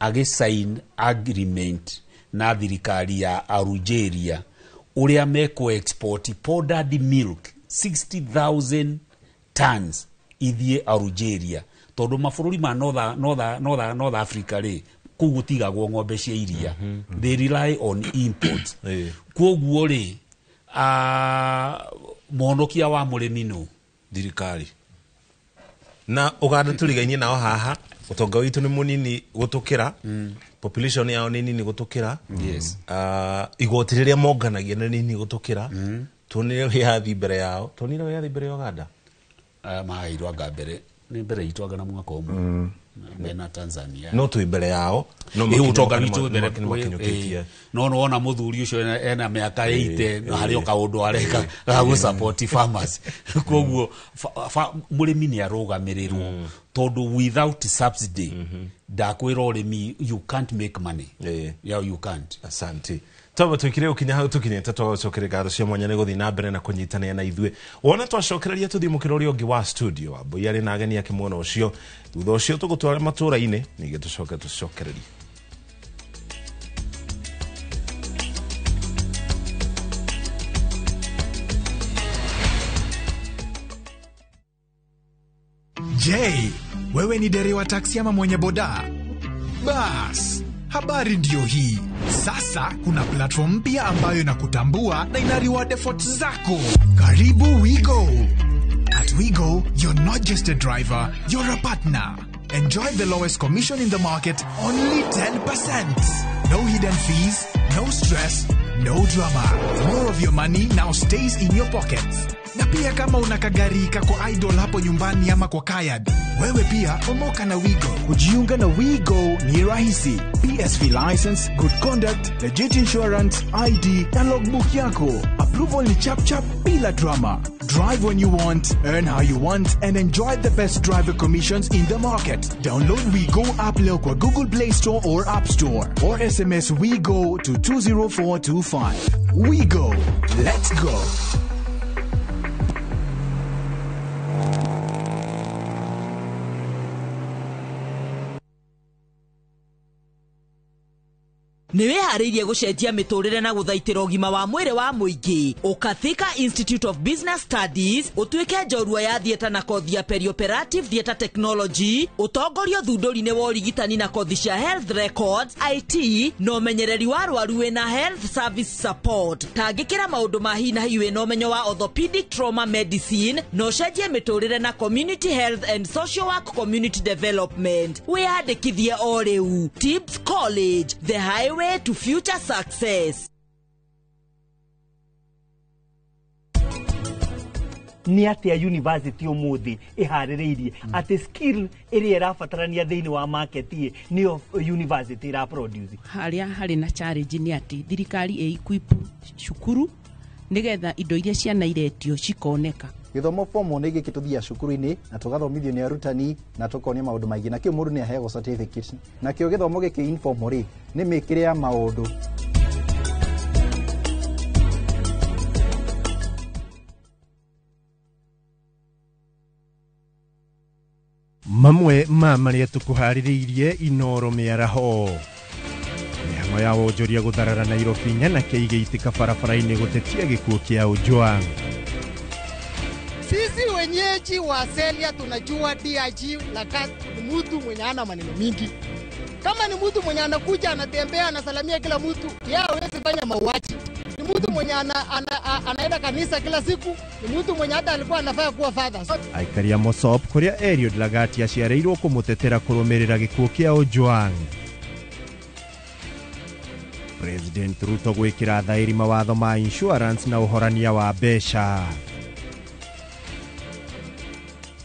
agĩsign agreement na thirikari ya Algeria ũrĩa mekũ export powdered milk 60,000 tons ithiĩ Algeria, tondũ mabũrũri ma North Africa rĩ, kũu gũtigagwo ng'ombe cia iria, they rely on import. Koguo rĩ, mũhonokia wa mũrĩmi nũ? Thirikari. Na Uganda tũrigainie nao haha, ũtonga witũ nĩ mũnini gũtũkĩra, population yao nĩ nini gũtũkĩra, igoti rĩrĩa monganagia nĩ nini gũtũkĩra. Tuonire wĩyathi mbere yao, tuonire wĩyathi mbere ya Uganda. Maheirwo anga mbere, nĩ mbere itũ anga na mwaka ũmwe mena Tanzania. No twĩ mbere yao, no Ĩ, ũtonga witũ mbere nĩmakinyũkĩtie. No nĩwona mũthuri ũcio ena mĩaka 80 na harĩ o kaũndũ areka ga gũ-support farmers. Koguo mũrĩmi nĩ arũgamĩrĩrwo, tondũ without subsidy, ndakwĩra, ũrĩmi you can't make money. Yeah, you can't. Asante. Twamba twikire ukinya hau tukinyite, twagocokere ngatho cia mwanya nĩ gũthiĩ na mbere na kũnyitanĩra na ithuĩ. Wona twacokereria tũthiĩ mũkĩra ũrĩa ũngĩ wa studio, Wambũi arĩ na ageni ake mwena ũcio. Thutha ũcio tũgũtware matũra-inĩ, ningĩ tũcoke tũcokererie. Je, wewe ni dereva taksi ama mwenye boda? Bas, habari ndiyo hii. Sasa kuna platform mpya ambayo inakutambua na ina reward efforts zako. Karibu WeGo. At WeGo, you're not just a driver, you're a partner. Enjoy the lowest commission in the market, only 10%. No hidden fees, no stress, no drama. More of your money now stays in your pockets. Na pia kama una kagari kako idle hapo nyumbani ama kwa kayad, wewe pia omoka na WeGo. Kujiunga na WeGo ni rahisi. PSV license, good conduct, legit insurance, ID na logbook yako. Approval ni chap chap bila drama. Drive when you want, earn how you want, and enjoy the best driver commissions in the market. Download WeGo app leo kwa Google Play Store or App Store, or SMS WeGo to 20425. WeGo. Let's go. Nĩ wĩharĩirie gũcenjia mĩtũrĩre na gũthaitĩra ũgima wa mwĩrĩ wa mũingĩ. Ũka Thika Institute of Business Studies ũtuĩke njorua ya theatre na kothi ya perioperative theatre technology, ũtongorio thundũri-inĩ wa ũrigitani na kothi cia health records, IT na ũmenyereri wa arwaru wĩna health service support. Tangĩkĩra maũndũ ma hi na hi wĩna ũmenyo wa orthopedic trauma medicine na ũcenjie mĩtũrĩre na community health and social work community development. Wĩyandĩkithie o rĩu. Tips College, the highway to future success. Nĩ atĩa university ũmũthĩ ĩharĩrĩirie atĩ skill ĩrĩa ĩrabatarania thĩinĩ wa market ĩ nĩyo university ĩra produce? Harĩa harĩ na challenge nĩ atĩ thirikari ĩ equip cukuru nĩgetha indo iria ciana iretio cikoneka. Gĩthomo form 1 gĩkĩ tũthiaga cukuru-inĩ na tũgathomithio nĩ arutani na tũkonio maũndũ maingĩ, nakĩo mũndũ nĩ aheagwo certificate. Nakĩo gĩthomo gĩkĩ informal rĩ, nĩ mĩkĩre ya maũndũ. Mamwe ma marĩa tũkũharĩrĩirie Inoro mĩaraho. Mĩhang'o ya wonjoria gũtharara Nairobi nyanake igĩitĩka barabara-inĩ gũtetia gĩkuũ kĩa Ojwang. Sisi wenyeji wa Selia tunajua DIG Lagat ni mtu mwenye ana maneno mingi. Kama ni mtu mwenye anakuja anatembea anasalamia kila mtu, yeye hawezi fanya mauaji. Ni mtu mwenye anaenda kanisa kila siku, ni mtu mwenye hata alikuwa anafaa kuwa father. Aikari a Mosop kũrĩa Eliud Lagat aciarĩirwo kũmũtetera kũrũmĩrĩra gĩkuũ kĩa Ojwang. President Ruto gwĩkĩra thaĩri mawatho ma insurance na ũhorania wa mbeca.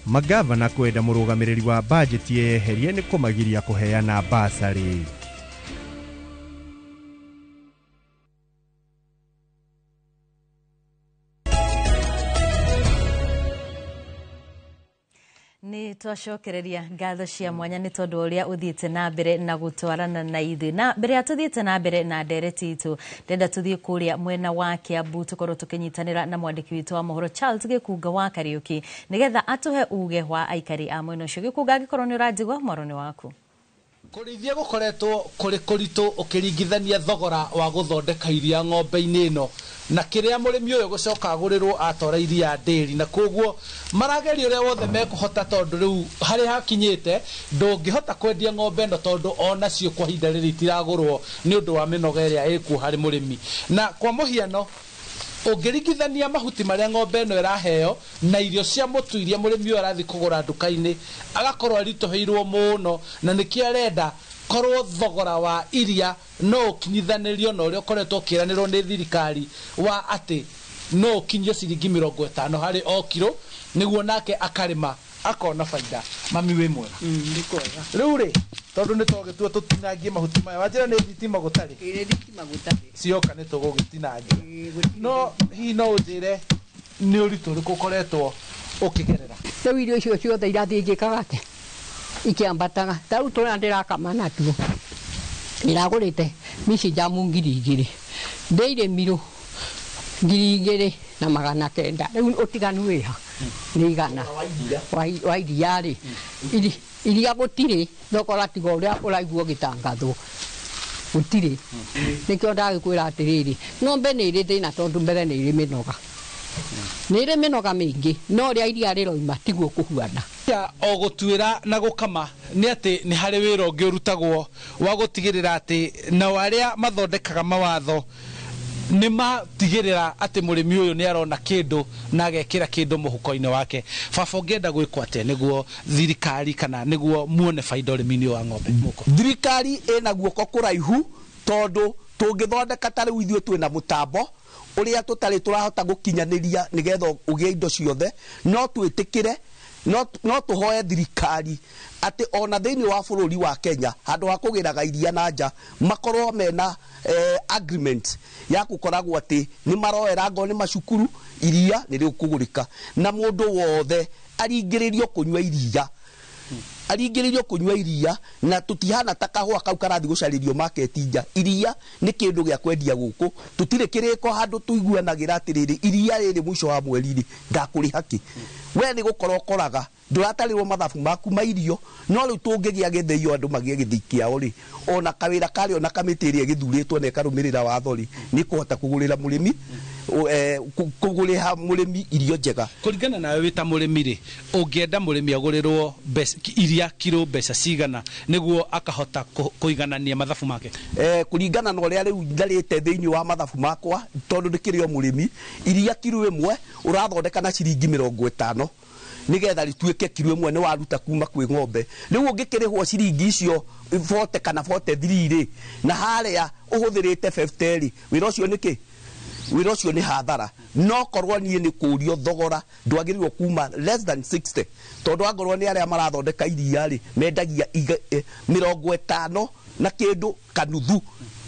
Magavana kwenda mũrũgamĩrĩri wa bajeti eyeherie nĩ kũmagiria kũheana basarĩ. Nĩ twacokereria ngatho cia mwanya nĩ tondũ ũrĩa ũthiĩte na mbere na gũtwarana na ithuĩ. Na mbere ya tũthiĩte na mbere na ndereti itũ, ndenda tũthiĩ kũrĩa mwena wa Kiambu tũkorwo tũkĩnyitanĩra na mwandĩki witũ wa mohoro Charles Gĩkunga wa Kariũki nĩgetha atũhe uge wa aikari a mwena ũcio. Gĩkunga, angĩkorwo nĩ ũranjigua, mwaro nĩ waku. Kũrĩithia gũkoretwo kũrĩ kũritũ ũkĩringithania thogora wa gũthondeka iria ng'ombe-inĩ ĩno na kĩrĩa mũrĩmi ũyũ gũcoka agũrĩrwo atwara iria ndĩri, na koguo marageria ũrĩa wothe mekũhota tondũ rĩu harĩa hakinyĩte ndũngĩhota kwendia ng'ombe ĩno tondũ onacio kwa ihinda rĩrĩ itiragũrwo nĩ ũndũ wa mĩnoga ĩrĩa ĩkuo harĩ mũrĩmi. Na kwa mũhiano ũngĩringithania mahuti marĩa ng'ombe ĩno ĩraheo na irio cia mũtu iria mũrĩmi ũyũ arathiĩ kũgũra nduka-inĩ, agakorwo aritũhĩirwo mũno, na nĩkĩo arenda korwo thogora wa iria no ũkinyithanĩrio na ũrĩa ũkoretwo ũkĩranĩrwo nĩ thirikari wa atĩ no ũkinyie ciringi 50 harĩ o kiro, nĩguo nake akarĩma akona baida. Mami wĩ mwega? Nĩ kwega. Rĩu rĩ, tondũ nĩ twagĩtua tũtinangie mahuti maya, wanjĩra nĩ thitima gũtarĩ? Ĩĩ, thitima gũtarĩ. Cioka nĩ tũgũgĩtinangia. No hihi no ũnjĩre nĩ ũritũ ũrĩkũ ũkoretwo ũkĩgerera? Rĩu irio icio ciothe irathiĩ igĩkaga atĩa? Ikĩambataga. Ta rĩu tũrĩa ndĩrakama natuo, ndĩragũrĩte micinjamu 2000, ndĩirĩmirũ 2900. Rĩu ũtiganu wĩha? Nĩ 100 wa iria rĩ. Iria gũtirĩ thogora tiga ũrĩa ũraigua ũgĩtangathwo, gũtirĩ. Nĩkĩo ndagĩkwĩra atĩrĩrĩ, ng'ombe nĩ ĩrĩ thĩna tondũ mbere nĩ ĩrĩ mĩnoga, nĩ ĩrĩ mĩnoga mĩingĩ, no ũrĩa iria rĩroima tiguo kũhuana. Ya o gũtuĩra na gũkama nĩ atĩ nĩ harĩ wĩra ũngĩ ũrutagwo wa gũtigĩrĩra atĩ nao arĩa mathondekaga mawatho nĩ matigĩrĩra atĩ mũrĩmi ũyũ nĩ arona kĩndũ na agekĩra kĩndũ mũhuko-inĩ wake. Baba, ũngĩenda gwĩkwo atĩa nĩguo thirikari kana nĩguo muone baida ũrĩmi-inĩ wa ng'ombe mũko? Thirikari ĩna guoko kũraihu, tondũ tũngĩthondeka ta rĩu ithuĩ twĩna mũtambo ũrĩa tũtarĩ tũrahota gũkinyanĩria nĩgetha ũgĩe indo ciothe, no twĩtĩkĩre no tũhoe thirikari atĩ ona thĩinĩ wa bũrũri wa Kenya, handũ ha kũgĩraga iria na nja, makorwo mena agreement ya gũkoragwo atĩ nĩ maroera ngo nĩ macukuru iria nĩ rĩkũgũrĩka, na mũndũ wothe aringĩrĩrio kũnyua iria, aringĩrĩrio kũnyua iria, na tũtihana ta kahũa kau karathiĩ gũcarĩrio market nja. Iria nĩ kĩndũ gĩa kwendia gũkũ, tũtirĩ kĩrĩko handũ tũiguanagĩra atĩrĩrĩ, iria rĩrĩ mũico wa mweri rĩ ndakũrĩha kĩ. We nĩ gũkora ũkoraga ndũratarĩrwo mathabu maku ma irio, no rĩu tũngĩgĩa gĩthĩio andũ magĩe gĩthĩi kĩao rĩ, ona kawĩra karĩa ona kamĩtĩ ĩrĩa ĩgĩthurĩtwo na ĩkarũmĩrĩra watho rĩ, nĩ kũhota kũgũrĩra mũrĩmi, kũgũrĩha mũrĩmi irio njega. Kũringana nawe wĩ ta mũrĩmi rĩ, ũngĩenda mũrĩmi agũrĩrwo iria kiro mbeca cigana nĩguo akahota kũiganania mathabu make? Kũringana na ũrĩa rĩu ndarĩte thĩinĩ wa mathabu makwa, tondũ ndĩkĩrĩ o mũrĩmi, iria kiro ĩmwe ũrathondeka na ciringi 50 nĩgetha rĩtuĩke kiro ĩmwe nĩ waruta kuma kwĩ ng'ombe. Rĩu ũngĩkĩrĩhwo ciringi icio 40 kana 43 rĩ, na harĩa ũhũthĩrĩte 50 rĩ, wĩra ũcio nĩ kĩ? Wĩra ũcio nĩ hathara. No korwo niĩ nĩ kũrio thogora ndwagĩrĩirwo kuma less than 60, tondũ angorwo nĩ arĩa marathondeka iria rĩ, mendagia 50 na kĩndũ kanuthu,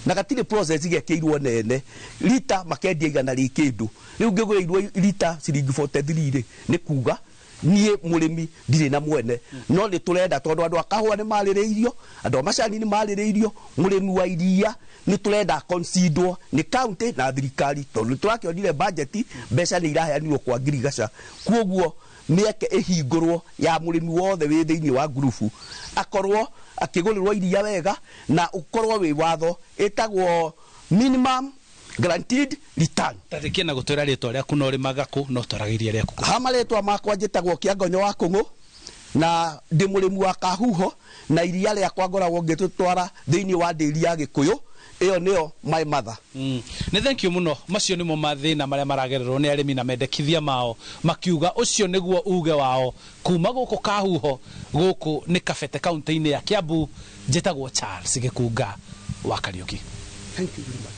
na gatirĩ process gekĩirwo nene, rita makendia 100 rĩ kĩndũ. Rĩu ngĩgũrĩirwo rita ciringi 43 rĩ, nĩ kuga niĩ mũrĩmi ndirĩ na mwene. No nĩ tũrenda, tondũ andũ a kahũa nĩ marĩrĩirio, andũ a macani nĩ marĩrĩirio, mũrĩmi wa iria nĩ tũrenda considerwo nĩ county na thirikari, tondũ nĩ tũrakĩonire budget mbeca nĩ iraheanirwo kwa ngirigaca. Koguo mĩeke ĩhingũrwo ya mũrĩmi wothe wĩ thĩinĩ wa ngurubu akorwo akĩgũrĩrwo iria wega, na ũkorwo wĩ watho ĩtagwo minimum guaranteed return. Tarĩkia na gũtwĩra rĩtwa rĩaku na ũrĩmaga kũ na ũtwaraga iria rĩaku kũ? Ha marĩtwa makwa njĩtagwo Kĩangonyo wa Kũng'ũ, na ndĩ mũrĩmi wa Kahuho, na iria rĩakwa ngoragwo ngĩtwara thĩinĩ wa ndĩri ya Gĩkũyũ, ĩyo nĩyo my mother. Nĩ thank you mũno. Macio nĩmo mathĩna marĩa maragererwo nĩ arĩmi na mendekithia mao, makiuga ũcio nĩguo uge wao kuma gũkũ Kahuho, gũkũ nĩ Kabete kaunti-inĩ ya Kiambu. Njĩtagwo Charles Gĩkunga wa Kariũki. Thank you very much.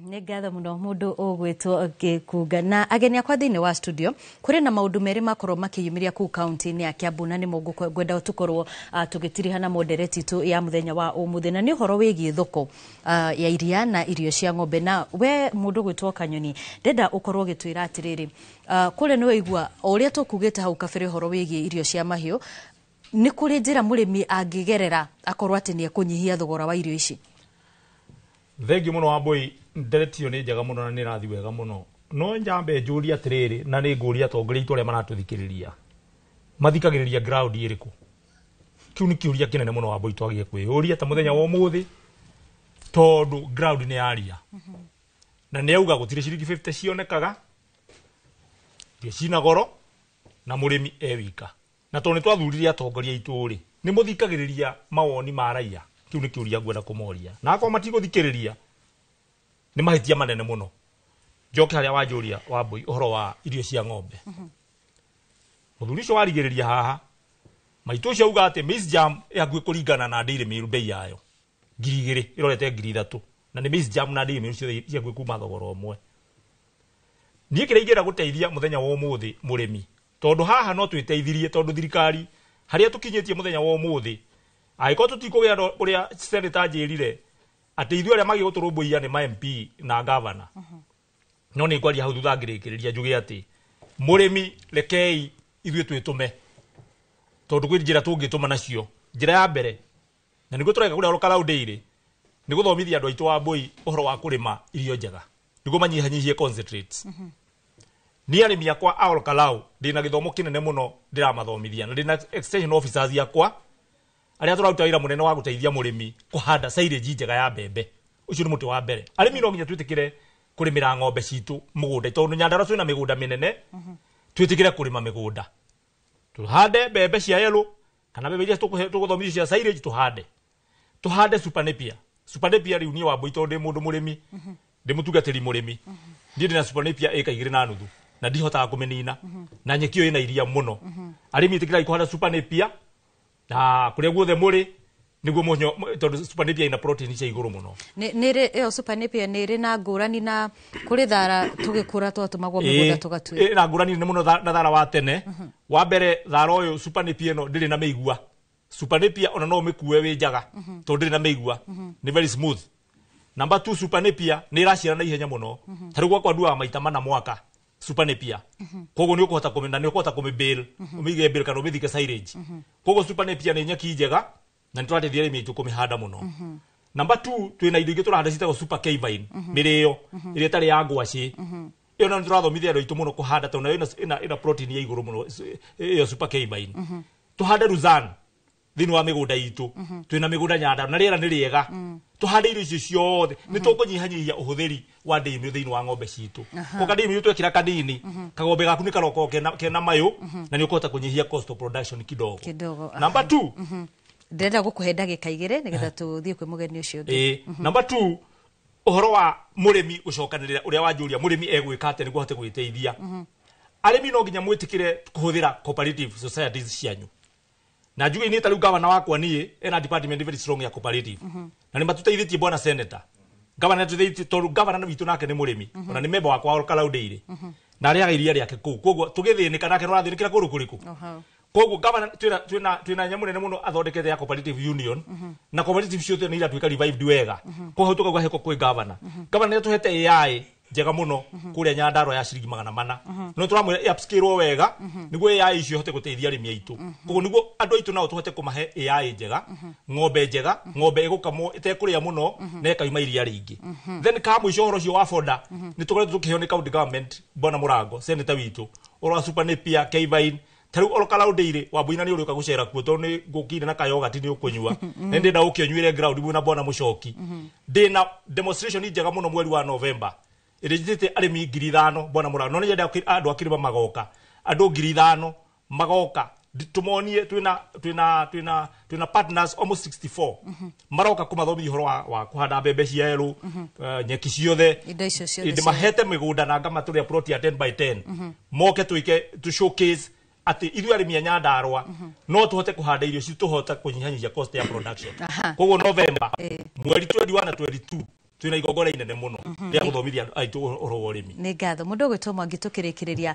Nĩ ngatho mũno mũndũ ũgwĩtwo Gĩkunga. Na ageni akwa thĩinĩ wa studio, kũrĩ na maũndũ merĩ makorwo makĩyumĩria kũu kaunti-inĩ ya Kiambu, na nĩmo ngwenda tũkorwo tũgĩtiriha na ndereti itũ ya mũthenya wa ũmũthĩ, na nĩ ũhoro wĩgiĩ thoko ya iria na irio cia ng'ombe. Na we mũndũ ũgwĩtwo Kanyoni, ndenda ũkorwo ũgĩtwĩra atĩrĩrĩ, kũrĩa nĩ waigua o ũrĩa tũkugĩte hau kabere ũhoro wĩgiĩ irio cia mahiũ, nĩ kũrĩ njĩra mũrĩmi angĩgerera akorwo atĩ nĩ ekũnyihia thogora wa irio ici? Thengiũ mũno Wambũi, ndereti ĩyo nĩ njega mũno na nĩ ĩrathiĩ wega mũno. No njambe njũrie atĩrĩrĩ, na nĩ ngũria atongoria aitũ arĩa maratũthikĩrĩria, mathikagĩrĩria ground ĩrĩkũ? Kĩu nĩ kĩũria kĩnene mũno Wambũi twagĩrĩire kwĩyũria ta mũthenya wa ũmũthĩ, tondũ ground nĩ yaria. Na nĩ auga gũtirĩ ciringi 50 cionekaga, irio cina goro, na mũrĩmi e wika. Na tondũ nĩ twathurire atongoria aitũ rĩ, nĩ mũthikagĩrĩria mawoni ma raia? Kĩu nĩ kĩũria ngwenda kũmoria. Na akorwo matigũthikĩrĩria, nĩ mahĩtia manene mũno. Njoke harĩa wanjũria Wambũi ũhoro wa irio cia ng'ombe. Mũthuri ũcio warigĩrĩria haha, maitũ ũcio auga atĩ maize jam ĩ hakuhĩ kũringana na Dairy Meal bei yayo 2,000 ĩrorete 3,000, na nĩ maize jam na Dairy Meal ciothe ci hakuhĩ kuma thogora ũmwe. Niĩ kĩrĩa ingĩenda gũteithia mũthenya wa ũmũthĩ mũrĩmi, tondũ haha no twĩteithirie, tondũ thirikari harĩa tũkinyĩtie mũthenya wa ũmũthĩ, angĩkorwo tũtikũgĩa ũrĩa senator anjĩrire atĩ ithuĩ arĩa magĩrĩirwo gũtũrũmbũiya nĩ ma MP na governor, no nĩ ngwaria hau thutha ngĩrĩkĩrĩria njuge atĩ mũrĩmi rekei ithuĩ twĩtũme, tondũ kwĩ njĩra tũngĩtũma nacio. Njĩra ya mbere, na nĩguo tũreka kũrĩa Olkalau Dairy, nĩ gũthomithia andũ aitũ Wambũi ũhoro wa kũrĩma irio njega nĩguo manyihanyihie concentrates. Niĩ arĩmi akwa a Olkalau ndĩna gĩthomo kĩnene mũno ndĩramathomithia, na ndĩna extension officers akwa arĩa tũraruta wĩra mũnene wa gũteithia mũrĩmi kũhanda silage njega ya mbembe. Ũcio nĩ mũtĩ wa mbere. Arĩmi no nginya twĩtĩkĩre kũrĩmĩra ng'ombe citũ mũgũnda, tondũ Nyandarua twĩna mĩgũnda mĩnene, twĩtĩkĩre kũrĩma mĩgũnda. Tuhande mbembe cia yellow kana mbembe iria tũgũthomithio cia silage tuhande. Tuhande super napier. Super napier rĩu niĩ Wambui tondũ ndĩ mũndũ mũrĩmi, ndĩ mũtungatĩri mũrĩmi. Niĩ ndĩna super napier ĩka 2.5 na ndihotaga kũmĩnina na nyeki ĩyo ĩna iria mũno. Arĩmi ĩtĩkĩrai kũhanda super napier na kũrĩa guothe mũrĩ nĩguo mũnyo tondũ super napier ĩna protein cia igũrũ mũno. Nĩ ĩyo super napier nĩ ĩrĩ na ngũrani na kũrĩ thara tũgĩkũra twatũmagwo mĩgũnda tũgatuĩra. Ĩna ngũrani nene mũno na thara wa tene. Wa mbere thara ũyũ super napier ĩno ndĩrĩ na mĩigua. Super napier ona no ũmĩkue wĩ njaga tondũ ndĩrĩ na mĩigua. Nĩ very smooth. Number 2 super napier nĩ ĩraciara na ihenya mũno. Ta rĩu gwakwa nduaga maita 4 mwaka super napier. Koguo nĩ ũkũhota kũmĩ na nĩ ũkũhota kũmĩ bale, ũmĩige bale kana ũmĩthike silage. Koguo super napier nĩ nyeki njega na nĩ tũrateithia arĩmi aitũ kũmĩhanda mũno. Number 2 twĩna indo ingĩ tũrahanda ciĩtagwo super K-vine, mĩrĩo ĩrĩa ĩtarĩ ya ngwacĩ. Ĩyo nayo nĩ tũrathomithia andũ aitũ mũno kũhanda tondũ nayo ĩna protein ya igũrũ mũno ĩyo super K-vine. Tũhande Luzerne thĩinĩ wa mĩgũnda itũ. Twĩna mĩgũnda Nyandarua na rĩera nĩ rĩega. Tũhande irio icio ciothe nĩ tũkũnyihanyihia ũhũthĩri wa ndĩmũ thĩinĩ wa ng'ombe citũ. Koka ndĩmũ twekĩra kanini kagombe gaku nĩ karokorwo kena mayũ na nĩ ũkũhota kũnyihia cost of production kidogo. Number 2 ndĩrenda gũkũhe ndagĩka 2 nĩgetha tũthiĩ kwĩ mũgeni ũcio ũngĩ. Number 2 ũhoro wa mũrĩmi gũcokanĩrĩra ũrĩa wanjũria mũrĩmi egwĩka atĩa nĩguo ahote gwĩteithia. Arĩmi no nginya mwĩtĩkĩre kũhũthĩra cooperative societies cianyu. Na njuge niĩ ta rĩu gavana wakwa niĩ ena department very strong ya cooperative. Na nĩ matũteithĩtie bwana senator. Gavana nĩatũteithĩtie tondũ gavana witũ nake nĩ mũrĩmi. Ona nĩ member wakwa wa Kalau Dairy. Na arĩaga iria rĩake kũu. Koguo tũgĩthĩnĩka nake nĩũrathĩnĩkĩra kũndũ kũrĩkũ. Koguo gavana twĩna nyamũ nene mũno athondekete ya cooperative union. Na cooperative ciothe nĩ iratuĩka revived wega. Koguo hau tũkauga heko kwĩ gavana. Gavana nĩatũhete AI njega mũno kũrĩa Nyandarua ya ciringi 400. No tũramwĩra upscale wega nĩguo AI icio ihote gũteithia arĩmi aitũ. Koguo nĩguo andũ aitũ nao tũhote kũmahe AI njega, ng'ombe njega, ng'ombe ĩgũkamwo ĩtekũrĩa mũno na ĩkauma iria rĩingĩ. Then ka mũico ũhoro ũcio wa boda nĩ tũkoretwo tũkĩheo nĩ county government bwana Mũrango senator witũ ũhoro wa super napier K-vine. Ta rĩu oro Kalau Dairy Wambui na nĩ ũrĩũka gũcera kuo tondũ nĩ ngũkire na kayogati nĩ ũkũnyua. Na ndĩrenda ũke ũnyuĩre ground mwĩna bwana Mũcoki. Ndĩna demonstration njega mũno mweri wa November. Ĩrĩnjĩtĩte arĩmi 5,000 bwana Mũrango. No nĩnyenda andũ a kĩrĩma magoka. Andũ 5,000 magoka. Tũmonie twĩna partners almost 64. Maroka kũmathomithia ũhoro wa kũhanda mbembe cia yellow, nyeki ciothe. Indo icio ciothe. Ndĩmahete mĩgũnda na ngamatũrĩa plot ya 10 by 10. Moke twĩke tu showcase atĩ ithuĩ arĩmi a Nyandarua no tũhote kũhanda irio ciitũ tũhota kũnyihanyihia cost ya production. Koguo November mweri 21 na 22 twĩna igongona inene mũno rĩa gũthomithia andũ aitũ ũhoro wa ũrĩmi. Nĩ ngatho mũndũ ũgwĩtwo Mwangi tũkĩrĩkĩrĩria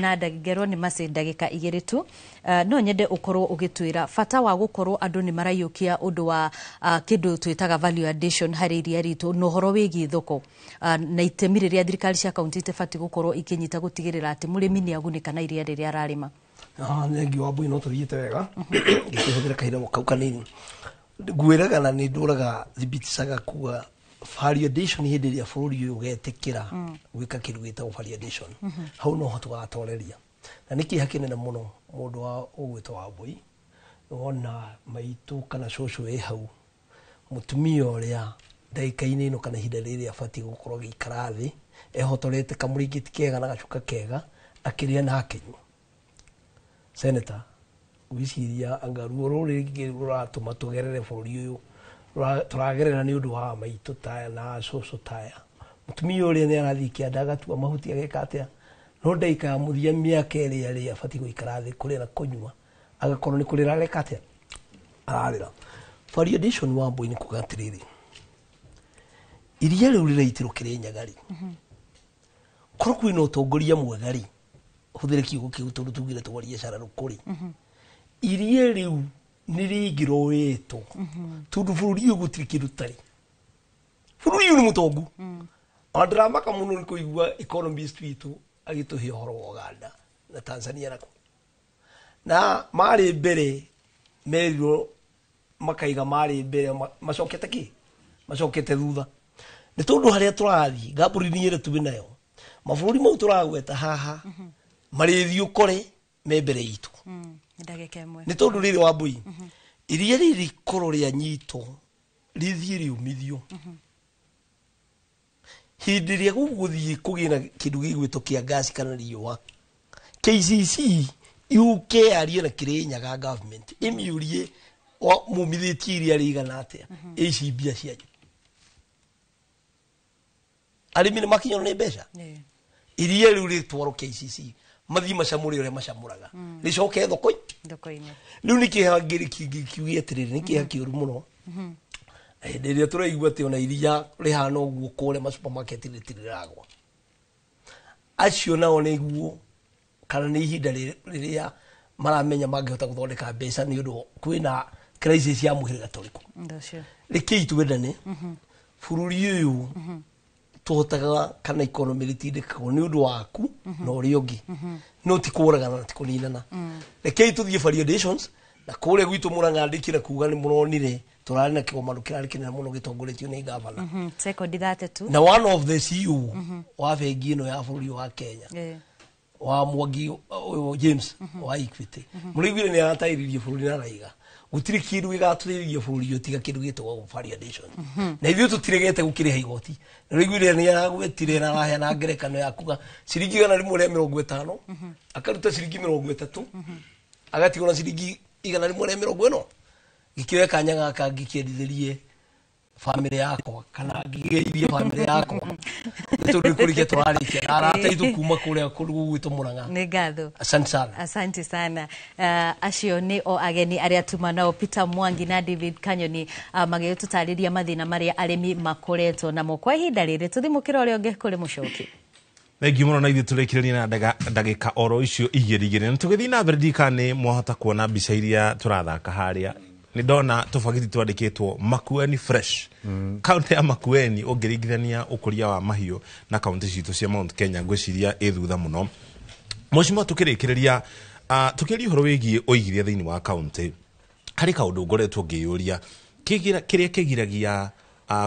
na ngerwo nĩ macĩ ndagĩka 2 tu. No nyende ũkorwo ũgĩtwĩra bata wa gũkorwo andũ nĩ maraiyũkia ũndũ wa kĩndũ twĩtaga value addition harĩ iria ritũ na ũhoro wĩgiĩ thoko na itemi rĩrĩa thirikari cia kaunti itibatiĩ gũkorwo ikĩnyita gũtigĩrĩra atĩ mũrĩmi nĩ agunĩka na iria rĩrĩa ararĩma. Thengiũ Wambui no tũthiĩte wega ngĩkĩhũthĩra kahinda kau kanini. Ngwĩraga na nĩ ndũraga thibiticaga kuga value addition hĩndĩ ĩrĩa bũrũri ũyũ ũgetĩkĩra gwĩka kĩndũ gĩtagwo value addition hau noho tũgatoreria. Na nĩ kĩeha kĩnene mũno mũndũ wa ũgwĩtwo Wambui wona maitũ kana cũcũ ĩ hau mũtumia ũrĩa ndagĩka-inĩ ĩno kana ihinda rĩrĩ abatiĩ gũkorwo agĩikara thĩ ehotorete kamũrĩngĩti kega na gacuka kega akĩrĩa na akĩnyua. Senator ngwĩciria anga ruo rũrĩ rĩngĩ rũratũma tũgerere bũrũri ũyũ tũragerera nĩ ũndũ wa maitũ taya na cũcũ taya. Mũtumia ũrĩa nĩ arathiĩ kĩanda agatua mahuti ageka atĩa no ndagĩka ya mũthia mĩaka ĩrĩa ĩrĩa abatiĩ gũikara thĩ kũrĩa na kũnyua agakorwo nĩ kũrĩra areka atĩa ararĩra. Value addition Wambui nĩ kuga atĩrĩrĩ iria rĩu rĩraitĩrwo Kĩrĩnyaga rĩ korwo kwĩna ũtongoria mwega rĩ hũthĩre kiugo kĩu tondũ tugire twarie cararũkũ rĩ iria rĩu nĩ rĩngĩroetwo tondũ bũrũri ũyũ gũtirĩ kĩndũ tũtarĩ. Bũrũri ũyũ nĩ mũtongu. Ona ndĩramaka mũno nĩ kũigua economist witũ agĩtũhe ũhoro wa Uganda na Tanzania nako. Na marĩ mbere merirwo makaiga marĩ mbere macokete kĩ? Macokete thutha. Nĩ tondũ harĩa tũrathiĩ ngambũri-inĩ ĩrĩa twĩ nayo mabũrũri mau tũragweta haha marĩthiĩ ũkore me mbere itũ. Ndagĩka ĩmwe. Nĩ tondũ rĩrĩ Wambui iria rĩrĩ korwo rĩanyitwo rĩthiĩ rĩũmithio hĩndĩ ĩrĩa gũgũthiĩ kũgĩe na kĩndũ gĩgwĩtwo kĩa ngasi kana riũa KCC Yuke yarie na Kirinyaga government ĩmĩũrie mumithĩtie iria rĩigana atĩa ici mbia cianyu. Arĩmi nĩ makinyĩrwo nĩ mbeca. Iria rĩu rĩtwarwo KCC mathiĩ macamũre ũrĩa macamũraga, rĩcoke thoko-inĩ. Rĩu nĩ kĩeha ngĩkiuge atĩrĩrĩ, nĩ kĩeha kĩũru mũno hĩndĩ ĩrĩa tũraigua atĩ ona iria rĩhana ũguo kũrĩa ma supermarket rĩtirĩragwa. Acio nao nĩguo kana nĩ ihinda rĩrĩa maramenya mangĩhota gũthondeka mbeca nĩ ũndũ kwĩna crisis ya mũhĩrĩga tũrĩkũ. Rekei twendane. Bũrũri ũyũ tũhotaga kana economy rĩtindĩkagwo nĩ ũndũ waku na ũrĩa ũngĩ, no ti kũragana na ti kũninana. Rekei tũthiĩ variations na kũrĩa gwitũ Mũrang'a ndĩkire kuga nĩ mũronire tũrarĩ na kĩgomano kĩrarĩ kĩnene mũno gĩtongoretio nĩ gavana sekondi 32 na one of the CEO wa bengi ĩno ya bũrũri wa Kenya wa Mwangi James wa Equity. Mũrĩiguire nĩ aratairĩrie bũrũri na araiga gũtirĩ kĩndũ gĩgatũrĩria bũrũri ũyũ tiga kĩndũ gĩtagwo value addition, na ithuĩ tũtiregete gũkĩrĩha igoti. Na rĩiguire nĩ aragwetire na araheana ngerekano ya kuga ciringi 150 akaruta ciringi 30 agatigwo na ciringi 140. Gĩkĩoe kanya gaka ngĩkĩendithĩrie bamĩrĩ yakwa kana ngĩgeithie bamĩrĩ yakwa nĩ tondũ kũrĩkia tũrarĩkia arata aitũ kuma kũrĩa kũndũ gũgwĩtwo Mũrang'a. Nĩ ngatho. Asante sana. Asante sana. Acio nĩ o ageni arĩa tuma nao Peter Mwangi na David Kanyoni, magĩtũtarĩria mathĩna marĩa arĩmi makoretwo namo kwa ihinda rĩrĩ. Tũthimũkĩra ũrĩa ũngĩ kũrĩ Mũcoki. Thengiũ mũno na ithuĩ tũrĩkĩrĩrie na ndagĩka oro icio igĩrĩ igĩrĩ. Na tũgĩthiĩ na mbere ndirikana nĩ mwahota kuona mbica iria tũrathaka harĩa. Nĩ ndona tũbagiti twandĩkĩtwo Makueni Fresh. Kaunti ya Makueni ũngĩringithania ũkũria wa mahiũ na kaunti citũ cia Mount Kenya ngwĩciria ĩ thutha mũno. Mheshimiwa, tũkĩrĩkĩrĩria tũkĩaria ũhoro wĩgiĩ ũigithia thĩinĩ wa kaunti, harĩ kaũndũ ngoretwo ngĩyũria kĩrĩa kĩgiragia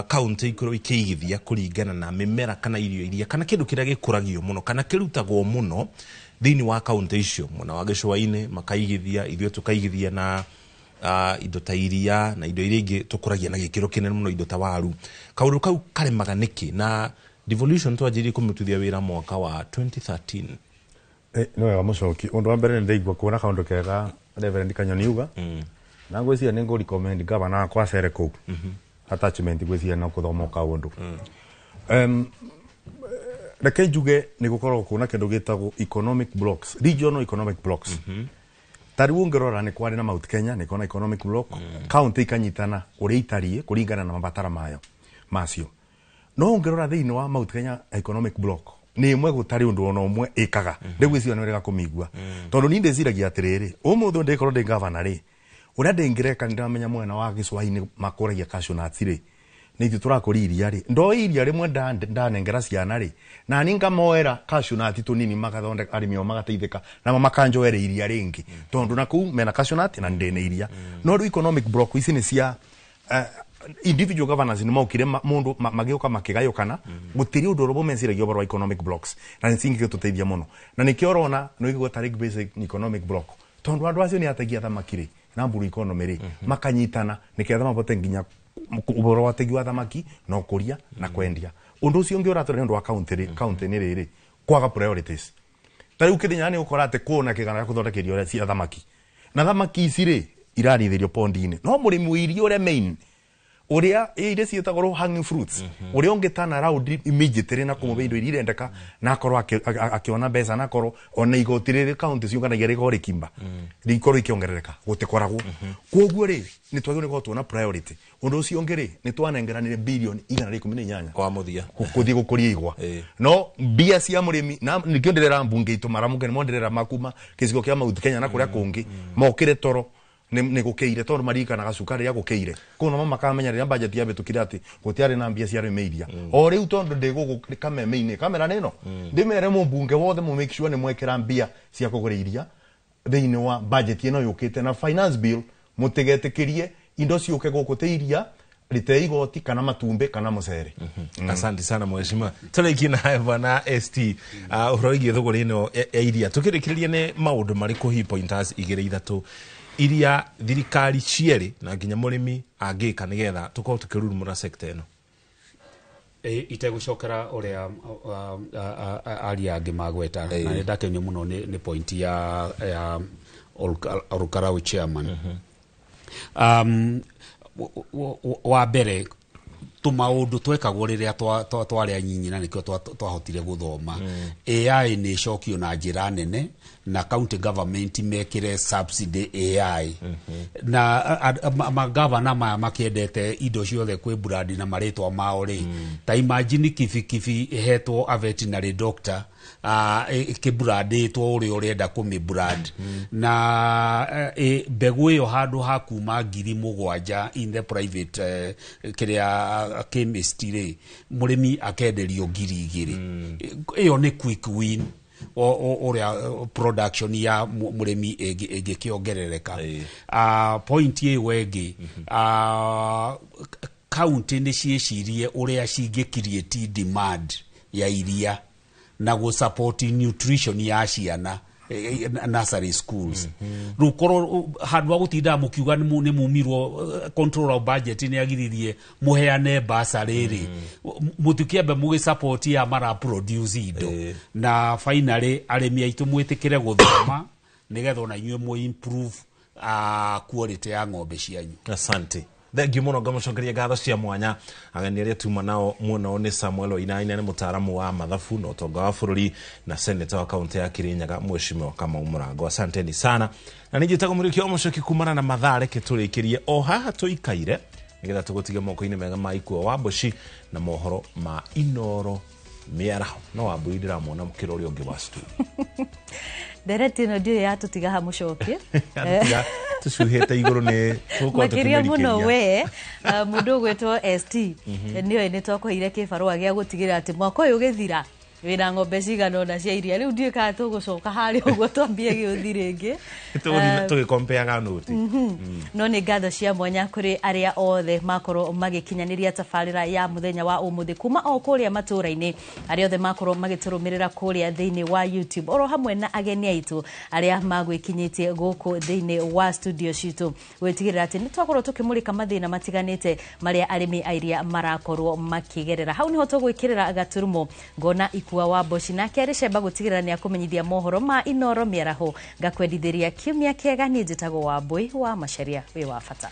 kaunti ikorwo ikĩigithia kũringana na mĩmera kana irio iria kana kĩndũ kĩrĩa gĩkũragio mũno kana kĩrutagwo mũno thĩinĩ wa kaunti icio. Mwena wa gĩcũa-inĩ makaigithia, ithuĩ tũkaigithia na indo ta iria na indo iria ingĩ tũkũragia na gĩkĩro kĩnene mũno, indo ta waru. Kaũndũ kau karemaga nĩkĩ? Na devolution twanjĩrĩirie kũmĩrutithia wĩra mwaka wa 2013. Nĩ wega Mũcoki. Ũndũ wa mbere nĩ ndaigua kuona kaũndũ kega Reverend Kanyoni uga, na ngwĩciria nĩ ngũ recommend gavana wakwa acere kũu attachment ngwĩciria no kũthoma kaũndũ. Reke njuge nĩ gũkoragwo kwĩna kĩndũ gĩtagwo economic blocks, regional economic blocks. Ta rĩu ũngĩrora nĩ kwarĩ na Mount Kenya, nĩ kona economic block, county ikanyitana ũrĩa itariĩ kũringana na mabatara mayo macio. No ũngĩrora thĩinĩ wa Mount Kenya economic block nĩ ĩmwe gũtarĩ ũndũ ona ũmwe ĩkaga. Rĩu ngwĩciria nĩ wega kũmĩigua, tondũ niĩ ndĩciragia atĩrĩrĩ, ũmũthĩ ndĩkorwo ndĩ gavana rĩ, ũrĩa ndĩngĩreka nĩndĩramenya mwena wa gĩcũa-inĩ makũragia cashew nuts rĩ, nĩ ithuĩ tũrakũria iria rĩ, ndoe iria rĩmwe ndanengera ciana rĩ, na niĩ ngamoera cashew nut tũnini magathondeka arĩmi ao magateithĩka, namo makanjoere iria rĩngĩ, tondũ na kũu mena cashew nut na ndĩna iria. No rĩu economic block ici nĩ cia individual governors nĩ mokire mũndũ magĩũka makĩgayũkana, gũtirĩ ũndũ ũrĩa meciragia ũhoro wa economic blocks, na nĩ cingĩgĩtũteithia mũno. Na nĩkĩo ũrona nĩ ũigua tarĩ basic economic block, tondũ andũ acio nĩ ategia thamaki rĩ, na blue economy rĩ, makanyitana nĩgetha mabote nginya ũhoro wa tegi wa thamaki na ũkũria na kwendia. Ũndũ ũcio ũngĩ ũratũra nĩ ũndũ wa county rĩ, county nĩ rĩrĩ kwaga priorities. Ta rĩu Kĩrĩnyaga nĩ ũkora atĩ kũna kĩgana gĩa gũthondeka irio cia thamaki, na thamaki ici rĩ irarĩithĩrio pond-inĩ, no mũrĩmi wa irio ũrĩa main ũrĩa iria ciĩtagwo low hanging fruits, ũrĩa ũngĩ turn around immediately na kũmũhe indo iria irendeka na akorwo akĩona mbeca, na akorwo ona igoti rĩrĩ county ciũnganagia rĩkorwo rĩkimba rĩkorwo ikĩongerereka gũtikoragwo. Koguo rĩ nĩ twagĩrĩirwo nĩ gũkorwo tuona priority. Ũndũ ũcio ũngĩ rĩ nĩ twanengeranire bilioni 118 kwa mũthia gũthiĩ gũkũria igwa, no mbia cia mũrĩmi na nĩkĩo ndĩrera mbunge itũ maramuke nĩmo ndĩrera makuma gĩcigo kĩa Mount Kenya na kũrĩa kũngĩ mokĩre toro nĩ gũkĩire, tondũ maririkanaga cukari rĩrĩa gũkĩire kũu namo makamenya rĩrĩa budget yahĩtũkire atĩ gũtiarĩ na mbia cia arĩmi iria. O rĩu tondũ ndĩ gũkũ kameme-inĩ kamera nĩ ĩno ndĩmere mũmbunge wothe mũ make sure nĩ mwekĩra mbia cia kũgũra iria thĩinĩ wa budget ĩno yũkĩte na finance bill, mũtigetĩkĩrie indo ciũke gũkũ ta iria rĩte igoti kana matumbĩ kana mũcere. Asante sana mheshimiwa. Tũrĩkie na bwana ST ũhoro wĩgiĩ thũgũrĩ ĩno ya iria. Tũkĩrĩkĩrĩria nĩ maũndũ marĩkũ hi pointers igĩrĩ ithatũ iria thirikari cierĩ na nginya mũrĩmi angĩka nĩgetha tũkorwo tũkĩrurumũra sector ĩno? Itegũcokera ũrĩa aria angĩ magweta, na nĩ ndakenio mũno nĩ point ya Olkarau chairman. Wa mbere, tũmaũndũ twekagwo rĩrĩa twarĩ anyinyi, na nĩkĩo twahotire gũthoma. AI nĩ ĩcokio na njĩra nene, na county government mekĩre subsidy AI, na magavana maya makĩendete indo ciothe kwĩ brand na marĩtwa mao rĩ, ta imagine kibikibi ĩhetwo a veterinary doctor, ĩkĩbrandĩtwo ũrĩa ũrenda kũmĩ brand, na mbegũ ĩyo handũ ha kuma 7,000 in the private kĩrĩa chemist rĩ, mũrĩmi akenderio 2,000. Ĩyo nĩ quick win ũrĩa production ya mũrĩmi ĩngĩkĩongerereka. Point ĩyo ĩngĩ, county nĩ ciĩcirie ũrĩa cingĩ create demand ya iria na gũ support nutrition ya ciana nursery schools. Rĩu korwo handũ ha gũtindaga mũkiuga nĩ mumirwo, control of budget nĩ agiririe mũheane basarĩ rĩ, mũtikĩambe mũgĩ support ya mara produce indo. Na finally, arĩmi aitũ, mwĩtĩkĩre gũthoma nĩgetha ona inyuĩ mũ improve quality ya ng'ombe cianyu. Asante, thengiũ mũno. Ngamũcokeria ngatho cia mwanya ageni arĩa tuma nao mũno nĩ Samuel Wainaina, nĩ mũtaaramu wa mathabu na ũtonga wa bũrũri, na seneta wa kaunti ya Kirinyaga, Mheshimiwa Kamau Mũrango. Asanteni sana. Na nĩ njĩtagwo Mũrĩki wa Mũcoki. Kumana na mathaa, reke tũrĩkĩrie o haha tũikaire nĩgetha tũgũtige moko-inĩ mega ma Ikuo wa Mboci na mohoro ma Inoro mĩaraho. No Wambui ndĩramwona mũkĩra ũrĩa ũngĩ wa studio. Ndereti ĩno ndiũĩ yatũtiga ha mũcoki. Yatũtiga tũcuhĩte igũrũ nĩ tũgũkorwo makĩria mũno. Tũkĩmĩrikĩria. We mũndũ ũgwĩtwo ST, nĩoĩ nĩ twakũheire kĩbarũa gĩa gũtigĩrĩra atĩ mwaka ũyũ ũgĩthira wĩna ng'ombe cigana ũna cia iria. Rĩu ndiũĩ kana tũgũcoka harĩa ũguo twambie gĩũthi rĩngĩ. Tũgũthiĩ tũgĩkompeaga nũti. No nĩ ngatho cia mwanya kũrĩ arĩa othe makorwo magĩkinyanĩria tabarĩra ya mũthenya wa ũmũthĩ kuma o kũrĩa matũũra-inĩ, arĩa othe makorwo magĩtũrũmĩrĩra kũrĩa thĩinĩ wa YouTube, oro hamwe na ageni aitũ arĩa magwĩkinyĩtie gũkũ thĩinĩ wa studio citũ gwĩtigĩrĩra atĩ nĩ twakorwo tũkĩmũrĩka mathĩna matiganĩte marĩa arĩmi a iria marakorwo makĩgerera. Hau nĩho tũgwĩkĩrĩra gaturumo. Ngona Ikua wa Mboci nake arĩ cemba gũtigĩrĩra nĩ akũmenyithia mohoro ma Inoro mĩaraho. Ngakwendithĩria kiumia kĩega. Niĩ njĩtagwo Wambui wa Macharia. Wĩ wa bata.